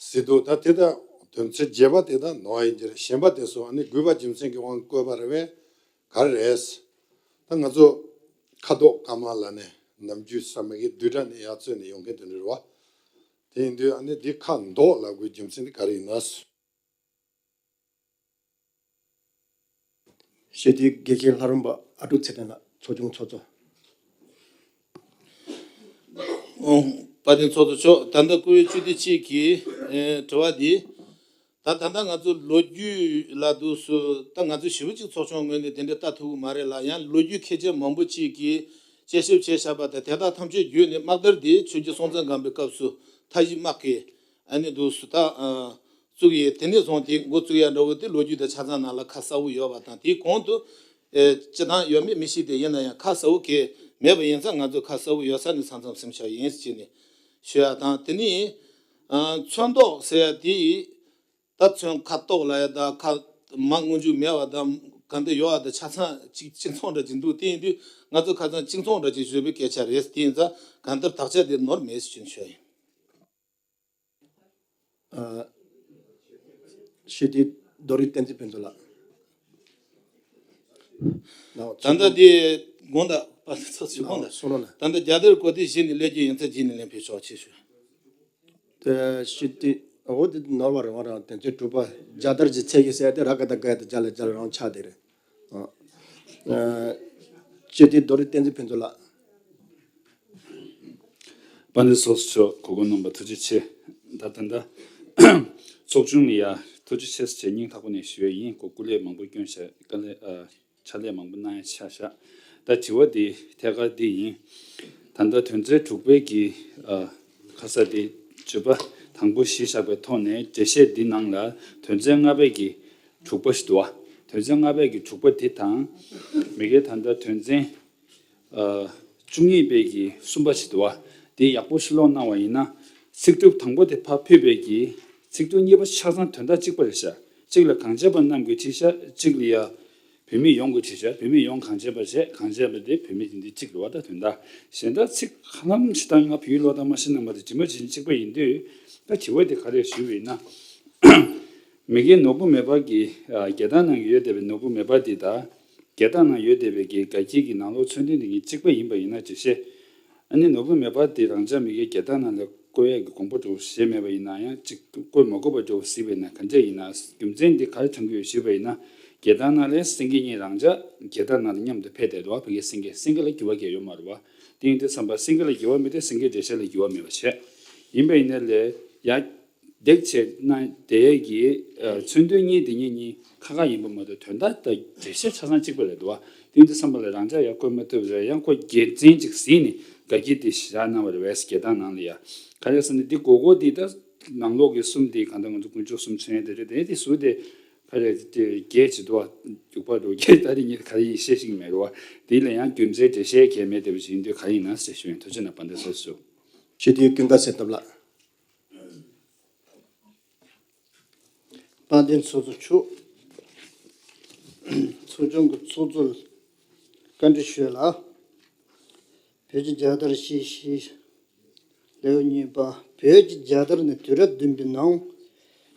ཟེར་འདུག་ད་དེ་དག་དོན་ཚན་བརྒྱད་པ་དེ་དག་ནོར་བ་ཡིན་གྱི་རེད། གཞན་པ་དེ་ཚོ་ཨ་ནི་དགོས་པ་རྒྱུ་མཚན་གྱི་དབང་བཀོད་པ་རེད་པས། ག་རེ་རེད། ད་ང་ཚོ་ཁ་དོག་དཀར་དམར་ལབ་ནས་ནམ་རྒྱུན་ས་མ་གི་བསྡུས་གྲྭ་ནས་ཡར་བཙོས་ནས་ཡོང་མཁན་དེ་འདྲ་རེད་བ། དེ་ཡིན་དུས་ཨ་ནི་འདི་ཁ་མདོག་ལབ་དགོས་རྒྱུ་མཚན་དེ་ག་རེ་ཡིན་ན། སྤྱི་འཐུས་དགེ་བཤེས་ལྷ་རམས་པ་ཨ་ཀྲུག་ཚེ་བརྟན་ལགས། ཚོགས་ཆུང་ཚོགས་གཙོ། ཨོ། དཔལ་ལྡན་ཚོགས་གཙོ་མཆོག་ད་ལྟ་བཀུར་འོས་སྤྱི་འཐུས་གཅིག་གིས་ཨེ་དྲི་བ་འདི། ད་ད་ལྟ་ང་ཚོ་ལོ་རྒྱུས་ལ་འདུག་སུ། ད་ང་ཚོ་ཞེ་པོ་ཅིག་ཚོགས་ཆུང་ངོས་ནས་དེ་འདྲ་ལྟ་ཐུབ་ཀྱི་མ་རེད་ལ། ཡང་ལོ་རྒྱུས་མཁས་ཅན་མང་པོ་ཅིག་གིས་ དཔྱད་ཞིབ་བྱས་བཞག་པ་དང་དེ་དག་ཐམས་ཅད་བརྒྱུད་ནས་དམག་དར་འདི་ཆོས་རྗེ་སྲོང་བཙན་སྒམ་པོའི་སྐབས་སུ་མཐའ་བཞི་དམག་གི་ཨ་ནི་འདུག་སུ་ད་བཙུགས་ཡས་དེ་ནས་བཟུང་སྟེ་འགོ་བཙུགས་ཡ་འདྲ་བོ་དེ་ལོ་རྒྱུས་དང་ཆ་ཚང་ནང་ལ་ཁ་གསལ་བོ་ཡོད་པ་དང་དེའི་གོང་དུ་ཨེ་སྤྱི་བཏང་ཡོད་མེད་མི་ཤེས་ཏེ་ཡིན་ན་ཡང་ཁ་གསལ་བོ་གལ་མེད་པ་ཡིན་ཙང་ང་ཚོ་ཁ་གསལ་བོ་ཡོད་ས་ནས་ས་མཚམས་ཟིན་བཞག་ཡིན་ཟེར་ནས་ཞུ་ཡ་དང་དེ་ནས་ཨ་ཚོན་མདོག་ཟེར་ཡ་དེ་ད་ཚོན་ཁ་དོག་ལ་ཡ་ད་ཁ་མ་སྔོན་འཇུག་མེད་པ་ད་ག་འདི་ཡོད་པ་ད་ཆ་ཚང་གཅིག་གཅིག་མཚུངས་འདྲ་ཅིག་འདུག་དེ་ཡིན་དུས་ང་ཚོ་ཁ་ཚང་གཅིག་མཚུངས་འདྲ་ཅིག་བཟོས་པའི་སྐད་ཆ་རེད། དེ་ཡིན་ཙང་གང་ལྟར་དག་ཆ་དེ་ནོར་མེད་ཟེར་ཞུ་ཡ་ཡིན། ཨ། ཞི་བདེ་རྡོ་རིང་བསྟན་འཛིན་ཕུན་ཚོགས་ལགས། ད་ལྟ་དེ་དགོངས་དག་པ་ཚོ་ཚོ་དགོངས་དག་སོང་ལ། ད་ལྟ་རྒྱ་དར་གོ་དེ་གཞི་ནས་ལས་རྒྱུ་ཡིན་ཚ་གཞི་ནས་ལེན་ཕེབས་ཆོག་ཆེ་ཞུ། དེ་ཞི་བདེ་འོ་དེ་ནོར་བ་རང་རང་དེ་ཚོའི་གྲུབ་པ་རྒྱ་དར་གྱི་ཚད་ཀྱི་གསལ་དེ་ར་ག་ད་ག་དེ་རྒྱ་ལ་རྒྱ་ལ་རང་ཆགས་དེ་རེད། ཨ། ཨ། ཞི་བདེ་རྡོ་རིང་བསྟན་འཛིན་ཕུན་ཚོགས་ལགས། དཔལ་ལྡན་ཚོགས་གཙོ་མཆོག་གོ་སྐོན་གནང་བ་ཐུགས་རྗེ་ཆེ། ད་ད་ལྟ་ཚོགས་ཆུང་ལ་ཡ་ཐུགས་རྗེ་ཆེ་ཟེར་བྱས་སྙིང་ཐག་པ་ནས་ཞུ་ཡ་ཡིན། ཁོ་སྐུ་ལས་མང་པོ་བསྐྱོན་བྱས་དཀའ་ལས་ཨ་ཕྱག་ལས་མང་པོ་གནང་ཡ་ཆགས་བཞག་ད་དྲི་བ་འདི་ཐད་ཀར་འདི་ཡིན། ད་ལྟ་དོན་ཚན་དྲུག་པའི་གི་ཨ་ཁ་ས་དེ་བརྗོད་པ་དང་པོ་གཞི་བཞག་པའི་ཐོག་ནས་འགྲེལ་བཤད་འདི་ནང་ལ་དོན་ཚན་ལྔ་པའི་གི་དྲུག་པ་ཞིག་འདུག་བ། དོན་ཚན་ལྔ་པའི་གི་དྲུག་པ་འདི་དང་མི་སྒེར་ད་ལྟ་དོན་ཚན་ཨ་བཅུ་གཉིས་པའི་གི་གསུམ་པ་ཞིག་འདུག་བ། དེ་ཡག་པོ་ཞིག་ཀློག་གནང་བ་ཡིན་ན། ཚིག་གྲུབ་དང་པོ་དེ་ཕར་ཕུད་པའི་གི་ཚིག་གྲུབ་གཉིས་པ་ཆ་ཚང་དོན་དག་གཅིག་པ་རེད་ཤག་གཅིག་ལ་གངས་ཅན་པ་རྣམས་ཀྱིས་བྲིས་ཤག་གཅིག་ལ་ཡ་བོད་མི་ཡོངས་ཀྱིས་བྲིས་ཤག་བོད་མི་ཡོངས་གངས་ཅན་པ་བྱས། གངས་ཅན་པ་དེ་བོད་མི་དེ་འདི་གཅིག་རེད་བ། ད་དོན་དག་གཞན་དག་ཚིག་ཧ་ལམ་ཞིག་ད་ང་བོད་ཡིག་ཀློག་སྟངས་མ་ཤེས་ན་མ་གཏོགས་ཇི་མ་ཇི་བཞིན་གཅིག་པ་ཡིན་དུས་ད་དྲི་བ་དེ་ག་རེ་ཞུས་པ་ཡིན་ན། མི་སྒེར་ནོར་བུ་མེ་སྤར་གྱི་ཨ་རྒྱལ་དར་ནང་ཡོད་བསྡད་པའི་ནོར་བུ་མེ་སྤར་འདི་དང་། རྒྱལ་དར་ནང་ཡོད་བསྡད་པའི་གི་དགའ་སྐྱིད་ཀྱི་ནང་ལོགས་མཚོན་དོན་འདི་གཉིས་གཅིག་པ་ཡིན་པ་ཡིན་ན་ཅིག་བཤད། ཨ་ནི་ནོར་བུ་མེ་སྤར་འདི་རང་ཅག་མི་སྒེར་རྒྱལ་དར་ནང་ལ་བཀོད་ཡས་ཀྱི་དགོངས་པ་འདྲ་བོ་བཞེས་མེད་པ་ཡིན་ན་ཡང་ཅིག་བཀོད་མ་དགོས་པ་འདྲ་བོ་གཟིགས་པ་ཡིན་ན་ག་འདྲ་ཡིན་ན། རྒྱུ་མཚན་འདི་ག་རེ་དྲངས་ཀྱི་ཡོད་ཞུས་པ་ཡིན་ན། རྒྱལ་དར་ནང་ལ་སེང་གེ་གཉིས་རང་ཅག་རྒྱལ་དར་ནང་ལ་མཉམ་དུ་ཕེབས་བསྡད་འདུག་བ། ཕ་གི་སེང་གེ་སེང་གེ་ལ་འགྱུར་བ་གང་ཡང་ཡོད་མ་རེད་བ། དེ་ཡིན་དུས་ཙམ་པ་སེང་གེ་ལ་འགྱུར་བ་མེད་དུས་སེང་གེའི་འགྲེལ་བཤད་ལ་འགྱུར་བ་མེད་པ་བྱས། ཡིན་པ་ཡིན་ན་ལས་ཡ། འདེགས་བྱས་ན་དེ་གི་ཨ་མཚོན་དོན་གཉིས་དེ་གཉིས་གཉིས་ཁ་ཁ་ཡིན་པ་མ་གཏོགས་དོན་དག་དང་འགྲེལ་བཤད་ཆ་ཚང་གཅིག་པ་རེད་འདུག་བ། དེ་འདི་བསམ་པ་ལ་རང་ཅག་ཡང་བཀོད་མ་ཐུབ་རེད། ཡང་ཁོ་རྒྱལ་མཚན་ཅིག་གཟིགས་ནས་དགའ་སྐྱིད་དེ་བཞག་གནང་བ་རེད་བས། རྒྱལ་དར་ནང་ལ་ཡ་ག་རེ་ཟེར་ན་འདི་སྒོར་སྒོར་འདི་ད་ནང་ལོགས་ཀྱི་གསུམ་དེ་གང་ལྟར་ང་ཚོ་དཀོན་མཆོག་གསུམ་མཚོན་ཡ་དེ་རེད། དེ་དེ་ཟུར་དེ་ག་རེ་དེ་རྒྱལ་ཇི་འདུག་བ། རྒྱུག་པ་འགྲོ་རྒྱལ་ད་དེ་ཉིད་ག་རེ་ཡིན་ཤེས་ཤིག་མེད་རེད་བ། དེ་ལ་ཡང་རྒྱུ་མཚན་འགྲེལ་བཤད་གལ་མེད་དེ་བ་ཞིག་ཡིན་དུས་ག་རེ་ཡིན་ན་ཟེར་ཞུ་ཡིན། ཐུགས་རྗེ་གནང་། དཔལ་ལྡན་ཚོགས་གཙོ། ཞི་བདེའི་ཀུན་དགའ་གསེར་ཐུབ་ལགས། དཔལ་ལྡན་ཚོགས་གཙོ་མཆོག་ཚོགས་ཆུང་གི་ཚོགས་གཙོ་ལ་བཀའ་འདྲི་ཞུ་ཡ་ལ། བོད་ཀྱི་རྒྱལ་དར་ཞེས་བྱའི་ལེའུ་གཉིས་པ། བོད་ཀྱི་རྒྱལ་དར་ནི་དུས་རབས་བདུན་པའི་ནང་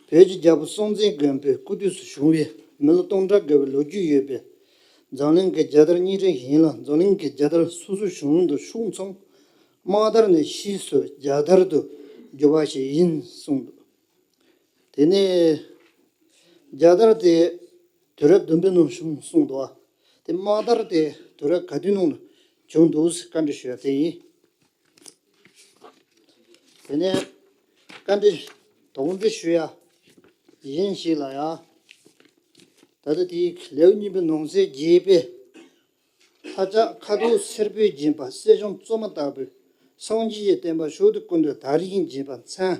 བོད་ཀྱི་རྒྱལ་པོ་སྲོང་བཙན་སྒམ་པོའི་སྐུ་དུས་སུ་བྱུང་བའི་མི་ལོ་སྟོང་ཕྲག་འགའ་བའི་ལོ་རྒྱུས་ཡོད་པས། འཛམ་གླིང་གི་རྒྱལ་དར་གཉིས་ཆ་ཡིན་ལ། འཛམ་གླིང་གི་རྒྱལ་དར་སོ་སོའི་གཞུང་དང་ཕྱོགས་མཚུངས། དམག་དར་ནི་ཕྱིས་སུ་རྒྱལ་དར་དུ་བསྒྱུར་བ་ཞིག་ཡིན་གསུངས་འདུག་དེ་ནས་རྒྱལ་དར་དེ་དུས་རབས་བདུན་པའི་ནང་བྱུང་གསུངས་འདུག་དེ་དམག་དར་དེ་དུས་རབས་ག་དུས་ནང་ལ་བྱུང་འདུག་ཟེར་བཀའ་འདྲི་ཞུ་ཡ་དེ་ཡིན། དེ་ནས་བཀའ་འདྲི་དོགས་འདྲི་ཞུ་ཡ་གཞན་ཞིག་ལ་ཡ། ད་ལྟ་དེའི་ལེའུ་གཉིས་པའི་ནང་གསེས་བརྒྱད་པའི། ལྷ་ལྕགས་ཁ་དོག་སེར་པོས་བརྒྱན་པ་གསེར་སྦྱངས་བཙོ་མ་ལྟ་བུའི་སངས་རྒྱས་ཀྱི་བསྟན་པ་ཕྱོགས་དུས་ཀུན་ཏུ་དར་ཞིང་རྒྱས་པར་མཚན་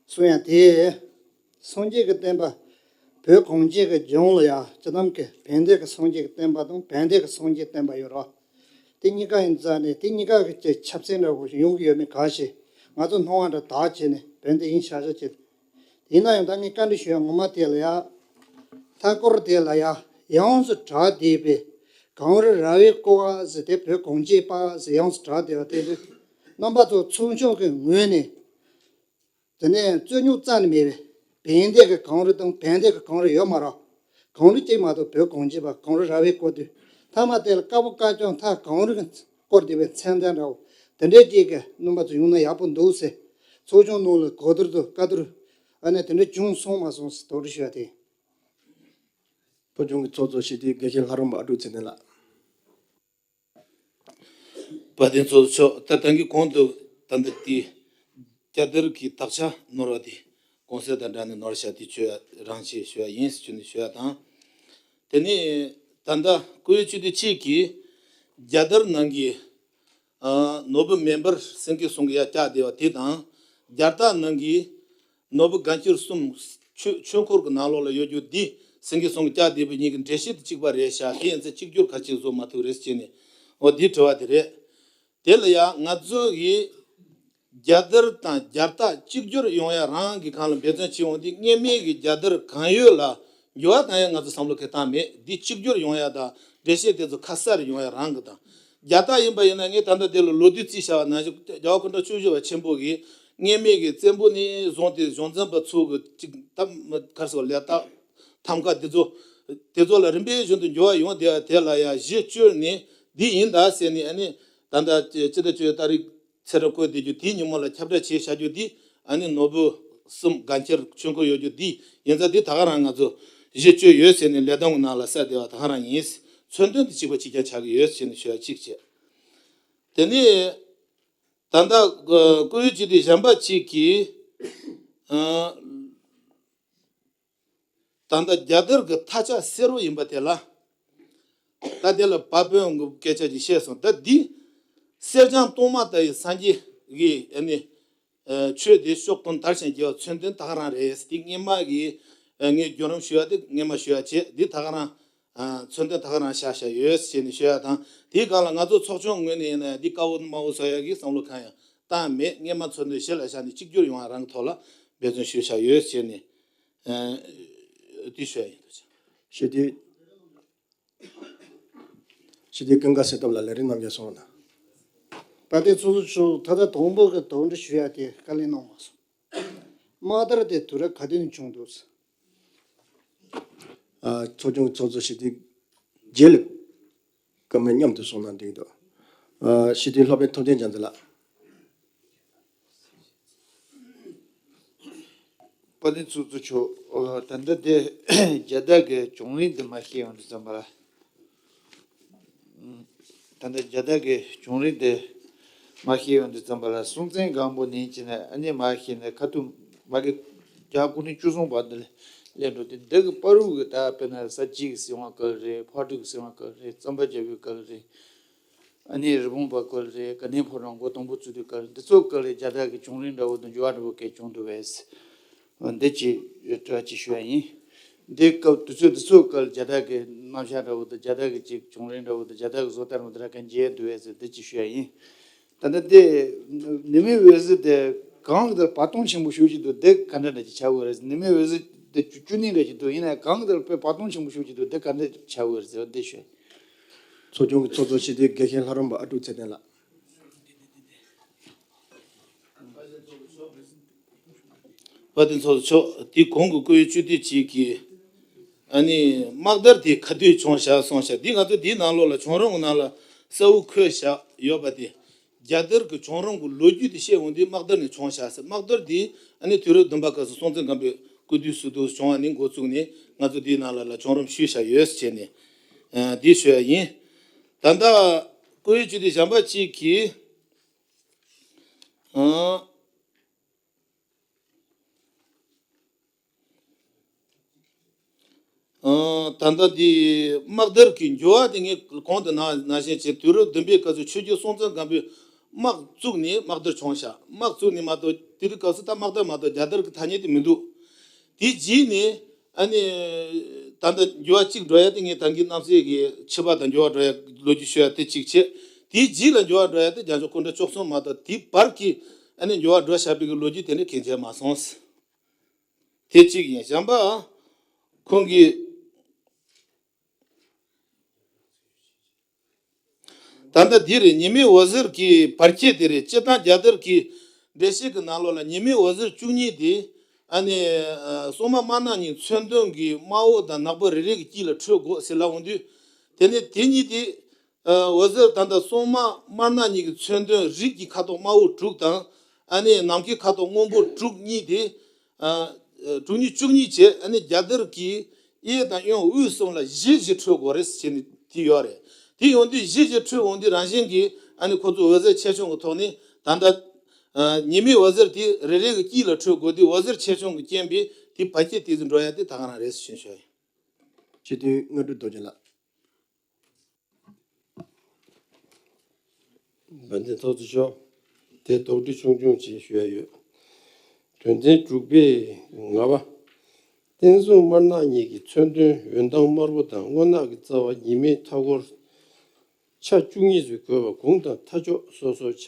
གསུང་ཡང་དེ། སངས་རྒྱས་ཀྱི་བསྟན་པ་བོད་གངས་ཅན་གྱི་ལྗོངས་ལ་ཡང་སྤྱི་བཏང་གི་བན་དེ་གི་སངས་རྒྱས་ཀྱི་བསྟན་པ་དང་བན་དེ་གི་སངས་རྒྱས་བསྟན་པ་ཡོད་རེད། དེ་གཉིས་ཀ་ཡིན་ཙང་ནས་དེ་གཉིས་ཀ་གི་ཆ་ཆབ་སྲིད་འདྲ་བོ་ཡོང་གི་ཡོད་མེད་ག་ཞིག་ང་ཚོ་སྣང་བ་འདྲ་དག་བྱས་ནས་བན་དེ་ཡིན་ཤག་ཤག་བྱས། ཡིན་ན་ཡང་ད་ངས་བཀའ་འདྲི་ཞུ་ཡ་ངོ་མ་དེ་ལ་ཡ། མཐའ་སྐོར་དེ་ལ་ཡ་ཡོངས་སུ་གྲགས་བསྡད་པའི་གངས་རི་ར་བས་བསྐོར་བ་ཟེར་དེ་བོད་གངས་ཅན་པ་ཟེར་ཡོངས་སུ་གྲགས་བསྡད་པ་དེ་ལ་རྣམ་པ་ཚོ་ཚོགས་ཆུང་གི་ངོས་ནས་དེ་ནས་རྩོད་རྙོག་རྩ་ནས་མེད་པའི་བན་དེ་གི་གངས་རི་དང་བན་དེ་གི་གངས་རི་ཡོད་མ་རེད། གངས་རི་གཅིག་མ་གཏོགས་བོད་གངས་ཅན་པ་གངས་རི་ར་བས་བསྐོར་དུས་མཐའ་མ་དེ་ལ་དཀར་པོ་དཀར་ལྕོག་མཐའ་གངས་རི་གིས་བསྐོར་བསྡད་པའི་མཚན་ལྡན་འདྲ་བོ་དེ་འདྲའི་ཅིག་གི་རྣམ་པ་ཚོ་ཡོང་ན་ཡག་པོ་འདུག་ཟེར། ཚོགས་ཆུང་ནང་ལ་གོ་བསྡུར་དང་བཀའ་བསྡུར་ཨ་ནི་དེ་འདྲ་བྱུང་སོང་མ་སོང་ཟེར་དོགས་འདྲི་ཞུ་ཡ་དེ། བོད་ལྗོངས་ཀྱི་ཚོགས་གཙོ་ཞི་བདེའི་དགེ་བཤེས་ལྷ་རམས་པ་ཨ་ཀྲུག་ཚེ་བརྟན་ལགས། དཔལ་ལྡན་ཚོགས་གཙོ་མཆོག་ད་ལྟ་གི་གོང་དུ་ད་ལྟ་དེ་རྒྱལ་དར་གྱི་དག་ཆ་ནོར་བ་དེ་གོང་གསལ་དང་སྦྲགས་ནས་ནོར་བ་ཤ་དེ་བཅོས་རང་བྱས་ཞུ་ཡ་ཡིན་ཟེར་ནས་ཞུ་ཡ་དང་། དེ་ནས་ད་ལྟ་བཀུར་འོས་སྤྱི་འཐུས་གཅིག་གིས་རྒྱལ་དར་ནང་གི་ ཨ་ནོར་བུ་མེ་འབར་སེང་གེ་ཟུང་གིས་ཡར་བཀྱགས་བསྡད་པ་དེ་དང་། རྒྱལ་རྟགས་ནང་གི་ནོར་བུ་དགའ་འཁྱིལ་གསུམ་ཆོས་ཆོས་འཁོར་གྱི་ནང་ལོགས་ལ་ཡོད་རྒྱུ་འདི་སེང་གེ་ཟུང་གིས་བཀྱགས་བསྡད་པ་གཉིས་ཀྱི་འགྲེལ་བཤད་དེ་གཅིག་པ་རེད་ཤག་དེ་ཡིན་ཚེ་གཅིག་གྱུར་ག་རེ་བྱས་བཟོ་མ་ཐུབ་རེད་ཟེར་ནས། འོ་འདི་དྲི་བ་དེ་རེད། དེ་ལ་ཡང་ང་ཚོ་གིས་རྒྱལ་དར་དང་རྒྱལ་རྟགས་གཅིག་གྱུར་ཡོང་ཡ་རང་གི་སྒང་ལ་འབད་བརྩོན་བྱེད་འོང་དུས། སྔོན་མའི་གི་རྒྱལ་དར་གང་ཡོད་ལ་འགྱུར་བ་གཏང་ཡ་ང་ཚོ་བསམ་བློ་གང་བཏང་མེད། འདི་གཅིག་གྱུར་ཡོང་ཡ་དང་འགྲེལ་བཤད་དེ་ཚོ་ཁ་གསལ་ཡོང་ཡ་རང་གི་དང་། རྒྱལ་རྟགས་ཡིན་པ་ཡིན་ན། ངས་ད་ལྟ་དེ་ལ་ལོ་དུས་རྩིས་བྱ་བ་ནང་བཞིན། རྒྱལ་བ་སྐུ་ཕྲེང་བཅུ་བཞི་པ་ཆེན་པོ་གིས་སྔོན་མའི་གི་བཙན་པོ་ནས་བཟུང་སྟེ་གཞུང་འཛིན་པ་ཚོ་གི་ཅིག་ད་ག་རེ་ཟེར་བ། ལས་རྟགས་ཐམ་ག་དེ་ཚོ་དེ་ཚོ་ལ་རིམ་པས་བཞིན་དུ་འགྱུར་བ་ཡོང་བསྡད་པ་དེ་ལ་ཡང་གཞི་བཅོལ་ནས། འདི་ཡིན་ད་ཟེར་ནས། ཨ་ནི་ད་ལྟ་སྤྱི་ཟླ་བཅུ་པའི་ཏ་རིག་ཚེས་གྲངས་བཀོད་བསྡད་རྒྱུ་དེའི་ཉིན་མོ་ལ་ཁྱབ་བསྒྲགས་བྱས་བཞག་རྒྱུ་འདི། ཨ་ནི་ནོར་བུ་གསུམ་དགའ་འཁྱིལ་ཆོས་འཁོར་ཡོད་རྒྱུ་འདི་ཡིན་ཙང་། འདི་ད་ག་རང་ང་ཚོ་གཞི་བཅོལ་ཡོད་ཟེར་ནས་ལས་བསྡོམས་ཀྱི་ནང་ལ་གསལ་བསྡད་པ་ད་ག་རང་ཡིན། མཚོན་དོན་དེ་གཅིག་པ་གཅིག་རྐྱང་ཆགས་ཀྱི་ཡོད་ཟེར་ནས་ཞུ་ཡ་གཅིག་བྱས། དེ་ནས་ད་ལྟ་ཨ་བཀུར་འོས་སྤྱི་འཐུས་གཞན་པ་གཅིག་གིས། ཨ་ད་ལྟ་རྒྱལ་དར་གྱི་མཐའ་ཆ་སེར་པོ་ཡིན་པ་དེ་ལ། ད་དེ་ལ་བ་དཔོན་གྱི་སྐད་ཆ་ཅིག་བཤད་སོང་། ད་འདི་གསེར་སྦྱངས་གཏོར་མ་ལྟ་བུའི་སངས་རྒྱས་ཀྱི་ཨ་ནི་ཨ་ཆོས་དེ་ཕྱོགས་དུས་དར་ཞིང་རྒྱས་པ་མཚོན་དོན་ད་ག་རང་རེད། དེ་སྔོན་མ་གི་ཨ་ངས་བརྒྱུད་རིམ་ཞུ་ཡ་དེ་སྔོན་མ་ཞུ་ཡ་བྱས། འདི་ད་ག་རང་ཨ་མཚོན་དོན་ད་ག་རང་བཞག་བཞག་ཡོད་ཟེར་ནས་ཞུ་ཡ་དང་། དེའི་སྒང་ལ་ང་ཚོ་ཚོགས་ཆུང་ངོས་ནས་ཡིན་ན་འདི་དཀར་པོ་དམར་པོ་བཟོ་ཡ་གི་བསམ་བློ་གང་ཡང་བཏང་མེད། སྔོན་མ་མཚོན་དོན་གཞི་ལ་བཞག་ནས་གཅིག་གྱུར་ཡོང་བ་རང་གི་ཐོག་ལ་འབད་བརྩོན་ཞུས་བཞག་ཡོད་ཟེར་ནས། ཨ་འདི་ཞུ་ཡ་ཡིན། ཐུགས་རྗེ་ཆེ། ཞུ་དེ། ཞུ་དེ་ཀུན་དགའ་གསེར་ཐུབ་ལགས་ལས་རིམ་རྣམས་ཀྱིས་གསུངས་ན། དཔལ་ལྡན་ཚོགས་གཙོ་མཆོག་ད་ལྟ་དང་པོ་གི་དོགས་འདྲི་ཞུ་ཡ་དེ་བཀའ་ལན་གནང་མ་སོང་། དམག་དར་དེ་དུས་རབས་ག་དུས་ནས་བྱུང་འདུག། ཨ་ཚོགས་ཆུང་གི་ཚོགས་གཙོ་ཞུ་དེ་རྗེས་ལ་བཀའ་མོལ་མཉམ་དུ་གསུངས་ན་འགྲིག་འདུག། ཨ་ཞུ་དེ་སློབ་དཔོན་ཐུབ་བསྟན་རྒྱ་མཚོ་ལགས། དཔལ་ལྡན་ཚོགས་གཙོ་མཆོག། ཨོ་ད་ལྟ་དེ་རྒྱལ་དར་གྱི་བྱུང་རིམ་དེ་མར་བཤད་ཡོང་དུས་ཙམ་པ་ལ། ཨུམ། ད་ལྟ་རྒྱལ་དར་གྱི་བྱུང་རིམ་དེ་མར་བཤད་ཡོང་དུས་ཙམ་པ་ལ། སྲོང་བཙན་སྒམ་པོ་ནས་བྱས་ནས་ཨ་ནི་མར་བཤད་ནས་ཁ་ཐུག་མ་གི་རྒྱལ་བ་སྐུ་ཕྲེང་བཅུ་གསུམ་པ་དེ་ལ་སླེབས་འགྲོ་དུས། འདི་གི་བར་དུ་གི་ད་དཔེར་ན་ས་བྱི་གི་སྲིད་དབང་སྐབས་རེད། ཕག་གྲུ་གི་སྲིད་དབང་སྐབས་རེད། གཙང་པ་རྒྱལ་པོའི་སྐབས་རེད། ཨ་ནི་རི་བོང་བ་སྐོར་རེད། དགའ་ལྡན་ཕོ་བྲང་མགོ་དང་པོ་བཙུགས་དུས་སྐབས་རེད། འདི་ཚོ་སྐབས་ལ་རྒྱལ་དར་གྱི་བྱུང་རིམ་འདྲ་བོ་དང་འགྱུར་བ་འདྲ་བོ་གས་བྱུང་འདུག་པས། འདི་ཅིག་དྲི་བ་ཅིག་ཞུ་ཡ་ཡིན། འདི་སྐབས་དུས་ཚོད་འདི་ཚོ་སྐབས་ལ་རྒྱལ་དར་གྱི་རྣམ་གཞག་འདྲ་བོ་དང་། རྒྱལ་དར་གྱི་ཅིག་བྱུང་རིམ་འདྲ་བོ་དང་། རྒྱལ་དར་གྱི་བཟོ་ལྟ་འདྲ་བོ་དེ་འདྲ་གས་མཇལ་འདུག་པས་ཟེར། འདི་ཅིག་ཞུ་ཡ་ཡིན། ད་ལྟ་དེ་ནུབ་སྨད་འོད་ཟེར་དེ་གང་གི་དེར་བར་སྟོང་ཆེན་པོ་ཞེ་པོ་ཅིག་འདུག། འདི་ག་འདྲ་འདྲ་ཅིག་ཆགས་ཡོད་རེད། ནུབ་སྨད་འོད་ཟེར་དེ་བཅུ་བཅུ་གཉིས་འདྲ་ཅིག་འདུག། ཡིན་ནའི་གང་གི་དེར་དཔེ་བར་སྟོང་ཆེན་པོ་ཞེ་པོ་ཅིག་འདུག། འདི་ག་འདྲ་ཆགས་ཡོད་རེད་ཟེར་བ་འདི་ཞུ། ཚོགས་ཆུང་གི་ཚོགས་གཙོ་སྤྱི་འཐུས་དགེ་བཤེས་ལྷ་རམས་པ་ཨ་ཀྲུག་ཚེ་བརྟན་ལགས། དཔལ་ལྡན་ཚོགས་གཙོ་མཆོག། དེ་གོང་གི་བཀུར་འོས་སྤྱི་འཐུས་གཅིག་གིས་ཨ་ནི་དམག་དར་དེ་ག་དུས་བྱུང་བཞག་གསུངས་བཞག། འདི་ང་ཚོ་འདིའི་ནང་ལོགས་ལ་བྱུང་རིམ་གྱི་ནང་ལ་གསལ་བོ་འཁོད་བཞག་ཡོད་པ་དེ། རྒྱལ་དར་གྱི་བྱུང་རིམ་གྱི་ལོ་རྒྱུས་དེ་བཤད་འོང་དུས་དམག་དར་ནས་བྱུང་བཞག་ཟེར། དམག་དར་དེ་ཨ་ནི་དུས་རབས་བདུན་པ་སྐབས་སུ་སྲོང་བཙན་སྒམ་པོའི་སྐུ་དུས་སུ་དུ་བྱུང་བ་ནས་འགོ་བཙུགས་ནས་ང་ཚོ་འདིའི་ནང་ལ་ལ་བྱུང་རིམ་ཞུས་བཞག་ཡོད་ཟེར་ནས། ཨ་འདི་ཞུ་ཡ་ཡིན། ད་ལྟ་བཀུར་འོས་སྤྱི་འཐུས་གཞན་པ་གཅིག་གིས། ཨ། ཨ་ད་ལྟ་འདི་དམག་དར་གྱི་འགྱུར་བ་དེ་ངས་གོང་དུ་ནང་ནང་བཞིན་བྱས། དུས་རབས་བདུན་པའི་སྐབས་སུ་ཆོས་རྒྱལ་སྲོང་བཙན་སྒམ་པོས་དམག་བཙུགས་ནས་དམག་དར་བྱུང་ཤག། དམག་བཙུགས་ནས་མ་གཏོགས་དེ་དུས་སྐབས་སུ་ད་དམག་དར་མ་གཏོགས་རྒྱལ་དར་གྱི་ཐ་སྙད་དེ་མི་འདུག། དེ་རྗེས་ནས་ཨ་ནི་ད་ལྟ་འགྱུར་བ་གཅིག་འགྲོ་ཡ་དེ་ངས་ད་གིན་རྣམ་སྲས་ཀྱི་ཕྱི་པ་དང་འགྱུར་བ་འགྲོ་ཡ་ལོ་རྒྱུས་ཤོད་ཡ་དེ་གཅིག་བྱས། དེའི་རྗེས་ལ་འགྱུར་བ་འགྲོ་ཡ་དེ་རྒྱལ་མཆོག་སྐུ་ཕྲེང་བཅུ་གསུམ་མ་གཏོགས་དེའི་བར་གྱི་ཨ་ནི་འགྱུར་བ་འགྲོ་བཞག་པའི་གི་ལོ་རྒྱུས་དེ་འདྲ་གང་ཡང་མཇལ་མ་སོང་། དེ་གཅིག་ཡིན། གཞན་པ་ཁོང་གིས་ད་ལྟ་འདི་རེད། ཉི་མའི་འོད་ཟེར་གྱི་བར་ཁྱད་དེ་རེད། སྤྱིར་བཏང་རྒྱལ་དར་གྱི་འགྲེལ་བཤད་ཀྱི་ནང་ལོགས་ལ་ཉི་མའི་འོད་ཟེར་བཅུ་གཉིས་དེ་ཨ་ནི་ཨ་སྲུང་མ་དམར་ནག་གཉིས་མཚོན་དོན་གྱི་དམར་པོ་དང་ནག་པོ་རེ་རེ་གི་དཀྱིལ་ལ་འཕྲོད་དགོས་ཟེར་ལབ་འོང་དུས། དེ་ནས་དེ་གཉིས་དེ་ཨ་འོད་ཟེར་ད་ལྟ་སྲུང་མ་དམར་ནག་གཉིས་ཀྱི་མཚོན་དོན་རིགས་ཀྱི་ཁ་དོག་དམར་པོ་དྲུག་དང་། ཨ་ནི་ནམ་མཁའི་ཁ་དོག་སྔོན་པོ་དྲུག་གཉིས་དེ། ཨ་དྲུག་གཉིས་བཅུ་གཉིས་བྱས། ཨ་ནི་རྒྱལ་དར་གྱི་གཡས་དང་གཡོན་དབུས་གསུམ་ལ་བཞི་བཞི་འཕྲོད་དགོས་རེད་ཟེར་ནས་དེ་ཡོད་རེད། དེ་ཡོང་དུས་བཞི་བཞི་འཕྲོད་འོང་དུས་རང་བཞིན་གྱིས་ཨ་ནི་ཁོ་ཚོ་འོད་ཟེར་ཆེ་ཆུང་གི་ཐོག་ནས་ད་ལྟ་ཨ་ཉི་མའི་འོད་ཟེར་དེ་རེ་རེ་གི་དཀྱིལ་ལ་འཕྲོད་དགོས་དུས། འོད་ཟེར་ཆེ་ཆུང་གི་རྐྱེན་པས་དེ་བར་ཁྱད་དེ་ཚོ་འགྲོ་ཡ་དེ་ད་ག་རང་རེད་ཟེར་ཞུ་ཡ་ཡིན། སྤྱི་འཐུས་དངོས་གྲུབ་རྡོ་རྗེ་ལགས། བན་དེ་ཚོགས་གཙོ་མཆོག་དེ་དོགས་འདྲི་ཆུང་ཆུང་ཅིག་ཞུ་ཡ་ཡོད། དོན་ཚན་དྲུག་པའི་ལྔ་པ། བསྟན་སྲུང་དམར་ནག་གཉིས་ཀྱི་མཚོན་དོན་འོད་མདངས་དམར་པོ་དང་སྔོ་ནག་གི་རྩ་བ་ཉི་མའི་མཐའ་སྐོར་ཆ་བཅུ་གཉིས་སུ་བགོས་པ་གུང་དང་མཐའ་ཕྱོགས་སོ་སོར་ཆ་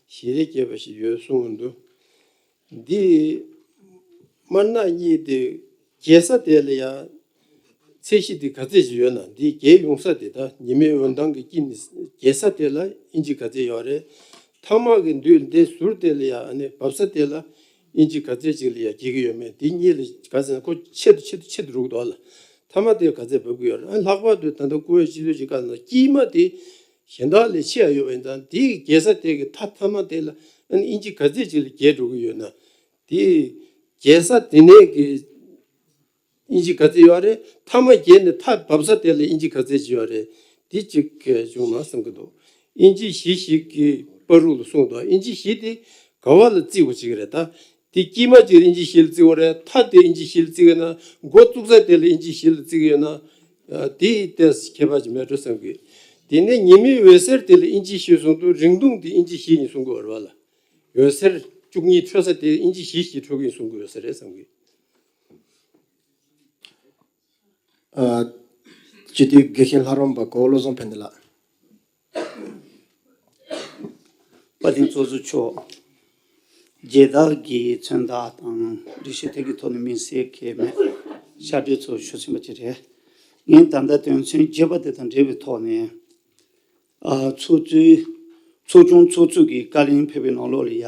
བཞི་རེ་བརྒྱབ་པ་ཞིག་ཡོད་གསུངས་འདུག་འདི་དམར་ནག་གཉིས་དེ་རྒྱལ་ས་དེ་ལ་ཡང་ཚད་གཞི་དེ་ག་ཚད་ཅིག་ཡོད་ན། འདི་རྒྱལ་ཡོང་ས་དེ་ད་ཉི་མའི་འོད་མདངས་ཀྱི་དཀྱིལ་ནས་རྒྱལ་ས་དེ་ལ་ཨིན་ཅི་ག་ཚད་ཡོད་རེད། ཐ་མག་གི་མདུན་འདི་ཟུར་དེ་ལ་ཡང་ཨ་ནི་འབབ་ས་དེ་ལ་ཨིན་ཅི་ག་ཚད་ཅིག་ལ་ཡང་རྒྱས་ཀྱི་ཡོད་མེད། འདི་གཉིས་ལ་ག་ཚད་ན་ཁོ་ཆེད་དུ་ཆེད་དུ་ཆེད་དུ་རུག་འདུག་ལ། ཐ་མག་དེ་ག་ཚད་འབབ་ཀྱི་ཡོད་རེད། ལྷག་པར་དུ་ད་ལྟ་བཀུར་འོས་སྤྱི་འཐུས་ཀྱི་སྐབས་ནང་དཀྱིལ་མ་དེ་གཞན་དག་ལས་ཆེ་ཡ་ཡོད་པ་ཡིན་ཙང་། དེའི་རྒྱལ་ས་དེ་གི་མཐའ་མཐའ་མ་དེ་ལ་ཨ་ནི་ཨིན་ཅི་ག་ཚད་ཅིག་ལ་རྒྱས་འགྲོ་གི་ཡོད་ན། དེའི་རྒྱལ་ས་དེ་ནས་ཀྱི་ཨིན་ཅི་ག་ཚད་ཡོད་རེད། མཐའ་མ་བརྒྱད་ནས་མཐའ་བབས་ས་དེ་ལ་ཨིན་ཅི་ག་ཚད་ཅིག་ཡོད་རེད། དེ་གཅིག་བྱུང་ན་བསམ་གྱི་འདུག་ཨིན་ཅི་བཞི་ཞིག་གི་བར་རུ་ལ་གསུངས་འདུག་ཨིན་ཅི་བཞི་དེ་ག་བ་ལ་བརྩི་དགོས་ཅིག་རེད་ད། དེ་དཀྱིལ་མ་ཅིག་ལ་ཨིན་ཅི་བཞི་ལ་བརྩི་དགོས་རེད། མཐའ་དེ་ཨིན་ཅི་བཞི་ལ་བརྩི་གི་ན། འགོ་བཙུགས་ས་དེ་ལ་ཨིན་ཅི་བཞི་ལ་བརྩི་གི་ཡོད་ན། ཨ། དེའི་ཏོག་ཙམ་ཁྱད་པར་ཅིག་མེད་འགྲོ་བསམ་གི། དེ་ནས་ཉི་མའི་འོད་ཟེར་དེ་ལ་ཨིན་ཅི་བཞི་གསུངས་འདུག་རིང་ཐུང་དེ་ཨིན་ཅི་བཞི་ཡིན་གསུང་གི་ཡོད་རེད་བ་ལ། འོད་ཟེར་བཅུ་གཉིས་འཕྲོ་ས་དེ་ཨིན་ཅི་བཞི་བཞི་འཕྲོ་གི་ཡིན་གསུང་གི་ཡོད་ས་རེད་བསམ་གི། ཨ། སྤྱི་འཐུས་དགེ་བཤེས་ལྷ་རམས་པ་གོ་བོ་བློ་བཟང་ཕན་བདེ་ལགས། དཔལ་ལྡན་ཚོགས་གཙོ་མཆོག་རྒྱལ་དར་གྱི་མཚོན་རྟགས་དང་འགྲེལ་བཤད་དེ་གི་ཐོག་ནས་དམིགས་བསལ་གལ་མེད་ཤར་བགྲོད་ཚོ་ཞུ་ཟིན་པ་ཅིག་རེད། ངས་ད་ལྟ་དོན་ཚན་བརྒྱད་པ་དེ་དང་འབྲེལ་བའི་ཐོག་ནས། ཨ། ཚོགས་གཙོའི་ཚོགས་ཆུང་ཚོགས་གཙོ་གིས་བཀའ་ལན་ཕེབས་པའི་ནང་ལོགས་ལ་ཡ།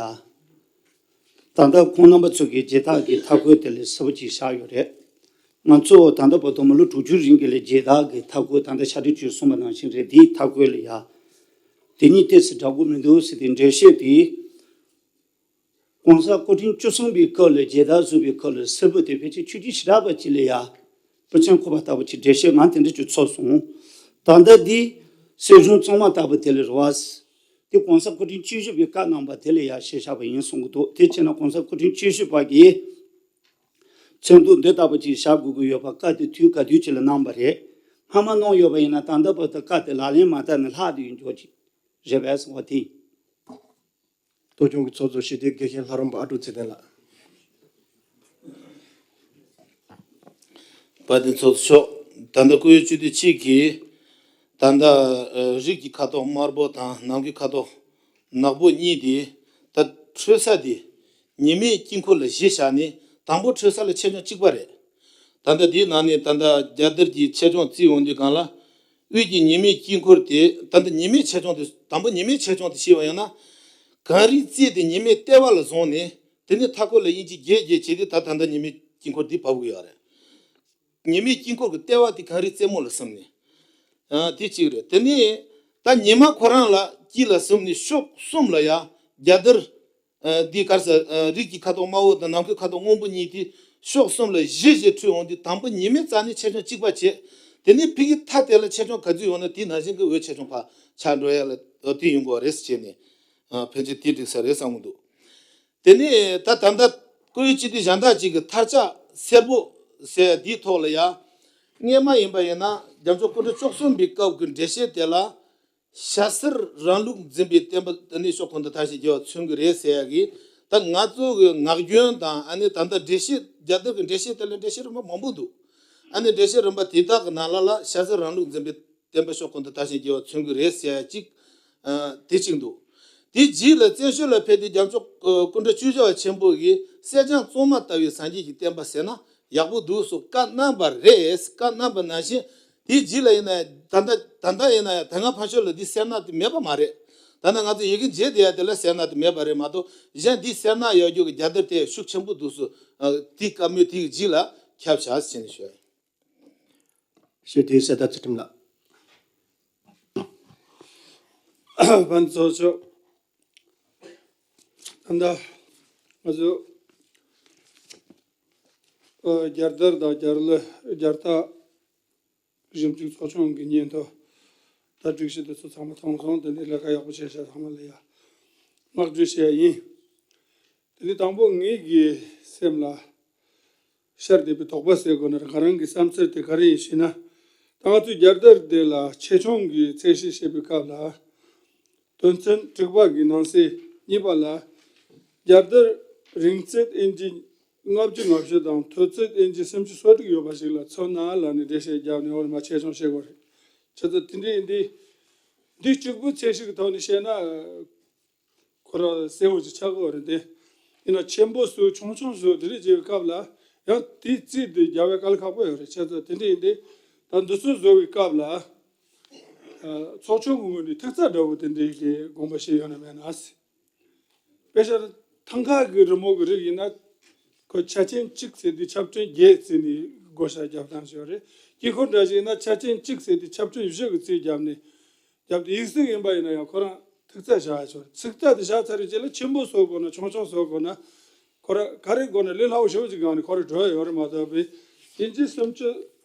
ད་ལྟ་ཁོང་རྣམ་པ་ཚོ་གིས་རྒྱལ་དར་གྱི་མཐའ་འཁོར་དེ་ལ་གསལ་པོ་ཅིག་བཞག་ཡོད་རེད། ང་ཚོ་ད་ལྟ་བར་དུ་མི་ལོ་དྲུག་ཅུ་རིང་གི་ལ་རྒྱལ་དར་གྱི་མཐའ་འཁོར་ད་ལྟ་ཤར་བགྲོད་ཅིག་གསུངས་པ་ནང་བཞིན་རེད། དེའི་མཐའ་འཁོར་ལ་ཡ། དེ་གཉིས་ཏོག་ཙམ་འདྲ་པོ་མི་འདུག་ཟེར་ཏེ་འགྲེལ་བཤད་དེ། ༸གོང་ས་སྐུ་ཕྲེང་བཅུ་གསུམ་པའི་སྐབས་ལ་རྒྱལ་དར་བཟོ་བའི་སྐབས་ལ་སྲིད་བུ་དེ་ཕལ་ཆེར་ཆུ་རྒྱུན་ཞེ་དྲག་པ་ཅིག་ལ་ཡ། སྤུ་ཆེན་ཁོག་པ་ལྟ་བུ་ཅིག་འགྲེལ་བཤད་ང་དེ་འདྲ་ཅིག་ཚོར་སོང་། ད་ལྟ་འདི་སྲིད་གཞུང་གཙང་མ་ལྟ་བུ་དེ་ལ་རེད་བ། དེ་༸གོང་ས་སྐུ་ཕྲེང་བཅུ་བཞི་པའི་བཀའ་གནང་བ་དེ་ལ་ཡ་བཤད་བཞག་པ་ཡིན་གསུང་གི་འདུག་དེ་བྱས་ན་༸གོང་ས་སྐུ་ཕྲེང་བཅུ་བཞི་པ་གིས་མཚོན་ཐོག་འདི་ལྟ་བུ་ཅིག་བཞག་དགོས་ཀྱི་ཡོད་པ། བཀའ་དེ་དུས་ག་དུས་ཅིག་ལ་གནང་བ་རེད། སྔ་མ་གནང་ཡོད་པ་ཡིན་ན་ད་ལྟ་བར་དུ་བཀའ་དེ་ལག་ལེན་མ་བསྟར་ནས་ལྷག་བསྡད་ཡོད་འགྱོག་ཅིག་རེད་པས་གསུང་བ་དེ་ཡིན། ལྟོ་ཆུང་གི་ཚོགས་གཙོ་སྤྱི་འཐུས་དགེ་བཤེས་ལྷ་རམས་པ་ཨ་ཀྲུག་ཚེ་བརྟན་ལགས། དཔལ་ལྡན་ཚོགས་གཙོ་མཆོག་ད་ལྟ་བཀུར་འོས་སྤྱི་འཐུས་གཅིག་གིས་ད་ལྟ་ཨ་རིགས་ཀྱི་ཁ་དོག་དམར་པོ་དང་ནམ་མཁའི་ཁ་དོག་ནག་པོ་གཉིས་དེ་ད་འཕྲོད་ས་དེ་ཉི་མའི་དཀྱིལ་འཁོར་ལ་གཞི་བཞག་ནས་དང་པོ་འཕྲོད་ས་ལ་ཆེ་ཆུང་གཅིག་པ་རེད། ད་ལྟ་དེའི་ནང་ནས་ད་ལྟ་རྒྱལ་དར་གྱི་ཆེ་ཆུང་བརྩི་འོང་དུས་སྒང་ལ། དབུས་ཀྱི་ཉི་མའི་དཀྱིལ་འཁོར་དེ་ད་ལྟ་ཉི་མའི་ཆེ་ཆུང་དེ་དང་པོ་ཉི་མའི་ཆེ་ཆུང་དེ་ཕྱེ་བ་ཡིན་ན། གངས་རིའི་རྩེ་དེ་ཉི་མའི་ལྟེ་བ་ལ་བཟུང་ནས་དེ་ནས་མཐའ་འཁོར་ལ་ཨིན་ཅི་བརྒྱད་བརྒྱད་བྱས་ཏེ་ད་ད་ལྟ་ཉི་མའི་དཀྱིལ་འཁོར་འདི་བབས་ཀྱི་ཡོད་རེད། ཉི་མའི་དཀྱིལ་འཁོར་གྱི་ལྟེ་བ་དེ་གངས་རིའི་རྩེ་མོ་ལ་བཟུང་ནས། ཨ། དེ་གཅིག་རེད། དེ་ནས་ད་ཉི་མ་ཁོ་རང་ལ་དཀྱིལ་ལ་བཟུང་ནས་ཕྱོགས་གསུམ་ལ་ཡ་རྒྱལ་དར། ཨ། འདི་ག་རེ་ཟེར། ཨ། རིགས་ཀྱི་ཁ་དོག་དམར་པོ་དང་ནམ་མཁའི་ཁ་དོག་སྔོན་པོ་གཉིས་དེ་ཕྱོགས་གསུམ་ལ་གཞི་བཞག་འཕྲོས་འོང་དུས་དང་པོ་ཉི་མའི་རྩ་ནས་ཆེ་ཆུང་གཅིག་པ་བྱས། དེ་ནས་ཕ་གིའི་མཐའ་དེ་ལ་ཆེ་ཆུང་ག་ཚོད་ཡོད་ན་དེ་ནང་བཞིན་གྱི་འོད་ཆེ་ཆུང་ཕར་ཆགས་འགྲོ་ཡ་ལ་དེ་ཡོང་གི་རེད་ཟེར་བྱས་ནས། ཨ། ཕལ་ཆེར་དེ་འགྲིག་ས་རེད་བསམ་གྱི་འདུག་དེ་ནས་ད་ད་ལྟ་བཀུར་འོས་སྤྱི་འཐུས་གཞན་དག་ཅིག་གིས་ཐལ་ཆ་སེར་པོ་ཟེར་འདིའི་ཐོག་ལ་ཡ། སྔས་མ་ཡིན་པ་ཡིན་ན་རྒྱལ་མཆོག་སྐུ་ཕྲེང་བཅུ་གསུམ་པའི་སྐབས་ཀྱི་འགྲེལ་བཤད་དེ་ལ། ཞྭ་སེར་རིང་ལུགས་འཛིན་པའི་བསྟན་པ་དེ་ནི་ཕྱོགས་གང་དུ་དར་ཞིང་རྒྱས་པ་མཚོན་གྱི་རེད་ཟེར་ཡ་གི། ད་ང་ཚོ་གི་ངག་རྒྱུན་དང་ཨ་ནི་ད་ལྟ་འགྲེལ་བཤད་རྒྱལ་དར་གྱི་འགྲེལ་བཤད་དེ་ལ་འགྲེལ་བཤད་རིམ་པ་མང་པོ་འདུག་ཨ་ནི་འགྲེལ་བཤད་རིམ་པ་དེ་དག་གི་ནང་ལ་ལ་ཞྭ་སེར་རིང་ལུགས་འཛིན་པའི་བསྟན་པ་ཕྱོགས་གང་དུ་དར་ཞིང་རྒྱས་པ་མཚོན་གྱི་རེད་ཟེར་ཡ་གཅིག་ཨ། དེ་གཅིག་འདུག་དེ་རྗེས་ལ་བཙན་བྱོལ་ལ་ཕེབས་ཏེ་རྒྱལ་མཆོག་ཨ། སྐུ་ཕྲེང་བཅུ་བཞི་པ་ཆེན་པོ་གིས་གསེར་སྦྱངས་གཙང་མ་ལྟ་བུའི་སངས་རྒྱས་ཀྱི་བསྟན་པ་ཟེར་ན་ཡག་པོ་འདུག་སོགས་བཀའ་གནང་བ་རེད། བཀའ་གནང་བ་ནང་བཞིན། དེའི་རྗེས་ལ་ཡིན་ན་ད་ལྟ་ད་ལྟ་ཡིན་ན་ཡང་ད་སྔ་ཕར་ཕྱོགས་ལ་འདི་སེར་ནག་དེ་མེད་པ་མ་རེད། ད་ལྟ་ང་ཚོ་ཡི་གེ་མཇལ་བསྡད་ཡ་དེ་ལ་སེར་ནག་དེ་མེད་པ་རེད་མ་གཏོགས། གཞན་འདི་སེར་ནག་ཡོད་རྒྱུ་གི་རྒྱལ་དར་དེ་ཤུགས་ཆེན་པོ་འདུག་སོ། ཨ། དེ་བཀའ་མོལ་དེའི་རྗེས་ལ་ཁྱབ་བྱ་ཟེར་ནས་ཞུ་ཡ་ཡིན། ཞུ་དེ་གསལ་བརྡ་ཚུལ་ཁྲིམས་ལགས། ཕན་ཚོགས་ཆོག་ད་ལྟ་ང་ཚོ་ཨ། རྒྱལ་དར་དང་རྒྱལ་གླུ་རྒྱལ་རྟགས། གཞུང་གཅིག་ཚོགས་ཆུང་གི་སྙན་ཐོ་ད་སྒྲིག་གཞི་དེ་ཚོ་ཚང་མ་མཐོང་སོང་། དེ་ནས་ལས་ཀ་ཡག་པོ་བྱས་ཤག་ཚང་མ་ལ་ཡ་བསྔགས་བརྗོད་བྱས་ཡིན། དེ་ནས་དང་པོ་ངེད་ཀྱི་སེམས་ལ་ཤར་བསྡད་པའི་དོགས་པ་ཟེར་དགོས་ན་རེད། ང་རང་གི་བསམ་ཚུལ་དེ་ག་རེ་ཡིན་ཞུས་ན། ད་ང་ཚོའི་རྒྱལ་དར་དེ་ལ་ཆེ་ཆུང་གི་ཚད་གཞི་བཤད་པའི་སྐབས་ལ། དོན་ཚན་དྲུག་པ་གི་ནང་གསེས་གཉིས་པ་ལ། རྒྱལ་དར་རིང་ཚད་ཨིན་ཅི་ལྔ་བཅུ་ང་བཞི་དང་མཐོ་ཚད་ཨིན་ཅི་སུམ་ཅུ་སོ་དྲུག་ཡོད་པ་ཞིག་ལ་མཚོན་ན་ལབ་ནས་འགྲེལ་བཤད་བརྒྱབ་ནས་འོར་མ་ཆེ་ཆུང་བཤད་དགོས་རེད། བྱས་ཙང་དེ་འདྲའི་འདི་འདི་གཅིག་པུ་ཚད་གཞི་གི་ཐོག་ནས་བཤད་ན། ཁོ་ར་གསལ་བོ་ཅིག་ཆགས་ཀྱི་ཡོད་རེད་དེ། ཡིན་ན་ཆེན་པོ་བཟོ་ཆུང་ཆུང་བཟོ་དེ་འདྲ་བྱེད་པའི་སྐབས་ལ་ཡང་དེའི་རྩིས་དེ་རྒྱབ་པའི་དཀའ་ལས་ཁག་པོ་ཡོད་རེད། བྱས་ཙང་དེ་འདྲ་ཡིན་དེ། ད་འདི་ཚོ་བཟོ་བའི་སྐབས་ལ་ཚོགས་ཆུང་གི་ངོས་ནས་ཐིག་རྩ་འདྲ་བོ་དེ་འདྲའི་གི་དགོངས་པ་བཞེས་ཡོད་ན་མེད་ན་ཟེར། དཔེ་ཆ་ཐང་ཀ་གི་རི་མོ་གི་རིགས་ཡིན་ན། ཁོ་ཆ་ཆེན་གཅིག་ཟེར་དུས་ཆ་ཕྲན་བརྒྱད་ཟེར་ནས་བགོ་བཤའ་རྒྱབ་སྟངས་ཤིག་ཡོད་རེད། དཀྱིལ་འཁོར་འདྲ་ཞིག་ཡིན་ན་ཆ་ཆེན་གཅིག་ཟེར་དུས་ཆ་ཕྲན་བཞི་གི་རྩིས་བརྒྱབ་ནས། རྒྱབ་དེ་ཡིག་གཟུགས་ཡིན་པ་ཡིན་ན་ཡང་ཁོ་རང་ཐིག་རྩ་བཞག་ཆོག་ཐིག་རྩ་དེ་བཞག་ཚར་རེད་ཅེ་ལ་ཆེན་པོ་བཟོ་དགོས་ན་ཆུང་ཆུང་བཟོ་དགོས་ན། ཁོ་ར་ག་རེ་དགོས་ན་ལས་སླ་བོ་ཞེ་པོ་ཅིག་སྒང་ནས་ཁོ་ར་འགྲོ་ཡ་ཡོད་རེད་མ་གཏོགས་པའི། ཡིན་གཅིག་སུམ་ཅུ།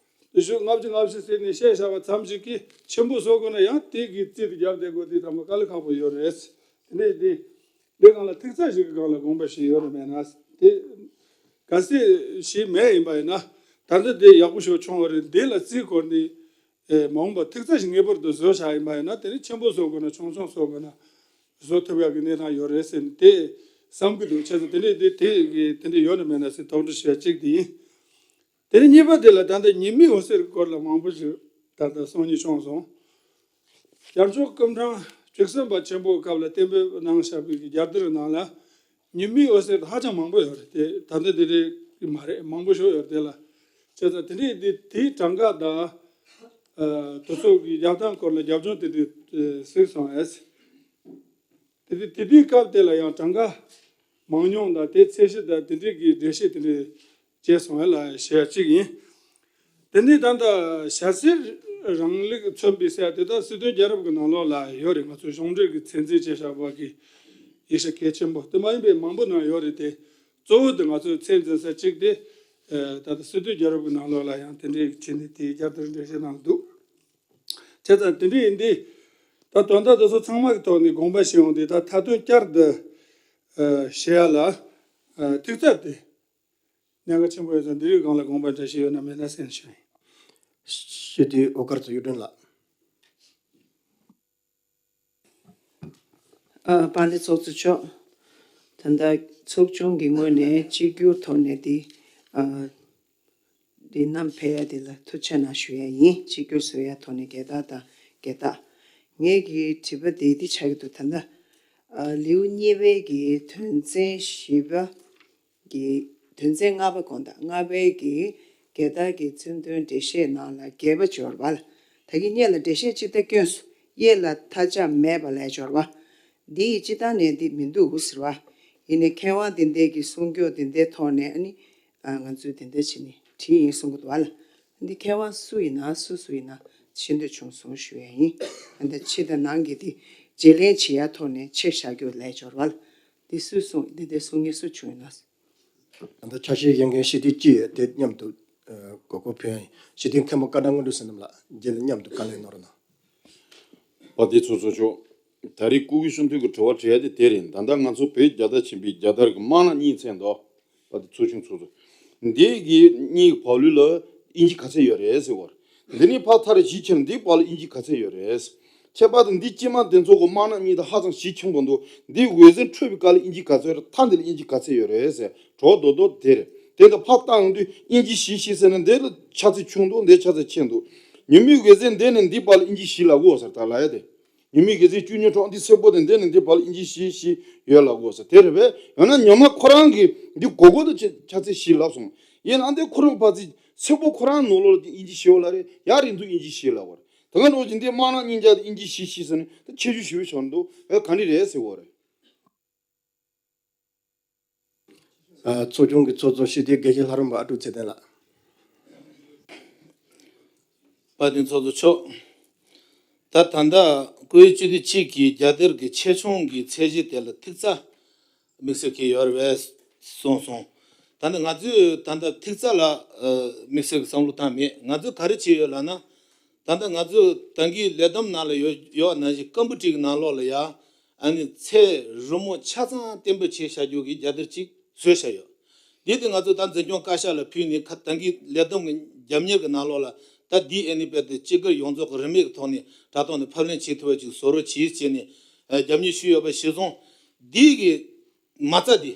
དེ་ཞོག་ལྔ་བཅུ་ང་བཞི་ཟེར་ནས་བཤད་བཞག་པ་ཙམ་ཞིག་གིས་ཆེན་པོ་བཟོ་དགོས་ན་ཡང་དེ་གི་རྩིས་དེ་རྒྱབ་བསྡད་དགོས་དེ་ཐ་མ་དཀའ་ལས་ཁག་པོ་ཡོད་རེད། དེ་འདྲས་དེ། དེ་སྒང་ལ་ཐིག་རྩ་ཞིག་གི་སྒང་ལ་དགོངས་པ་བཞེས་ཡོད་རེད་མེད་ན། དེ། གལ་སྲིད་བཞེས་མེད་ཡིན་པ་ཡིན་ན། ད་ལྟ་དེ་ཡག་པོ་ཞིག་བྱུང་བ་རེད། འདི་ལ་རྩིས་སྐོར་ནི། ཨེ། མ་འོངས་པར་ཐིག་རྩ་ཞིག་ངེས་པར་དུ་བཟོ་བྱ་ཡིན་པ་ཡིན་ན་དེ་ནི་ཆེན་པོ་བཟོ་དགོས་ན་ཆུང་ཆུང་བཟོ་དགོས་ན། བཟོ་ཐུབ་ཡག་གི་གནས་སྟངས་ཡོད་རེད་ཟེར་ནས་དེ་བསམ་གྱི་འདུག་བྱས་ཙང་དེ་འདྲས་དེ་དེ་གི་དེ་འདྲས་ཡོད་ན་མེད་ན་ཟེར་དོགས་འདྲི་ཞུ་ཡ་གཅིག་དེ་ཡིན། དེ་ནས་གཉིས་པ་དེ་ལ་ད་ལྟ་ཉི་མའི་འོད་ཟེར་སྐོར་ལ་མང་པོ་ཞིག་ད་ལྟ་གསུང་ཉན་བྱུང་སོང་། ཞར་ཕྱོགས་སྐུ་ཕྲེང་བཅུ་གསུམ་པ་ཆེན་པོའི་སྐབས་ལ་གཏན་འབེབས་གནང་བཞག་པའི་གི་རྒྱལ་དར་ནང་ལ་ཉི་མའི་འོད་ཟེར་ཧ་ཅང་མང་པོ་ཡོད་རེད་དེ། ད་ལྟ་དེ་རེད་གི་མ་རེད། མང་པོ་ཞིག་ཡོད་རེད་དེ་ལ། བྱས་ཙང་དེ་འདྲས་དེ་དེའི་གྲངས་ཀ་དང་། ཨ། དེ་ཚོ་གི་རྒྱབ་སྟངས་སྐོར་ལ་རྒྱབ་ལྗོངས་དེ་འདྲས་གཟིགས་སོང་ཨེ། དེ་དུས་དེ་དུས་སྐབས་དེ་ལ་ཡང་གྲངས་ཀ་མང་ཉུང་དང་དེ་ཚད་གཞི་དང་དེ་འདྲས་ཀྱི་འགྲེལ་བཤད་དེ་འདྲས་བྱས་སོང་ཨེ་ལ་ཞེས་གཅིག་ཡིན། དེ་ནས་ད་ལྟ་ཞྭ་སེར་རིང་ལུགས་མཚོན་པའི་ཟེར་དེ་དག་སྲིད་དོན་རྒྱལ་རབས་ཀྱི་ནང་ལོགས་ལ་ཡོད་རེད། ང་ཚོ་གཞུང་འབྲེལ་གྱི་ཚད་འཛིན་བྱས་བཞག་པ་གི་ཡིག་ཆ་གལ་ཆེན་པོ་དེ་མ་ཡིན་པའི་མང་པོ་ནང་ཡོད་རེད་དེ། གཙོ་བོ་དེ་ང་ཚོས་ཚད་འཛིན་ས་གཅིག་དེ། ཨ། ད་ལྟ་སྲིད་དོན་རྒྱལ་རབས་ཀྱི་ནང་ལོགས་ལ་ཡང་དེ་འདྲའི་བྱས་ནས་དེའི་རྒྱལ་དར་འགྲེལ་བཤད་གནང་འདུག་བྱས་ཙང་དེ་འདྲ་ཡིན་དུས། ད་དོན་དག་དེ་ཚོ་ཚང་མ་གི་ཐོག་ནས་དགོངས་པ་བཞེས་འོང་དུས་ད་མཐའ་དོན་བསྐྱར་དུ་ཨ་བཤད་ཡ་ལ་ཨ་ཐུག་ཚར་ཏེ། གནད་འགག་ཆེན་པོ་ཡོད་ཙང་འདི་རིགས་སྒང་ལ་དགོངས་པ་འགྲེལ་བཤད་ཡོད་ན་མེད་ན་གསན་ཞུ་ཡིན། སྤྱི་འཐུས་ཨོ་དཀར་ཚོ་གཡུ་སྒྲོན་ལགས། ཨ། དཔལ་ལྡན་ཚོགས་གཙོ་མཆོག་ད་ལྟ་ཚོགས་ཆུང་གི་ངོས་ནས་གཅིག་གྱུར་ཐོག་ནས་འདི། ཨ། འདི་བསྣམས་ཕེབས་ཡ་འདི་ལ་ཐུགས་རྗེ་གནང་ཞུ་ཡ་ཡིན། གཅིག་གྱུར་བཟོ་ཡ་ཐོག་ནས་རྒྱལ་དར་དང་རྒྱལ་རྟགས། ངེད་ཀྱི་དྲི་བ་འདི་འདི་ཆགས་ཀྱི་འདུག་ད་ལྟ། ཨ། ལེའུ་གཉིས་པའི་གི་དོན་ཚན་བཞི་པ་གི་དོན་ཚན་ལྔ་པ་དགོངས་དག་ལྔ་པའི་གི་རྒྱལ་དར་གྱི་མཚོན་དོན་འགྲེལ་བཤད་ནང་ལ་རྒྱས་པ་འབྱོར་བ་ལ། ད་གིན་སྔོན་ལ་འགྲེལ་བཤད་ཅིག་ད་བསྐྱོན་སོང་། གཡས་ལ་མཐའ་ལྕགས་མེད་པ་ལས་འབྱོར་བ། འདི་ཡི་སྤྱི་བཏང་ནས་འདི་མི་འདུག་ཟེར་བ། ཡིན་ནའི་མཁས་དབང་དེ་འདྲས་ཀྱི་གསུང་སྐྱོར་དེ་འདྲའི་ཐོག་ནས་ཨ་ནི། ཨ། ང་ཚོས་དེ་འདྲ་བྱས་ནས་བྲིས་ཡིན་གསུང་གི་འདུག་བ་ལ། འདི་མཁས་དབང་སུ་ཡིན་ན་སུ་སུ་ཡིན་ན་ཤེས་འདོད་བྱུང་སོང་ཞུ་ཡ་ཡིན། ཨ། འདི་ཕྱི་དང་ནང་གི་འདི་བརྗེ་ལེན་བྱེད་ཡ་ཐོག་ནས་ཆེད་བཞག་རྒྱུ་ལས་འབྱོར་བ་ལ། འདི་སུས་གསུངས། འདི་འདྲའི་གསུང་མཁན་སུ་བྱུང་ཡིན་ན། ད་ལྟ་ཆ་ཤས་ཡོད་མཁན་སྤྱི་འཐུས་གཅིག་ཡོད་དེ་མཉམ་དུ་ཨ་གོ་སྐབས་ཕུལ་ཡ་ཡིན། སྤྱི་འཐུས་མཁན་པོ་བཀའ་བློན་དངོས་གྲུབ་བསོད་ནམས་ལགས་རྗེས་ལ་མཉམ་དུ་བཀའ་ལན་གནང་རོགས་གནང་། དཔལ་ལྡན་ཚོགས་གཙོ་མཆོག་ད་རེས་སྐུ་སྒེར་གཞུང་དོན་གྱི་དྲི་བ་དྲི་ཡ་དེ་དེ་རེད། ད་ལྟ་ང་ཚོ་བོད་རྒྱལ་དར་ཆེན་པོའི་རྒྱལ་དར་གྱི་དམར་ནག་གཉིས་མཚོན་འདུག་དཔལ་ལྡན་ཚོགས་ཆུང་ཚོགས་གཙོ། འདི་གི་གཉིས་ཀྱི་བག་ལེབ་ལ་ཨིན་ཇི་ག་ཚད་ཡོད་རེད་ཟེར་བ་རེད། འདི་ནི་ཕར་ཐག་རེ་གཞི་ཁྱེར་འདི་བར་ལ་ཨིན་ཇི་ག་ཚད་ཡོད་རེད། ཁྱད་པར་དུ་འདི་དཀྱིལ་མ་དེ་ཚོ་གི་དམར་ནག་གཉིས་དང་ཧ་ཅང་གཞི་ཆེན་པོ་འདུག་འདི་འོད་ཟེར་འཕྲོས་པའི་སྐབས་ལ་ཨིན་ཇི་ག་ཚད་ཡོད་རེད། མཐའ་འདི་ལ་ཨིན་ཇི་ག་ཚད་ཡོད་རེད་ཟེར་གྲོགས་རྡོག་རྡོག་དེ་རེད། དེ་དང་ཕར་བལྟ་ཡོང་དུས་ཨིན་ཇི་བཞི་བཞི་ཟེར་ན་འདི་ལ་ཆ་ཚད་ཆུང་འདུག་འདི་ཆ་ཚད་ཆེ་འདུག་ཉི་མའི་འོད་ཟེར་འདི་ནས་འདི་བར་ལ་ཨིན་ཇི་བཞི་ལབ་དགོས་ཟེར་ད་ལབ་ཡ་དེ། ཉི་མའི་འོད་ཟེར་བཅུ་གཉིས་འཕྲོ་འདི་སེར་པོ་དེ་འདི་ནས་འདི་བར་ལ་ཨིན་ཇི་བཞི་བཞི་ཡོད་ལབ་དགོས་ཟེར་དེ་རེད་པས། ཡང་ན་ཉི་མ་ཁོ་རང་གིས་འདི་སྒོར་སྒོར་དུ་ཆ་ཆ་ཚད་བཞི་ལབ་སོང་། ཡིན་ན་འདི་ཁོ་རང་ཕར་ཚད་སེར་པོ་ཁོ་རང་ནང་ལོགས་ལ་ཨིན་ཇི་བཞི་ཡོད་ལབ་རེད། ཡར་རིང་ཚོ་ཨིན་ཇི་བཞི་ལབ་པ་རེད། དེ་ག་འགྲོ་བཞིན་འདི་དམར་ནག་གཉིས་ཆ་དེ་ཨིན་ཇི་བཞི་བཞི་ཟེར་ནས་དེ་ཁྱད་ཆོས་ཞེ་པོ་ཆགས་འདུག་ཨེ་ག་འདྲ་རེད་ཟེར་བ་རེད། ཨ། ཚོགས་ཆུང་གི་ཚོགས་གཙོ་སྤྱི་འཐུས་དགེ་བཤེས་ལྷ་རམས་པ་ཨ་ཀྲུག་ཚེ་བརྟན་ལགས། དཔལ་ལྡན་ཚོགས་གཙོ་མཆོག་ད་ད་ལྟ་སྐུའི་སྤྱི་འཐུས་གཅིག་གིས་རྒྱལ་དར་གྱི་ཆེ་ཆུང་གི་ཚད་གཞི་དེ་ལ་ཐིག་རྩ་དམིགས་བསལ་གྱི་ཡོད་རེད་པས་གསུངས་སོང་། ད་ནི་ང་ཚོས་ད་ལྟ་ཐིག་རྩ་ལ་ཨ་དམིགས་བསལ་གྱི་བསམ་བློ་བཏང་མེད། ང་ཚོས་ག་རེ་བྱས་ཡོད་ལབ་ན། ད་ལྟ་ང་ཚོས་ད་གིན་ལས་བསྡོམས་ནང་ལ་ཡོད་ཡོད་པ་ནང་བཞིན་ཀམ་པུ་ཊར་གྱི་ནང་ལོགས་ལ་ཡ། ཨ་ནི་ཚད་རི་མོ་ཆ་ཚང་བརྟན་པོ་བྱས་བཞག་རྒྱུ་གི་རྒྱལ་དར་གཅིག་བཟོས་བཞག་ཡོད། འདི་དེ་ང་ཚོ་ད་འཛིན་སྐྱོང་བཀའ་ཤག་ལ་ཕུལ་ནས་ཁ་ད་གིན་ལས་བསྡོམས་ཀྱི་རྒྱབ་གཉེར་གྱི་ནང་ལོགས་ལ་ད་འདི་ཨ་ནི་དཔེ་དེ་སྤྱི་སྒེར་ཡོངས་རྫོགས་ཀྱི་རིན་མེད་ཀྱི་ཐོག་ནས་དྲ་ཐོག་ནས་ཕབ་ལེན་བྱེད་ཐུབ་པ་ཅིག་བཟོ་རོགས་གྱིས་བྱས་ནས་ རྒྱབ་གཉེར་ཞུས་ཡོད་པ་གཞིར་བཟུང་། འདི་གི་མ་རྩ་འདི།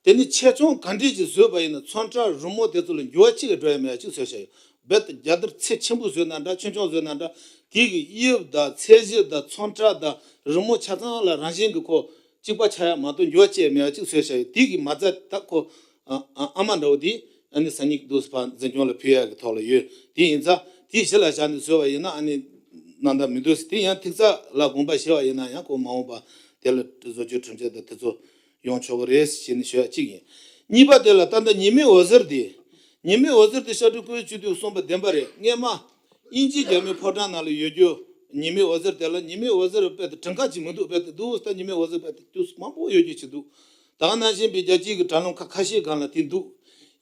དེ་ནི་ཆེད་སྦྱོང་ག་འདྲས་ཅིག་བཟོས་པ་ཡིན་ན་ཚོན་ཁྲ་རི་མོ་དེ་ཚོ་ལ་འགྱུར་བ་གཅིག་ཀྱང་འགྲོ་ཡ་མེད་པ་ཅིག་བཟོས་བཞག་ཡོད། རྦད་དེ་རྒྱལ་དར་ཚད་ཆེན་པོ་བཟོས་ན་འདྲ་ཆུང་ཆུང་བཟོས་ན་འདྲ། དེ་གི་དབྱིབས་དང་ཚད་གཞི་དང་ཚོན་ཁྲ་དང་རི་མོ་ཆ་ཚང་ལ་རང་བཞིན་གྱི་ཁོ་གཅིག་པ་ཆགས་ཡ་མ་གཏོགས་འགྱུར་བ་གཅིག་ཡང་མེད་པ་ཅིག་བཟོས་བཞག་ཡོད། དེ་གི་མ་རྩ་ད་ཁོ་ཨ་ཨ་ཨ་མ་འདྲ་བོ་དེ་ཨ་ནི་སང་ཉིན་འདུག་སེ་ཕར་འཛིན་སྐྱོང་ལ་ཕུལ་ཡ་གི་ཐོག་ལ་ཡོད། དེ་ཡིན་ཙང་དེ་གཞི་ལ་བཞག་ནས་བཟོས་པ་ཡིན་ན་ཨ་ནི་ནང་ད་མི་འདུག་ཟེར། དེ་ཡང་ཐིག་རྩ་ལ་དགོངས་པ་བཞེས་པ་ཡིན་ན་ཡང་ཁོ་མ་འོངས་པ་དེ་ལ་བཟོ་བཅོས་གྲུབ་འབྲས་དང་དེ་ཚོ་ཡོང་ཆོག་གི་རེད་ཟེར་ནས་ཞུ་ཡ་གཅིག་ཡིན། གཉིས་པ་དེ་ལ་ད་ལྟ་ཉི་མའི་འོད་ཟེར་དེ། ཉི་མའི་འོད་ཟེར་དེ་ཤར་སྤྲུལ་སྐུའི་བཅུད་དུ་གསུངས་པ་བདེན་པ་རེད། སྔས་མ་དབྱིན་ཇིའི་རྒྱ་མིའི་ཕོ་བྲང་ནང་ལ་ཡོད་རྒྱུ་ཉི་མའི་འོད་ཟེར་དེ་ལ་ཉི་མའི་འོད་ཟེར་རྦད་དེ་གྲངས་ཀ་ཅིག་མི་འདུག་རྦད་དེ་འདུག་ད་ཉི་མའི་འོད་ཟེར་རྦད་དེ་དུས་མང་པོ་ཡོད་རྒྱུ་ཅིག་འདུག་ད་ག་ནང་བཞིན་པའི་རྒྱལ་སྤྱིའི་གི་དྲ་ལམ་ཁག་ཁ་ཤས་སྒང་ལ་དེ་འདུག་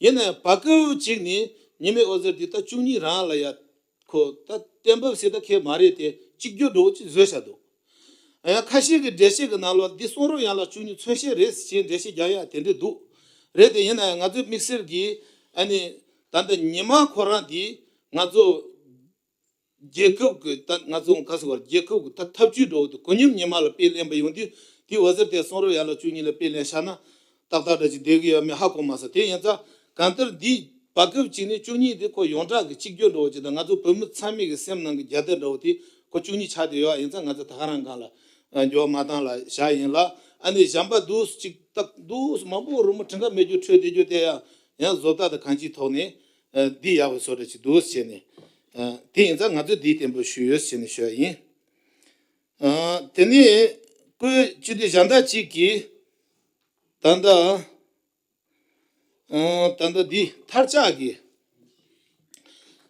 ཡིན་ན་ཡང་བར་སྐབས་ཅིག་ནས་ཉི་མའི་འོད་ཟེར་དེ་ད་བཅུ་གཉིས་རང་ལ་ཡ། ཁོ་ད་གཏན་ཕབ་ཟེར་ད་ཁེ་མ་རེད་དེ་གཅིག་གྱུར་འགྲོ་ཅིག་བཟོས་བཞག་འདུག་ཡང་ཁ་ཤས་ཀྱི་འགྲེལ་བཤད་ཀྱི་ནང་ལོགས་འདི་གསུང་རབ་ཡན་ལག་བཅུ་གཉིས་མཚོན་བྱེད་རེད་ཅེས་འགྲེལ་བཤད་རྒྱག་ཡ་དེ་འདྲས་འདུག་རེད་དེ་ཡིན་ན་ཡང་ང་ཚོའི་དམིགས་བསལ་གྱིས་ཨ་ནི་ད་ལྟ་ཉི་མ་ཁོ་རང་འདི་ང་ཚོ་རྒྱལ་ཁབ་ཀྱི་ད་ང་ཚོ་ག་ཟེར་བར་རྒྱལ་ཁབ་ཀྱི་ད་ཐབས་ཇུས་འགྲོ་འདུག་གོ་རྙིང་ཉི་མ་ལ་དཔེ་ལེན་པ་ཡོང་དུས་དེའི་འོད་ཟེར་དེ་གསུང་རབ་ཡན་ལག་བཅུ་གཉིས་ལ་དཔེ་ལེན་བཞག་ན། ཏག་ཏག་འདྲ་ཅིག་བསྡད་ཀྱི་ཡོད་མེད་ཧ་གོ་མ་སོང་། དེ་ཡིན་ཙང་གང་ལྟར་འདི་བར་སྐབས་གཅིག་ནས་བཅུ་གཉིས་དེ་ཁོ་ཡོངས་གྲགས་ཀྱི་གཅིག་གྱུར་འདྲ་བོ་ཅིག་དང་ང་ཚོ་བོད་མི་ཚང་མའི་གི་སེམས་ནང་གི་རྒྱལ་དར་འདྲ་བོ་དེ་ཁོ་བཅུ་གཉིས་ཆགས་བསྡད་ཡོད་ཡིན་ཙང་ང་ཚོ་ད་ག་རང་སྒང་ལ་འགྱུར་བ་མ་བཏང་ལ་བཞག་ཡིན་ལ། ཨ་ནི་གཞན་པ་འདུག་ཅིག་ཏག་འདུག་མང་པོ་རི་མོ་གྲངས་ཀ་མེད་རྒྱུ་འཕྲོད་བསྡད་རྒྱུ་དེ་ཡང་ཡང་བཟོ་ལྟ་དང་གང་ཅིའི་ཐོག་ནས་འདི་ཡག་པའི་བཟོ་འདྲ་ཅིག་འདུག་བྱས་ནས་དེ་ཡིན་ཙང་ང་ཚོས་འདིའི་གཏན་འབེབས་ཞུས་ཡོད་ཟེར་ནས་ཞུ་ཡ་ཡིན། དེ་ནས་ཀོས་སྤྱི་འཐུས་གཞན་དག་ཅིག་གིས་ད་ལྟ་ད་ལྟ་འདི་མཐར་ཆགས་ཀྱི་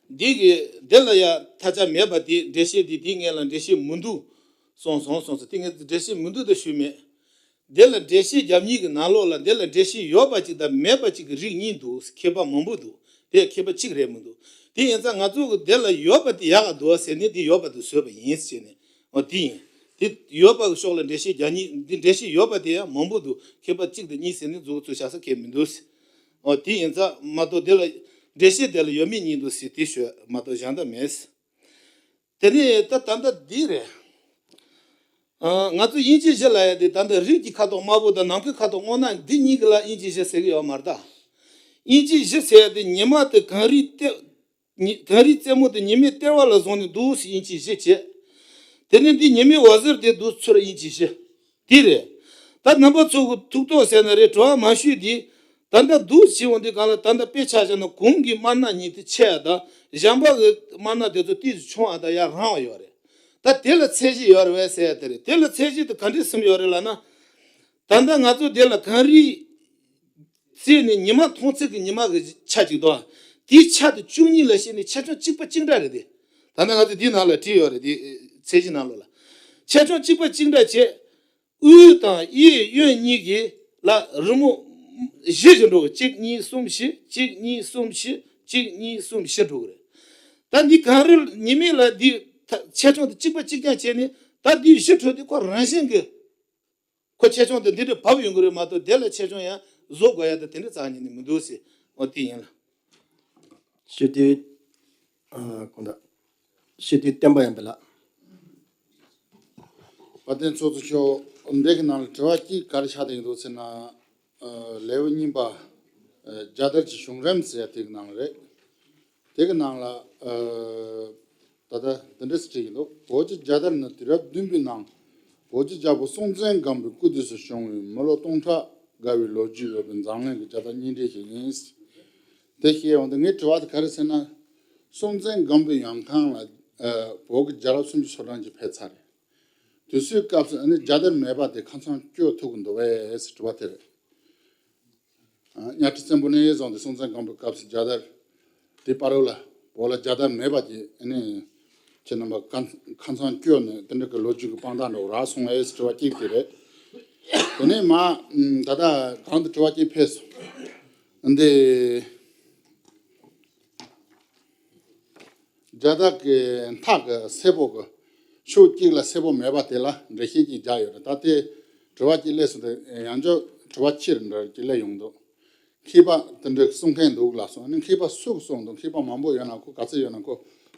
འདི་གི་འདི་ལ་ཡ་མཐར་ཆགས་མེད་པ་དེ་འགྲེལ་བཤད་འདི་འདི་ངས་ལ་འགྲེལ་བཤད་མི་འདུག་གསུངས་སོང་གསུངས་སོང་། དེ་ངས་འགྲེལ་བཤད་མི་འདུག་ད་ཞུས་མེད། འདི་ལ་འགྲེལ་བཤད་རྒྱབ་གཉིས་ཀྱི་ནང་ལོགས་ལ་འདི་ལ་འགྲེལ་བཤད་ཡོད་པ་ཅིག་དང་མེད་པ་ཅིག་གི་རིགས་གཉིས་འདུག་མཁས་པ་མང་པོ་འདུག་དེ་མཁས་པ་གཅིག་རེད་མི་འདུག་དེ་ཡིན་ཙང་ང་ཚོ་གི་འདི་ལ་ཡོད་པ་དེ་ཡག་ག་འདུག་ཟེར་ནས་འདི་ཡོད་པ་དེ་བཟོས་པ་ཡིན་ཟེར་ནས་འོ་དེ་ཡིན། དེ་ཡོད་པ་གི་ཕྱོགས་ལ་འགྲེལ་བཤད་རྒྱག་ཉིན་འདི་འགྲེལ་བཤད་ཡོད་པ་དེ་ཡང་མང་པོ་འདུག་མཁས་པ་གཅིག་དང་གཉིས་ཟེར་ནས་མཛུབ་གུ་ཚོས་བཞག་ས་ཁེལ་མི་འདུག་འོ་དེ་ཡིན་ཙང་མ་གཏོགས་དེ་ལ་འགྲེལ་བཤད་དེ་ལ་ཡོད་མེད་གཉིས་འདུག་ཟེར་དེ་ཤོད་མ་གཏོགས་གཞན་དག་མེད། དེ་ནས་ད་ད་ལྟ་འདི་རེད། ང་ཚོ་དབྱིན་ཇི་བཞི་ལ་ཡ་དེ་ད་ལྟ་རིགས་ཀྱི་ཁ་དོག་དམར་པོ་དང་ནམ་མཁའི་ཁ་དོག་སྔོ་ནག་འདི་གཉིས་ཀྱི་ལ་དབྱིན་ཇི་བཞི་ཟེར་གི་ཡོད་མ་རེད་ད། དབྱིན་ཇི་བཞི་ཟེར་ཡ་དེ་ཉི་མ་དེ་གངས་རིའི་ལྟེ། ཉི་གངས་རིའི་རྩེ་མོ་དེ་ཉི་མའི་ལྟེ་བ་ལ་བཟུང་ནས་འདུག་སེ་དབྱིན་ཇི་བཞི་བྱས། དེ་ནས་འདི་ཉི་མའི་འོད་ཟེར་དེ་འདུག་ཚུར་དབྱིན་ཇི་བཞི། དེ་རེད། ད་རྣམ་པ་ཚོ་གི་ཐུགས་དོགས་ཟེར་ན་རེད་དྲི་བ་མ་ཞུས་དེ། ད་ལྟ་འདུག་བྱེད་འོང་དུས་གང་ལ་ད་ལྟ་དཔེ་ཆ་བཞག་ན་གོང་གི་དམར་ནག་གཉིས་དེ་ཆེ་ཡ་དང་གཞན་པ་གི་དམར་ནག་དེ་ཚོ་ཏོག་ཙམ་ཆུང་བ་དང་ཡར་རང་བ་ཡོད་རེད། ད་དེ་ལ་ཚད་གཞི་ཡོད་རེད་བས་ཟེར་ཡ་དེ་རེད། དེ་ལ་ཚད་གཞི་དེ་ག་འདྲས་སེམས་ཡོད་རེད་ལབ་ན། ད་ལྟ་ང་ཚོ་དེ་ལ་གངས་རིའི་རྩེ་ནས་ཉི་མ་མཐོང་ཚད་ཀྱི་ཉི་མ་གི་ཆ་གཅིག་དང་། དེའི་ཆ་དེ་བཅུ་གཉིས་ལ་བཤད་ནས་ཆེ་ཆུང་གཅིག་པ་གཅིག་འདྲ་རེད་དེ། ད་ལྟ་ང་ཚོ་འདིའི་ནང་ལ་བྲིས་ཡོད་རེད་དེ། ཚད་གཞི་ནང་ལོགས་ལ། ཆེ་ཆུང་གཅིག་པ་གཅིག་འདྲ་བྱས། དབུས་དང་གཡས་གཡོན་གཉིས་ཀྱི་ལ་རི་མོ་བཞི་བཞི་འགྲོ་གི། གཅིག་གཉིས་གསུམ་བཞི། གཅིག་གཉིས་གསུམ་བཞི། གཅིག་གཉིས་གསུམ་བཞི་འགྲོ་གི་རེད། ད་འདི་གངས་རི་ཉི་མའི་ལ་འདི་ཆེ་ཆུང་དེ་གཅིག་པ་གཅིག་རྐྱང་བྱས་ནས་ད་འདི་བཞི་འཕྲོ་དེ་ཁོ་རང་བཞིན་གྱི། ཁོ་ཆེ་ཆུང་དེ་འདི་འདྲ་བབས་ཡོང་གི་རེད་མ་གཏོགས་དེ་ལ་ཆེ་ཆུང་ཡང་བཟོ་དགོས་ཡ་དེ་དེ་འདྲ་རྩ་ཉིད་ནས་མི་འདུག་ཟེར། འོ་དེ་ཡིན་ལ། སྤྱི་འཐུས། ཨ། དགོངས་དག་སྤྱི་འཐུས་བསྟན་པ་ཡར་འཕེལ་ལགས། དཔལ་ལྡན་ཚོགས་གཙོ་མཆོག་འདི་གི་ནང་ལ་དྲི་བ་གཅིག་ག་རེ་ཆགས་བསྡད་ཀྱི་འདུག་ཟེར་ན། ཨ། ལེའུ་གཉིས་པ། ཨ། རྒྱལ་དར་གྱི་བྱུང་རིམ་ཟེར་ཡ་དེ་གི་ནང་ལ་རེད། དེ་གི་ནང་ལ། ཨ། ད་ལྟ་འདི་འདྲ་ཞིག་བྲིས་ཀྱི་འདུག་བོད་ཀྱི་རྒྱལ་དར་ནི་དུས་རབས་བདུན་པའི་ནང་བོད་ཀྱི་རྒྱལ་པོ་སྲོང་བཙན་སྒམ་པོའི་སྐུ་དུས་སུ་བྱུང་བའི་མི་ལོ་སྟོང་ཕྲག་འགའ་བའི་ལོ་རྒྱུས་ཡོད་པའི་འཛམ་གླིང་གི་རྒྱལ་དར་རྙིང་གྲས་ཤིག་ཡིན། དེ་བཤད་ཡོང་དུས་ངའི་དྲི་བ་དེ་ག་རེ་ཟེར་ན། སྲོང་བཙན་སྒམ་པོའི་ཡང་ཁང་ལ། ཨ། བོད་ཀྱི་རྒྱལ་རབས་སུམ་ཅུ་སོ་གྲངས་ཅིག་ཕེབས་ཚར་རེད། དུས་ཚོད་སྐབས་སུ་ཨ་ནི་རྒྱལ་དར་མེད་པ་དེ་ཁ་ཚང་སྐྱོན་ཐུག་གི་འདུག་པས་ཟེར་དྲི་བ་དེ་རེད། ཨ། གཉའ་ཁྲི་བཙན་པོ་ནས་བཟུང་སྟེ་སྲོང་བཙན་སྒམ་པོའི་སྐབས་སུ་རྒྱལ་དར་དེ་བར་དུ་ལ་བོད་ལ་རྒྱལ་དར་མེད་པ་དེ་ཨ་ནི་ཁྱེད་རྣམ་པ་ཁ་ཁ་ཚང་སྐྱོན་ནས་དེ་འདྲ་གི་ལོ་རྒྱུས་ཀྱི་དཔང་རྟགས་འདྲ་བོ་རག་སོང་ངས་དྲི་བ་གཅིག་དེ་རེད། དེ་ནས་མ་ད་ལྟ་གང་དུ་དྲི་བ་གཅིག་ཕེབས་སོང་། འདི། རྒྱལ་དར་གྱི་མཐའ་གི་སེར་པོ་གི་ཕྱོགས་གཅིག་ལ་སེར་པོ་མེད་པ་དེ་ལ་འགྲེལ་བཤད་ཅིག་རྒྱག་ཡོད་རེད། ད་དེ་དྲི་བ་གཅིག་སླེབས་སོང་། དེ་ཡང་བསྐྱར་དྲི་བ་ཕྱིར་འདྲ་གཅིག་སླེབས་ཡོང་འདུག་མཁས་པ་དེ་འདྲ་གསུང་མཁན་འདུག་ལབ་སོང་། ཨ་ནི་མཁས་པ་སུས་གསུངས་འདུག་མཁས་པ་མང་པོ་ཡོད་ན་ཁོ་ག་ཚོད་ཡོད་ན་ཁོ་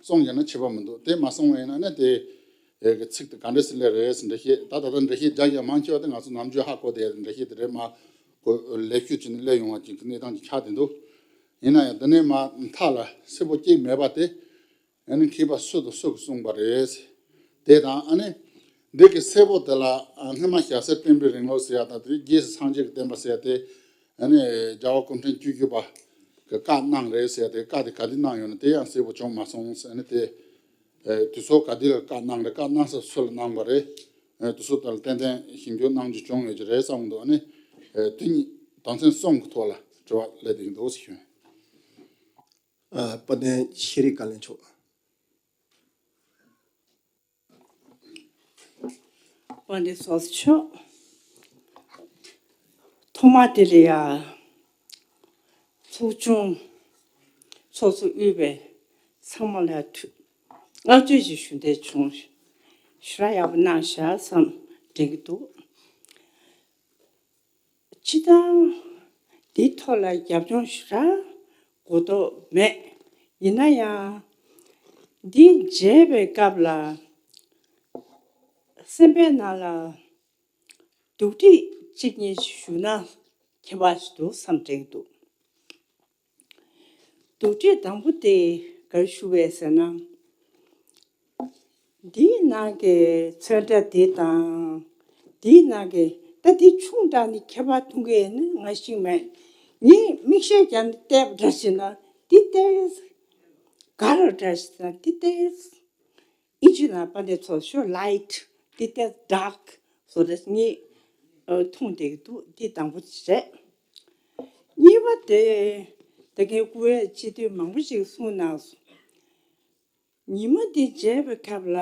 གསུངས་ཡོད་ན་ཁྱད་པར་མི་འདུག་དེ་མ་གསུངས་པ་ཡིན་ན་ནི་དེ་ གི་ཚིག་དེ་ག་འདྲ་སེ་སླེབས་རེད་ཟེར། འགྲེལ་བཤད་ད་ད་ལྟ་འགྲེལ་བཤད་རྒྱག་ཡ་མང་ཆེ་བ་དེ་ང་ཚོ་ནམ་རྒྱུན་ཧ་གོ་བསྡད་ཡ་འགྲེལ་བཤད་དེ་རེད། མ་གོ་ལེགས་ཤོས་བྱས་ནས་སླེབས་ཡོང་བ་ཅིག་གི་གནས་སྟངས་ཅིག་ཆགས་བསྡད་འདུག་ཡིན་ན་ཡང་དེ་ནས་མ་མཐའ་ལ་གསལ་པོ་གཅིག་མེད་པ་དེ། ཨ་ནི་མཁས་པ་སུ་དང་སུ་གིས་གསུངས་པ་རེད། དེ་དང་ཨ་ནི་འདི་གི་གསལ་པོ་དེ་ལ་ཨ་སྔོན་མ་ཞྭ་སེར་བསྟན་པའི་རིང་ལུགས་ཟེར་ཡ་དང་དེ་རྗེས་སུ་སངས་རྒྱས་ཀྱི་བསྟན་པ་ཟེར་ཡ་དེ། ཨ་ནི་རྒྱལ་བ་སྐུ་ཕྲེང་བཅུ་བཞི་པ་གི་བཀའ་གནང་རེད་ཟེར་ཡ་དེ། བཀའ་དེ་ག་དུས་གནང་ཡོད་ན་དེ་ཡང་གསལ་པོ་བྱུང་མ་སོང་ཟེར། ཨ་ནི་དེ་ཨ་དུས་ཚོད་ག་དུས་ལ་བཀའ་གནང་རེད། བཀའ་གནང་ས་སུ་ལ་གནང་པ་རེད། ཨ་དུས་ཚོད་དེ་ལ་ཏན་ཏན་ཞིབ་འཇུག་གནང་རྒྱུ་བྱུང་ཡོད་ཀྱི་རེད་བསམ་གྱི་འདུག་ཨ་ནི་ཨ་དེ་གཉིས་དོན་ཚན་གསུམ་གྱི་ཐོག་ལ་དྲི་བ་སླེབས་བསྡད་ཀྱི་འདུག་ཟེར་ཞུ། ཨ་དཔལ་ལྡན་ཤེས་རིག་བཀའ་བློན་མཆོག་དཔལ་ལྡན་ཚོགས་གཙོ་མཆོག་ཐོག་མ་དེ་ལ་ཡ་ཚོགས་ཆུང་ཚོགས་གཙོ་དབུས་པའི་ཚང་མ་ལ་ཐུགས་བསྔགས་བརྗོད་ཅིག་ཞུ་འདོད་བྱུང་། ཞེ་དྲག་ཡག་པོ་གནང་ཤག་བསམ་དྲན་གྱི་འདུག་སྤྱིར་བཏང་འདིའི་ཐོག་ལ་རྒྱབ་ལྗོངས་ཞེ་དྲག་གོ་རྟོགས་མེད། ཡིན་ན་ཡང་འདི་མཇལ་བའི་སྐབས་ལ་སེམས་པའི་ནང་ལ་འདུག་སྒྲིག་གཅིག་གཉིས་ཞུ་ན་ཁྱད་པར་ཞིག་འདུག་བསམ་དྲན་གྱི་འདུག་འདུག་སྒྲིག་དང་པོ་དེ་ག་རེ་ཞུ་བས་ཟེར་ན། འདིའི་ནང་གི་ཚོན་ཁྲ་འདི་དང་། འདིའི་ནང་གི་ད་འདི་ཆུང་དྲགས་ནས་ཁྱད་པར་མཐོང་གི་ཡོད་ན་ང་ཤེས་མེད། ངས་མིག་ཤེལ་རྒྱབ་ནས་བལྟས་པ་འདྲ་བྱས་ན་འདི་ཏོག་ཙམ་དགའ་རབ་འདྲ་བྱས་ན་འདི་ཏོག་ཙམ། ཨིན་ཇི་ནང་དཔལ་ལྡན་ཚོགས་གཙོ་ལའིཊ་འདི་ཏོག་ཙམ་ཌརྐ་བཟོ་འདྲ་ངས་མཐོང་བསྡད་ཀྱི་འདུག་འདི་དང་པོ་རེད། གཉིས་པ་དེ་ད་གིན་སྐུ་ངོ་སྤྱི་འཐུས་མང་པོ་ཞིག་གསུངས་གནང་སོང་། ཉི་མ་འདི་མཇལ་བའི་སྐབས་ལ།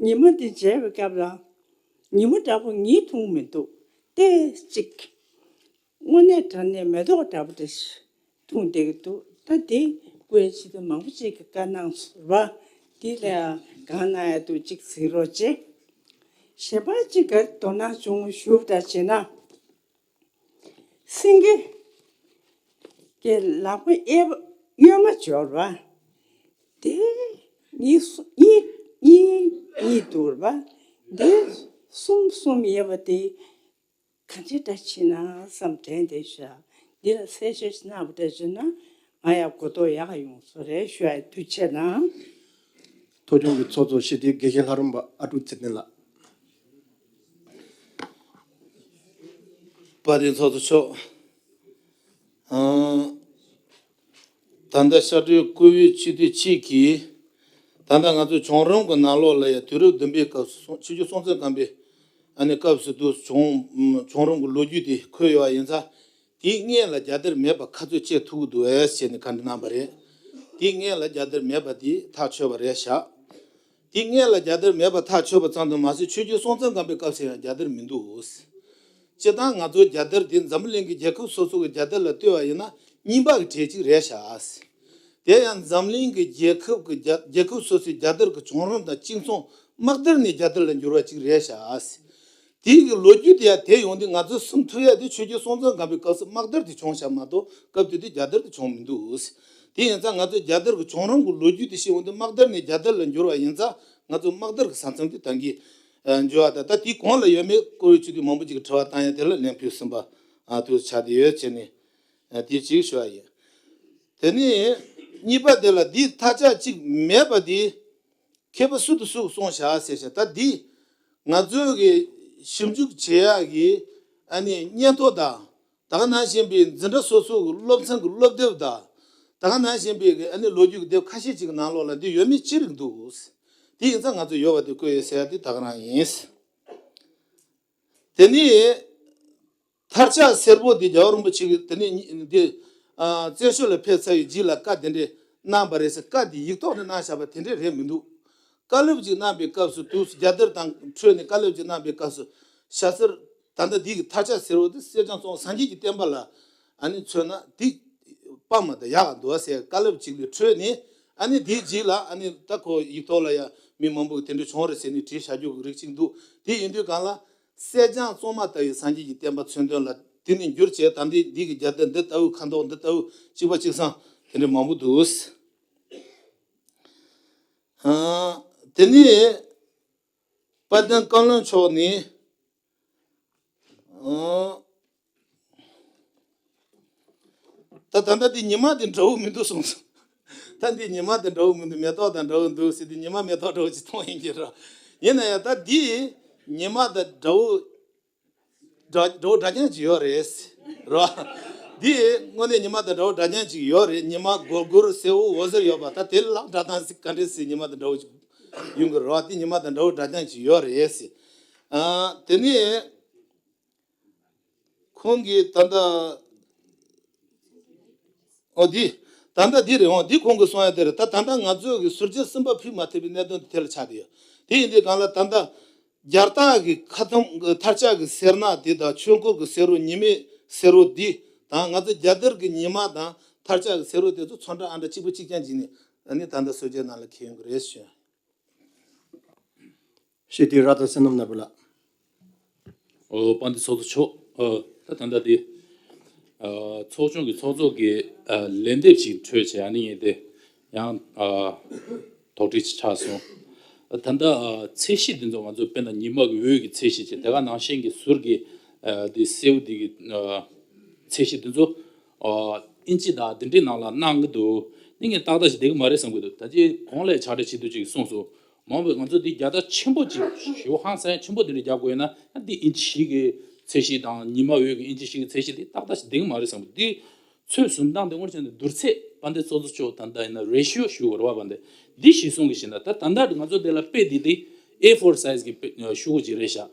ཉི་མ་འདི་མཇལ་བའི་སྐབས་ལ། ཉི་མ་འདྲ་པོ་ངས་མཐོང་མི་འདུག་ཏོག་ཙམ། དངོས་གནས་དྲང་གནས་མེ་ཏོག་འདྲ་པོ་འདྲ་ཞིག་མཐོང་བསྡད་ཀྱི་འདུག་ད་འདི་སྐུ་ངོ་སྤྱི་འཐུས་མང་པོ་ཅིག་གིས་བཀའ་གནང་སོང་བ། འདི་ལ་གང་གནང་ཡ་འདུག་ཅིག་གཟིགས་རོགས་བྱེད། གཞན་པ་ཅིག་ག་རེ་དོ་སྣང་བྱུང་ཞུ་བ་འདྲ་བྱས་ན། སེང་གེ་གི་ལག་པ་གཡས་པ་གཡོན་མ་འབྱོར་བ། དེ་གཉིས་གཉིས་གཉིས་གཉིས་འདུག་བ། དེ་གསུམ་གསུམ་ཡོད་པ་དེ་གང་ཅི་འདྲ་བྱེད་ན་བསམ་དྲན་བསྡད་ཤག་འདི་ལ་གསལ་བཤད་ཞིག་གནང་བ་འདྲ་བྱུང་ན་ང་ཡང་གོ་རྟོགས་ཡག་ཡོང་ས་རེད་ཞུ་ཡ། ཐུགས་རྗེ་ཆེ་གནང་། ཐོག་ཆུང་གི་ཚོགས་གཙོ་སྤྱི་འཐུས་དགེ་བཤེས་ལྷ་རམས་པ་ཨ་ཀྲུག་ཚེ་བརྟན་ལགས། དཔལ་ལྡན་ཚོགས་གཙོ་མཆོག་ཨང་། ད་ལྟ་ཤར་སྒྲེང་བཀུར་འོས་སྤྱི་འཐུས་གཅིག་གིས། ད་ལྟ་ང་ཚོ་བྱུང་རིམ་གྱི་ནང་ལོགས་ལ་ཡ་དུས་རབས་བདུན་པའི་སྐབས་སུ་སོང་ཆིབས་བསྒྱུར་སྲོང་བཙན་སྒམ་པོའི་ཨ་ནི་སྐབས་སུ་དུ་བྱུང་བྱུང་རིམ་གྱི་ལོ་རྒྱུས་དེ་འཁོད་ཡོད་པ་ཡིན་ཙང་། དེའི་སྔོན་ལ་རྒྱལ་དར་མེད་པ་ག་ཚོད་བཅད་ཐུབ་ཀྱི་འདུག་ཨེ་ཟེར་ནས་བཀའ་འདྲི་གནང་བ་རེད། དེའི་སྔོན་ལ་རྒྱལ་དར་མེད་པ་དེ་ཐག་ཆོད་པ་རེད་ཤག་དེའི་སྔོན་ལ་རྒྱལ་དར་མེད་པ་ཐག་ཆོད་པ་ཙམ་དུ་མ་ཟད། ཆོས་རྒྱལ་སྲོང་བཙན་སྒམ་པོའི་སྐབས་སུ་ཡང་རྒྱལ་དར་མི་འདུག་སྤྱིར་བཏང་ང་ཚོའི་རྒྱལ་དར་དེ་འཛམ་བུ་གླིང་གི་རྒྱལ་ཁབ་སོ་སོ་གི་རྒྱལ་དར་ལ་ལྟོས་པ་ཡིན་ན་རྙིང་པ་གི་གྲས་གཅིག་རེད་ཤག་དེ་ཡང་འཛམ་གླིང་གི་རྒྱལ་ཁབ་ཀྱི་རྒྱ་རྒྱལ་ཁབ་སོ་སོའི་རྒྱལ་དར་གྱི་བྱུང་རིམ་དང་གཅིག་མཚུངས། དམག་དར་ནས་རྒྱལ་དར་ལ་འགྱུར་བ་གཅིག་རེད་ཤག་དེའི་གི་ལོ་རྒྱུས་དེ་ཡང་དེ་ཡོང་དུས་ང་ཚོས་གསུང་ཐུབ་ཡ་དེ་ཆོས་རྒྱལ་སྲོང་བཙན་སྒམ་པོའི་སྐབས་སུ་དམག་དར་དེ་བྱུང་ཤག་མ་གཏོགས་སྐབས་དེ་དུས་རྒྱལ་དར་དེ་བྱུང་མི་འདུག་དེ་ཡིན་ཙང་ང་ཚོས་རྒྱལ་དར་གྱི་བྱུང་རིམ་གྱི་ལོ་རྒྱུས་དེ་ཤེས་འོང་དུས་དམག་དར་ནས་རྒྱལ་དར་ལ་འགྱུར་བ་ཡིན་ཙང་ང་ཚོ་དམག་དར་གྱི་ས་མཚམས་དེ་ད་གིན་འགྱུར་བ་དང་། ད་དེའི་གོང་ལ་ཡོད་མེད་བཀུར་འོས་སྤྱི་འཐུས་མང་པོ་ཅིག་གིས་དྲི་བ་བཏང་ཡ་དེ་ལ་ལན་ཕུལ་ཟིན་པ་ཨ་དུས་ཆགས་བསྡད་ཡོད་བྱས་ནས་ཨ་དེ་གཅིག་ཞུ་བ་ཡིན། དེ་ནས་གཉིས་པ་དེ་ལ་འདིའི་ཐག་ཆགས་གཅིག་མེད་པ་དེ། མཁས་པ་སུ་དང་སུ་གསུངས་བཞག་ཟེར་བཞག་ད་འདི་ང་ཚོའི་གི་ཞིབ་འཇུག་བྱེད་ཡག་གི་ཨ་ནི་སྙན་ཐོ་དང་། ད་ག་ནང་བཞིན་པའི་འཛིན་གྲྭ་སོ་སོ་གི་སློབ་ཚན་གྱི་སློབ་དེབ་དང་། ད་ག་ནང་བཞིན་པའི་གི་ཨ་ནི་ལོ་རྒྱུས་ཀྱི་དེབ་ཁ་ཤས་ཅིག་གི་ནང་ལོགས་ལ་འདི་ཡོད་མེད་ཅི་རིགས་འདུག་དེ་ཡིན་ཙང་ང་ཚོ་ཡོད་པ་དེ་བཀོད་ཡོད་ཟེར་ཡ་དེ་ད་ག་རང་ཡིན། དེ་ནས་ཐར་ལྕག་སེར་པོ་འདི་རྒྱལ་བ་རིན་པོ་ཆེ་གིས་དེ་ནས་འདི་ཨ་བཙན་བྱོལ་ལ་ཕེབས་ཚར་བའི་རྗེས་ལ་བཀའ་དེ་འདྲས་གནང་བ་རེད་ཟེར། བཀའ་འདི་ཡིག་ཐོག་ནས་གནང་བཞག་པ་དེ་འདྲས་རེད་མི་འདུག་བཀའ་སློབ་ཅིག་གནང་བའི་སྐབས་སུ་དུས་སུ་རྒྱལ་དར་དང་འཕྲོས་ནས་བཀའ་སློབ་ཅིག་གནང་བའི་སྐབས་སུ་ཞྭ་སེར། ད་ལྟ་འདི་གི་ཐར་ལྕག་སེར་པོ་འདི་གསེར་སྦྱངས་བཙོ་མ་སངས་རྒྱས་ཀྱི་བསྟན་པ་ལ་ཨ་ནི་མཚོན་ན་འདི་དཔའ་མོ་དང་ཡག་ག་འདུག་ཟེར་བཀའ་སློབ་ཅིག་ལས་འཕྲོས་ནས། ཨ་ནི་དེའི་རྗེས་ལ་ཨ་ནི་ད་ཁོ་ཡིག་ཐོག་ལ་ཡང་མི་མང་པོ་གིས་དེ་འདྲ་བྱུང་རེད་ཟེར་ནས་བྲིས་བཞག་རྒྱུ་གི་རིགས་ཅིག་འདུག་དེ་ཡིན་དུས་གང་ལ་གསེར་སྦྱངས་བཙོ་མ་ལྟ་བུའི་སངས་རྒྱས་ཀྱི་བསྟན་པ་མཚོན་དོན་ལ་དེ་ནས་འགྱུར་བྱས། ད་འདི་འདི་གི་རྒྱལ་དར་འདི་ལྟ་བུ་ཁ་མདོག་འདི་ལྟ་བུ་གཅིག་པ་གཅིག་སང་དེ་འདྲ་མང་པོ་འདུག་ཨ། དེ་ནས་དཔལ་ལྡན་བཀའ་བློན་མཆོག་ནས། ཨ། ད་ད་ལྟ་འདི་ཉི་མ་འདི་འདྲ་བོ་མི་འདུག་གསུངས་སོང་། ད་འདི་ཉི་མ་འདི་འདྲ་བོ་མི་འདུག་མེ་ཏོག་དང་འདྲ་བོ་འདུག་ཟེར། འདི་ཉི་མ་མེ་ཏོག་འདྲ་བོ་ཅིག་མཐོང་ཡིན་གྱི་རེད། ཡིན་ན་ཡང་ད་འདི་ཉི་མ་དང་འདྲ་བོ་འདྲ་འདྲ་བོ་འདྲ་མཉམ་ཅིག་ཡོད་རེད། རེད་བ། འདི་དངོས་གནས་ཉི་མ་དང་འདྲ་བོ་འདྲ་མཉམ་ཅིག་ཡོད་རེད། ཉི་མ་སྒོར་སྒོར་སེར་པོ་འོད་ཟེར་ཡོད་པ། ད་དེ་ལ་འདྲ་སྟངས་ག་འདྲས་སེ་ཉི་མ་དང་འདྲ་བོ་ཅིག་ཡོང་གི་རེད་བ། འདི་ཉི་མ་དང་འདྲ་བོ་འདྲ་མཉམ་ཅིག་ཡོད་རེད། ཨ། དེ་ནས། ཁོང་གིས་ད་ལྟ། ཨོ་འདི། ད་ལྟ་འདི་རེད། འོང་འདི་ཁོང་གིས་གསུང་ཡ་དེ་རེད། ད་ད་ལྟ་ང་ཚོ་གི་ཟུར་བཅད་གསུམ་པ་ཕུལ་མ་ཐུབ་པའི་གནད་དོན་དེ་དེ་ལ་ཆགས་བསྡད་ཡོད། དེ་ཡིན་དུས་གང་ལ་ད་ལྟ་རྒྱལ་རྟགས་ཀྱི་ཁ་ཐུམ་མཐར་ཆགས་ཀྱི་སེར་ནག་འདི་དང་ཆོས་འཁོར་གྱི་སེར་པོ་ཉི་མའི་སེར་པོ་འདི་དང་ང་ཚོ་རྒྱལ་དར་གྱི་ཉི་མ་དང་མཐར་ཆགས་ཀྱི་སེར་པོ་དེ་ཚོ་ཚོན་ཁྲ་ཨ་འདྲ་གཅིག་པ་གཅིག་རྐྱང་བྱས་ནས་ཨ་ནི་ད་ལྟ་ཟུར་བཅད་ནང་ལ་འཁྱེར་ཡོང་གི་རེད་ཞུ། ཤེས་ཏེ་ར་ད་སེ་ནམ་ན་བུ་ལ། ཨོ། དཔལ་ལྡན་ཚོགས་གཙོ་མཆོག་ཨོ། ད་ད་ལྟ་དེ། ཨ། ཚོགས་ཆུང་གི་ཚོགས་གཙོ་གི། ཨ། ལན་འདེབས་ཤིག་འཕྲོད་བྱས། ཨ་ནི་ངས་དེ་ཡང་། ཨ། དོགས་འདྲི་ཆགས་སོང་། ད་ལྟ། ཨ། ཚད་གཞི་འདི་ཚོ་ང་ཚོ་དཔེར་ན་ཉི་མ་གི་འོད་ཀྱི་ཚད་གཞི་བྱས། དེ་ག་ནང་བཞིན་གྱི་ཟུར་གྱི། ཨ། དེ་སེར་པོ་འདི་གི། ཨ། ཚད་གཞི་འདི་ཚོ། ཨ། ཨིན་ཅི་དང་འདི་འདྲའི་ནང་ལ་གནང་གི་འདུག་ནི་ངས་ཏག་ཏག་ཞིག་བསྡད་ཀྱི་མ་རེད་བསམ་གྱི་འདུག་ད་ཅི་གོང་ལ་ཕྱག་བྲིས་བྱེད་དུས་ཅིག་གསུངས་སོང་། མ་འོངས་པའི་ང་ཚོ་འདི་རྒྱལ་དར་ཆེན་པོ་ཅིག་ཞེ་པོ་ཧང་སང་ཆེན་པོ་འདི་འདྲ་རྒྱག་དགོས་ཡོད་ན་ཡང་འདི་ཨིན་ཅི་བཞི་གི་ཚད་གཞི་དང་ཉི་མ་འོད་ཀྱི་ཨིན་ཅི་བཞི་གི་ཚད་གཞི་འདི་ཏག་ཏག་ཞིག་བསྡད་ཀྱི་མ་རེད་བསམ་གྱི་འདུག་འདི་ཚོད་བཟུང་སྟངས་འདི་དངོས་གནས་བྱས་ན་བསྡུར་ཚད། དཔལ་ལྡན་ཚོགས་གཙོ་མཆོག་ད་ལྟ་ཡིན་ན་རེ་ཤིའོ་ཞུ་དགོས་རེད་བ། དཔལ་ལྡན་འདི་གཞི་བཟུང་གི་བྱས་ན། ད་ད་ལྟ་ང་ཚོ་འདི་ལ་དཔེ་འདི་དེ་ཨེ་ཕོར་སའིཛ་གི་དཔེ་ཤོག་གུ་ཅིག་རེད་ཤག་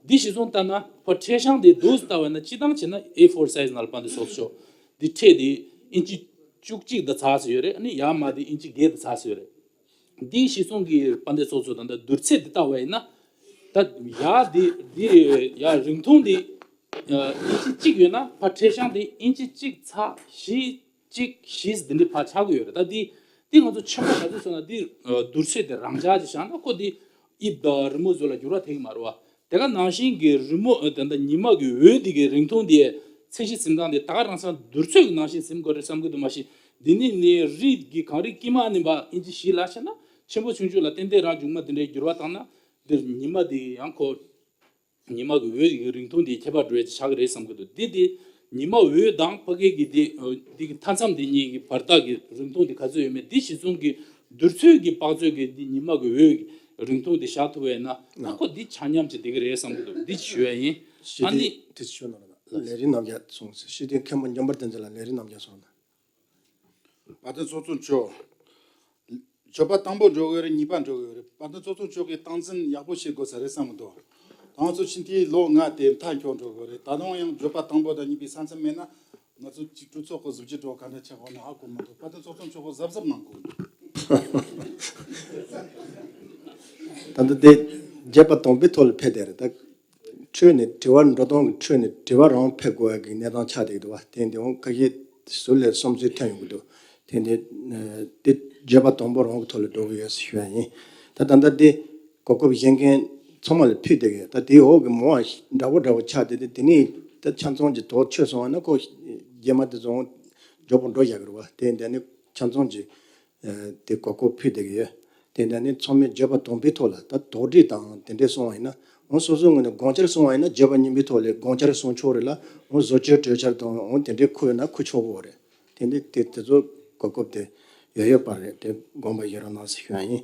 འདི་གཞི་བཟུང་ལྟ་ན་ཕར་ཕྲད་ཤང་དེ་འདུག་སེ་ལྟ་བ་ན་སྤྱིར་བཏང་བྱས་ན་ཨེ་ཕོར་སའིཛ་ནང་ལ་དཔལ་ལྡན་ཚོགས་གཙོ་མཆོག་འདི་ཕྲད་དེ་ཨིན་ཅི་བཅུ་གཅིག་དང་ཚ་ཙམ་ཡོད་རེད། ཨ་ནི་ཡར་མར་དེ་ཨིན་ཅི་བརྒྱད་དང་ཚ་ཙམ་ཡོད་རེད། འདིའི་གཞི་བཟུང་གི་དཔལ་ལྡན་ཚོགས་གཙོ་ད་ལྟ་བསྡུར་ཚད་འདི་ལྟ་བ་ཡིན་ན། ད་ཡར་འདི་འདི་ཡར་རིང་ཐུང་འདི་ཨིན་ཅི་གཅིག་ཡོད་ན་ཕར་ཕྲད་ཤང་འདི་ཨིན་ཅི་གཅིག་ཚེག་བཞི་གཅིག་བཞི་འདི་འདྲའི་ཕར་ཆགས་ཀྱི་ཡོད་རེད། ད་འདི་འདི་ང་ཚོ་ཆེན་པོ་ག་ཚོད་སོང་ན་འདི་བསྡུར་ཚད་དེ་རང་འཇགས་ཅིག་བཞག་ན་ཁོ་འདི་དབྱིབས་དང་རི་མོ་བཟོ་ལ་འགྱུར་བ་ཐེབས་ཀྱི་མ་རེད་བ། དེ་ག་ནང་བཞིན་གྱི་རི་མོ་ད་ལྟ་ཉི་མ་གི་འོད་འདི་གི་རིང་ཐུང་འདི་ཚད་གཞི་འཛིན་སྟངས་འདི་ད་ག་རང་སང་བསྡུར་ཚོད་ཀྱི་ནང་བཞིན་འཛིན་དགོས་རེད་བསམ་གྱི་འདུག་མ་གཞི་འདི་ནི་ནི་རི་གི་གངས་རི་དཀྱིལ་མ་ནི་བ་ཨིན་ཅི་བཞི་ལ་བྱས་ན་ཆེན་པོ་ཆུང་ཆུང་ལ་ཏན་ཏན་རང་བྱུང་མ་འདི་འདྲའི་འགྱུར་བ་བཏང་ན་འདིར་ཉི་མ་འདི་ཡང་ཁོ་ཉི་མ་གི་འོད་ཀྱི་རིང་ཐུང་འདི་ཁྱད་པར་འགྲོ་ཡས་ཆགས་ཀྱི་རེད་བསམ་གྱི་འདུག་འདི་འདི་ཉི་མ་འོད་དང་ཕ་གི་གི་འདི་འདི་གི་མཐའ་མཚམས་འདི་གཉིས་ཀྱི་བར་ཐག་གི་རིང་ཐུང་འདི་ག་ཚོད་ཡོད་མེད་འདི་གཞི་བཟུང་གི་བསྡུར་ཚོད་ཀྱི་དཔག་ཚོད་ཀྱི་འདི་ཉི་མ་གི་འོད་ཀྱི་རིང་ཐུང་འདི་བཞག་ཐུབ་པ་ཡིན་ན་ཨ་ཁོ་འདི་ཆ་མཉམ་ཅིག་བསྡད་ཀྱི་རེད་བསམ་གྱི་འདུག་འདི་ཞུ་ཡ་ཡིན། ཞི་ཨ་བདེ་ནི་དེ་ཞུ་ན་ལ་ལས་རིགས་རྣམ་རྒྱལ་གསུངས། ཞི་བདེ་མཁན་པོ་འཇམ་དཔལ་བསྟན་འཛིན་ལ་ལས་རིགས་རྣམ་རྒྱལ་གསུངས་ན། དཔལ་ལྡན་ཚོགས་གཙོ་མཆོག་བརྗོད་པ་དང་པོ་འགྲོ་གི་རེད། གཉིས་པ་འགྲོ་གི་རེད། དཔལ་ལྡན་ཚོགས་གཙོ་མཆོག་གིས་སྟངས་འཛིན་ཡག་པོ་བྱེད་དགོས་ས་རེད་བསམ་གྱི་འདུག་ང་ཚོ་ཕྱིན་ཐེངས་ལོ་ལྔ་དེ་མཐའ་འཁྱོངས་འགྲོ་གི་རེད། ད་དུང་ཡང་བརྗོད་པ་དང་པོ་དང་གཉིས་པའི་ས་མཚམས་མེད་ན་ང་ཚོ་གཅིག་གྲོས་ཚོགས་ཀྱི་གཟི་བརྗིད་འགྲོ་ག་འདྲ་ཆགས་ཡོང་ན་ཧ་གོ་མི་འདུག་དཔལ་ལྡན་ཚོགས་གཙོ་མཆོག་གིས་གཟབ་གཟབ་གནང་དགོས། ད་ལྟ་དེ་བརྗོད་པ་དང་པོའི་ཐོག་ལ་ཕེབས་བསྡད་རེད། ད་ཁྲོད་ནས་དྲི་བ་འགྲོ་སྟངས་ཀྱི་ཁྲོད་ནས་དྲི་བ་རང་ཕེབས་དགོས་ཡ་གི་གནས་སྟངས་ཆགས་བསྡད་ཀྱི་འདུག་བ། དེ་འདི་འོང་ཁ་ཤས་ཟུར་ལ་བསམ་ཚུལ་ཐོན་ཡོང་གི་འདུག་དེ་འདི་དེ་བརྗོད་པ་དང་པོ་རང་གི་ཐོག་ལ་འགྲོ་གི་ཡོད་ཟེར་ཞུ་ཡ་ཡིན། ད་ད་ལྟ་དེ་གོ་སྐབས་བཞེས་མཁན་ཚང་མ་ལ་ཕུལ་བསྡད་ཀྱི་ཡོད། ད་དེའི་འོག་གི་མང་བ་འདྲ་པོ་འདྲ་པོ་ཆགས་བསྡད་དེ་དེ་ནས་ད་ཆ་ཚང་གི་དོགས་ཆོད་སོང་བ་ན་ཁོ་རྗེས་མ་དེ་ཚོ་མགྱོགས་པོ་འགྲོ་བཞག་གི་རེད་བ། དེ་འདི་ནི་ཆ་ཚང་གི་ཨ། དེ་གོ་སྐབས་ཕུལ་བསྡད་ཀྱི་ཡོད། དེ་འདྲ་ནི་ཚང་མས་བརྗོད་པ་དང་པོའི་ཐོག་ལ་ད་དོགས་འདྲི་དང་དེ་འདྲས་སོང་བ་ཡིན་ན་འོང་སོ་སོའི་ངོས་ནས་དགོངས་འཆར་སོང་བ་ཡིན་ན་བརྗོད་པ་གཉིས་པའི་ཐོག་ལ་དགོངས་འཆར་སོང་ཆོག་རེད་ལ་འོང་བཟོ་བཅོས་གྲོས་འཆར་དང་འོང་དེ་འདྲས་ཁུར་ཡོད་ན་ཁུར་ཆོག་གི་རེད། དེ་འདྲས་དེ་དེ་ཚོ་གོ་སྐབས་དེ་ཡོད་ཡོད་པ་རེད། དེ་དགོངས་པ་བཞེས་རོགས་གནང་ཟེར་ཞུ་ཡ་ཡིན།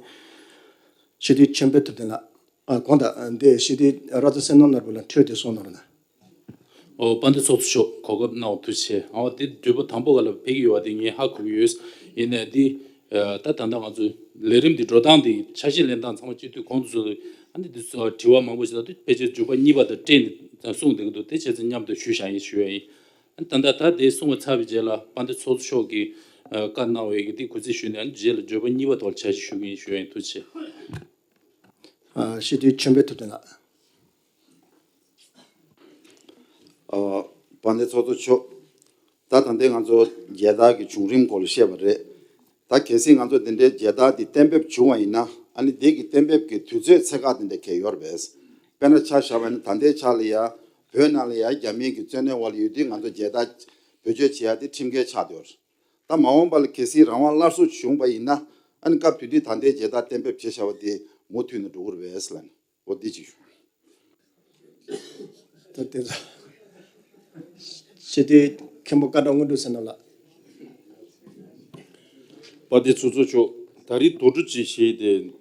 སྤྱི་འཐུས་ཆོས་འཕེལ་ཐུབ་བསྟན་ལགས། ཨ་དགོངས་དག་འདི་སྤྱི་འཐུས་ར་ཏ་སེ་ནམ་ནོར་བུ་ལ་འཕྲོས་ཏེ་གསུང་གནང་རོགས་གནང་། ཨོ། དཔལ་ལྡན་ཚོགས་གཙོ་མཆོག་གོ་སྐབས་གནང་བ་ཐུགས་རྗེ་ཆེ། ཨོ། དེ་བརྗོད་པ་དང་པོ་ག་ལ་ཕེབས་ཀྱི་ཡོད་པ་དེ་ངས་ཧ་གོ་གི་ཡོད། ཡིན་ནའི་འདི་ད་ད་ལྟ་ང་ཚོའི་ལས་རིམ་འདི་འགྲོ་སྟངས་འདི་ཆ་ཤས་ལེན་སྟངས་ཚང་མ་སྤྱི་འཐུས་གོང་དུ་སོང་ཨ་ནི་འདི་ཚོ་དྲི་བ་མང་པོ་ཞིག་ད་དུང་ཕལ་ཆེར་བརྗོད་པ་གཉིས་པ་དང་སྤྲད་ནས་གསུངས་བསྡད་ཀྱི་འདུག་དེ་བྱས་ཙང་མཉམ་དུ་ཞུས་བཞག་ཡིན་ཞུ་ཡ་ཡིན། ད་ལྟ་ད་དེ་གསུང་བ་ཚར་བའི་རྗེས་ལ་དཔལ་ལྡན་ཚོགས་གཙོ་མཆོག་གིས་བཀའ་གནང་བའི་འདི་གུས་བརྩི་ཞུས་ནས་ཨ་ནི་རྗེས་ལ་བརྗོད་པ་གཉིས་པ་ཐོག་ལ་ཆ་ཤས་ཞུ་གི་ཡིན་ཞུ་ཡ་ཡིན། ཐུགས་རྗེ་ཆེ། ཨ། སྤྱི་འཐུས་ཆོས་འཕེལ་ཐུབ་བསྟན་ལགས། ཨ། དཔལ་ལྡན་ཚོགས་གཙོ་མཆོག་ད་ད་ལྟའི་ང་ཚོ་རྒྱལ་དར་གྱི་བྱུང་རིམ་སྐོར་ལ་བཤད་པ་རེད། ད་གལ་སྲིད་ང་ཚོ་འདི་འདྲའི་རྒྱལ་དར་འདི་གཏན་འབེབས་བྱུང་བ་ཡིན་ན་ཨ་ནི་འདི་གི་གཏན་འབེབས་ཀྱི་དུས་ཚོད་ཚད་བཀག་འདི་འདྲ་གང་ཡོད་རེད་པས། དཔེར་ན་ཆ་བཞག་པ་ཡིན་ན་ད་ལྟའི་ཆ་ལ་ཡ་བོད་ནང་ལ་ཡ་རྒྱ་མིའི་གི་བཙན་གནོན་འོག་ལ་ཡོད་དུས་ང་ཚོ་རྒྱལ་དར་བེད་སྤྱོད་བྱེད་ཡ་དེ་ཁྲིམས་འགལ་ཆགས་བསྡད་ཡོད་རེད། ད་མ་འོངས་པ་ལ་གལ་སྲིད་རང་དབང་སླར་གསོ་བྱུང་པ་ཡིན་ན་ ཨ་ནི་སྐབས་དེ་དུས་ད་ལྟའི་རྒྱལ་དར་གཏན་འབེབས་བྱས་བཞག་པ་དེ་མུ་མཐུད་ནས་འགྲོ་གི་རེད་པས་ལབ་ནས། འོ་འདི་གཅིག་ཞུ། ད་དེ་ཚོ་སྤྱི་འཐུས་མཁན་པོ་བཀའ་བགྲོ་དངོས་གྲུབ་ཟེར་ནོ་ལགས། དཔལ་ལྡན་ཚོགས་གཙོ་མཆོག་ད་རེས་དོགས་འདྲི་ཅིག་བྱས་ཏེ།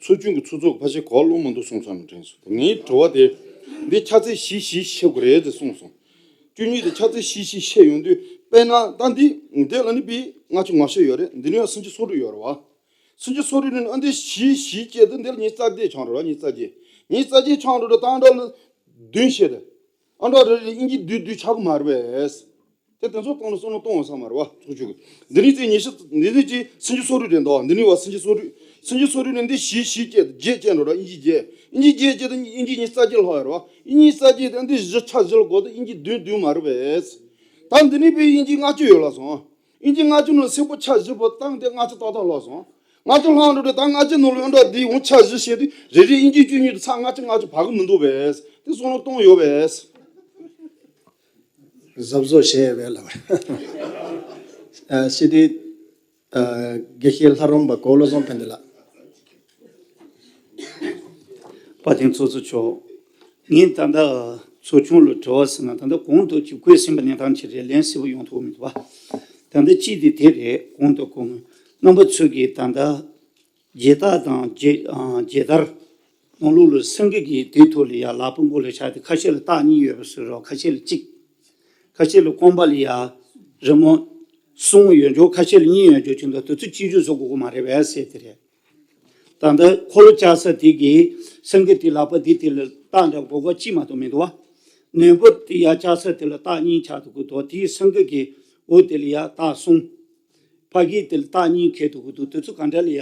ཚོགས་ཆུང་གི་ཚོགས་གཙོ་ཕལ་ཆེར་གོ་བ་ལོན་མི་འདུག་གསུངས་ཚར་ནས་དྲན་སོང་། ངའི་དྲི་བ་དེ། འདི་ཕྱག་ཚད་བཞི་བཞི་བཤད་དགོས་རེད་ཟེར་གསུངས་སོང་། བཅུ་གཉིས་དེ་ཕྱག་ཚད་བཞི་བཞི་བཤད་ཡོང་དུས། དཔེར་ན་ད་འདི་འདི་ལ་ནི་པའི་ལྔ་བཅུ་ང་བཞི་ཡོད་རེད། འདི་ནི་ཡང་སུམ་ཅུ་སོ་དྲུག་ཡོད་རེད་བ། སུམ་ཅུ་སོ་དྲུག་ནི་ཨ་འདི་བཞི་བཞི་བཅས་དུ་འདི་ལ་ཉི་ཤུ་རྩ་བརྒྱད་ཆགས་འགྲོ་ར། ཉི་ཤུ་རྩ་བརྒྱད། ཉི་ཤུ་རྩ་བརྒྱད་ཆགས་འགྲོ་ར། ད་ཨ་འདྲ་ལ་བདུན་བཤད་དེ། ཨ་འདྲ་རེ་རེ་ཨིན་ཇི་བདུན་བདུན་ཆགས་ཀྱི་མ་རེད་པས། དེ་དེ་ཚོ་གཏོང་ན་བསམ་བློ་གཏོང་བ་ས་མ་རེད་བ། ཚོགས་ཆུང་གི་འདི་ནི་ཚེ་ཉི་ཤུ་འདི་ནི་ཅི་སུམ་ཅུ་སོ་དྲུག་རེད་འདུག་འདི་ནི་བ་སུམ་ཅུ་སོ་དྲུག་སུམ་ཅུ་སོ་དྲུག་ནི་འདི་བཞི་བཞི་བཅས་བརྒྱད་བཅས་འགྲོ་ར། ཨིན་ཇི་བརྒྱད། ཨིན་ཇི་བརྒྱད་བཅས་དང་ཨིན་ཇི་ཉི་ཤུ་རྩ་བརྒྱད་ལྷག་ཡོད་རེད་བ། ཨིན་ཇི་ཉི་ཤུ་རྩ་བརྒྱད་དང་འདི་བཞི་ཆ་བཞི་ལ་བགོ་ད་ཨིན་ཇི་བདུན་བདུན་མ་རེད་པས། ད་འདི་ནི་པའི་ཨིན་ཇི་ལྔ་བཅུ་ཡོད་ལ་སོང་། ཨིན་ཇི་ལྔ་བཅུ་ནང་སེར་པོ་ཆ་བཞི་བོ་བཏང་སྟེ་ལྔ་བཅུ་ཏག་ཏག་ལྷག་སོང་། ལྔ་བཅུ་ལྷག་འགྲོ་དུས་ད་ལྔ་བཅུ་ནང་ལོགས་འདྲ་འདི་འོང་ཆ་བཞི་བཤད་དུས་རེ་རེ་ཨིན་ཇི་བཅུ་གཉིས་དུ་ཚག་ལྔ་བཅུ་ལྔ་བཅུ་བག་གི་མི་འདུག་པས། དེ་བསམ་བློ་གཏོང་ཡོད་པས། གཟབ་གཟབ་བྱས་ཡོད་པས་ལབ། ཨ་སྤྱི་འཐུས་ཨ་དགེ་བཤེས་ལྷ་རམས་པ་གོ་བློ་བཟང་ཕན་བདེ་ལགས། དཔལ་ལྡན་ཚོགས་གཙོ་མཆོག་ངས་ད་ལྟ་ཚོགས་ཆུང་ལ་དྲི་བ་ཟེར་ན། ད་ལྟ་གོང་དུ་ཅིག་བཀོད་ཟིན་པ་ནང་བཞིན་ཅིག་རེད། ལན་གསལ་པོ་ཡོང་ཐུབ་མི་འདུག་བ། ད་ལྟ་གཅིག་དེ་དེ་རེད། གོང་དུ་གོང་རྣམ་པ་ཚོས་ཀྱིས་ད་ལྟ་རྒྱལ་རྟགས་དང་རྒྱལ་ཨ་རྒྱལ་དར་ནང་ལོགས་ལ་སེང་གེ་གི་དེའི་ཐོག་ལ་ཡ་ལག་པ་མགོ་ལ་བཞག་སྟེ། ཁ་ཤས་ལ་རྟགས་གཉིས་ཡོད་པ་བཟོས་རོགས། ཁ་ཤས་ལ་གཅིག་ཁ་ཤས་ལ་རྐང་པ་ལ་ཡ་རི་མོ་གསུམ་ཡོད་འཇོག་ཁ་ཤས་ལ་གཉིས་ཡོད་འཇོག་བྱས་འདུག་དེ་ཚོ་གཅིག་གྱུར་བཟོ་དགོས་ཀྱི་མ་རེད་པས་ཟེར་དེ་རེད། ད་ལྟ་འཁོར་ལོ་བཅའ་ས་དེ་གི་སེང་གེ་དེ་ལག་པ་དེ་དེ་ལ་རྟགས་འདྲ་མགོ་སྐོར་གཅིག་མ་གཏོགས་མི་འདུག་བ། ནོར་བུ་དེ་ཡ་བཅའ་ས་དེ་ལ་རྟགས་གཉིས་ཆགས་འདུག་གི་འདུག་དེའི་སེང་གེ་གི་འོག་དེ་ལ་ཡ་རྟགས་གསུམ། ཕ་གི་དེ་ལ་རྟགས་གཉིས་འཁེལ་འདུག་གི་འདུག་དེ་ཚོ་ག་འདྲ་ལ་ཡ་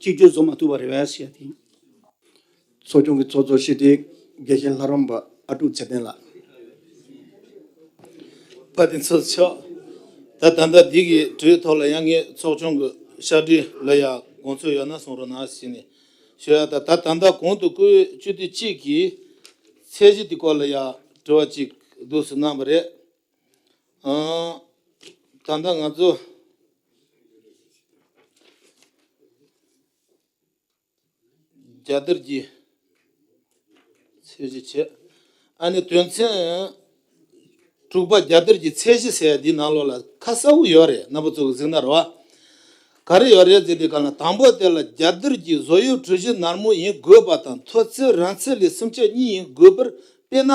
གཅིག་གྱུར་བཟོ་མ་ཐུབ་པ་རེད་པས་ཟེར་ཡ་དེ། ཚོགས་ཆུང་གི་ཚོགས་གཙོ་སྤྱི་འཐུས་དགེ་བཤེས་ལྷ་རམས་པ་ཨ་ཀྲུག་ཚེ་བརྟན་ལགས། དཔལ་ལྡན་ཚོགས་གཙོ་མཆོག་ད་ད་ལྟ་འདི་གི་དྲི་བའི་ཐོག་ལ་ཡང་ངས་ཚོགས་ཆུང་གི་ཕྱག་བྲིས་ལ་ཡང་དགོངས་ཚུལ་ཡོད་ན་གསུང་རོགས་གནང་ཞེས་ནས་ཞུ་ཡ། ད་ད་ད་ལྟ་གོང་དུ་བཀུར་འོས་སྤྱི་འཐུས་གཅིག་གིས་ཚད་གཞི་དེ་སྐོར་ལ་ཡང་དྲི་བ་གཅིག་འདུག་སེ་གནང་བ་རེད། ཨང་། ད་ལྟ་ང་ཚོ་རྒྱལ་དར་གྱི་ཚད་གཞི་བྱས། ཨ་ནི་དོན་ཚན་དྲུག་པ་རྒྱལ་དར་གྱི་ཚད་གཞི་ཟེར་ཡ་འདིའི་ནང་ལོགས་ལ་ཁ་གསལ་པོ་ཡོད་རེད། རྣམ་པ་ཚོ་གིས་གཟིགས་ན་རེད་བ། ག་རེ་ཡོད་རེད་ཟེར་དུས་ག་ལ། དང་པོ་དེ་ལ་རྒྱལ་དར་གྱི་བཟོ་དབྱིབས་གྲུ་བཞི་ནར་མོ་ཡིན་དགོས་པ་དང་། མཐོ་ཚད་རིང་ཚད་ལས་སུམ་ཆ་གཉིས་ཡིན་དགོས་པར། དཔེར་ན།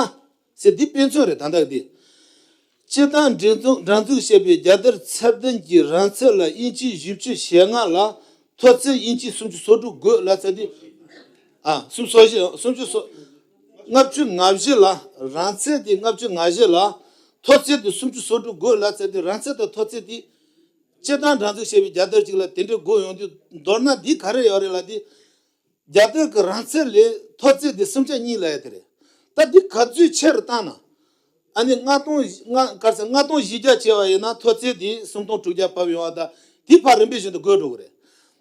ཟེར་འདི་དཔེ་མཚོན་རེད། ད་ལྟ་འདི། སྤྱིར་བཏང་སྒྲིག་འཛུགས་སྒྲིག་འཛུགས་བྱས་པའི་རྒྱལ་དར་ཚད་ལྡན་གྱི་རིང་ཚད་ལ་ཨིན་ཅི་བཞི་བཅུ་ཞེ་ལྔ་ལ། མཐོ་ཚད་ཨིན་ཅི་སུམ་ཅུ་སོ་དྲུག་དགོས་ལ་ཚད་འདི། ཨ། སུམ་ཅུ་སོ་བཞི། སུམ་ཅུ་སོ། ལྔ་བཅུ་ང་བཞི་ལ། རིང་ཚད་དེ་ལྔ་བཅུ་ང་བཞི་ལ། མཐོ་ཚད་དེ་སུམ་ཅུ་སོ་དྲུག་དགོས་ལ་ཚད་འདི། རིང་ཚད་དང་མཐོ་ཚད་དེ། སྤྱིར་བཏང་སྒྲིག་འཛུགས་བྱས་པའི་རྒྱལ་དར་གཅིག་ལ་དེ་འདྲ་དགོས་ཡོང་དུས། མདོར་ན་འདི་ག་རེ་ཡོད་རེད་ལབ་དུས། རྒྱལ་དར་གྱི་རིང་ཚད་ལས་མཐོ་ཚད་དེ་སུམ་ཆ་གཉིས་ལབ་ཡ་དེ་རེད། ད་འདི་ག་ཚོད་ཆེ་རུ་བཏང་ན། ཨ་ནི་ལྔ་སྟོང་ལྔ་ག་རེ་ཟེར། ལྔ་སྟོང་བཞི་བརྒྱ་བྱས་པ་ཡིན་ན་མཐོ་ཚད་དེ་སུམ་སྟོང་དྲུག་བརྒྱ་བབས་ཡོང་བ་དང་། དེ་ཕར་རིམ་པས་བཞིན་དུ་བགོས་འགྲོ་གི་རེད།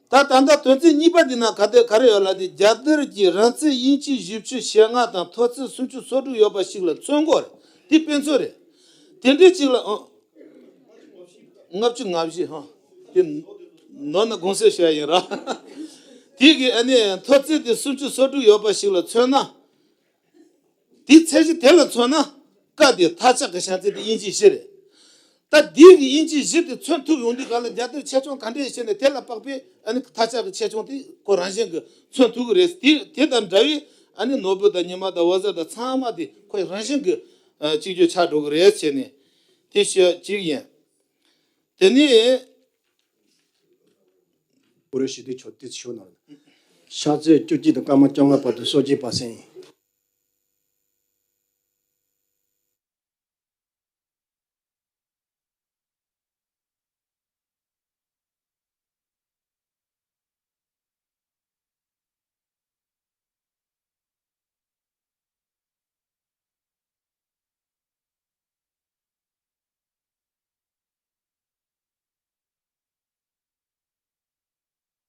ད་ད་ལྟ་དོན་ཚན་གཉིས་པ་འདི་ན་ག་དེ་ག་རེ་ཡོད་ལབ་དུས། རྒྱལ་དར་གྱི་རིང་ཚད་ཨིན་ཅི་བཞི་བཅུ་ཞེ་ལྔ་དང་མཐོ་ཚད་སུམ་ཅུ་སོ་དྲུག་ཡོད་པ་ཞིག་ལ་མཚོན་དགོས་རེད། དེ་དཔེ་མཚོན་རེད། དེ་འདྲའི་གཅིག་ལ། ཨང་། ལྔ་བཅུ་ང་བཞི། ཧང་། དེ་ནོར་ན་དགོངས་སེལ་ཞུ་ཡ་ཡིན་ར། དེ་གི་ཨ་ནི་མཐོ་ཚད་དེ་སུམ་ཅུ་སོ་དྲུག་ཡོད་པ་ཞིག་ལ་མཚོན་ན། དེ་ཚད་གཞི་དེ་ལ་མཚོན་ན། ཀ་དེ་མཐའ་ལྕགས་ཀྱི་བྱང་ཚད་དེ་ཨིན་ཅི་བཞི་རེད། ད་འདི་གི་ཨིན་ཅི་བཞི་དེ་མཚོན་ཐུབ་ཡོང་དུས་ག་ལ་རྒྱལ་དར་ཆེ་ཆུང་ག་འདྲས་བྱས་ནས་དེ་ལ་དཔག་པའི་ཨ་ནི་མཐའ་ལྕགས་ཀྱི་ཆེ་ཆུང་དེ་ཁོ་རང་བཞིན་གྱིས་མཚོན་ཐུབ་ཀྱི་རེད། དེ་དེ་དང་འདྲ་བའི་ཨ་ནི་ནོར་བུ་དང་ཉི་མ་དང་འོད་ཟེར་དང་ཚང་མ་དེ་ཁོ་རང་བཞིན་གྱིས་ཨ་གཅིག་གྱུར་ཆགས་འགྲོ་གི་རེད་བྱས་ནས་དེ་བཤད་གཅིག་ཡིན། དེ་ནས། བོད་རིགས་སྤྱི་འཐུས་མཆོག་དེ་ཞུ་གནང་། ཕྱག་ཚད་བཅུ་གཅིག་དང་སྐར་མ་བཅོ་ལྔ་བར་དུ་གསོལ་ཇ་པ་སེང་ཡིན།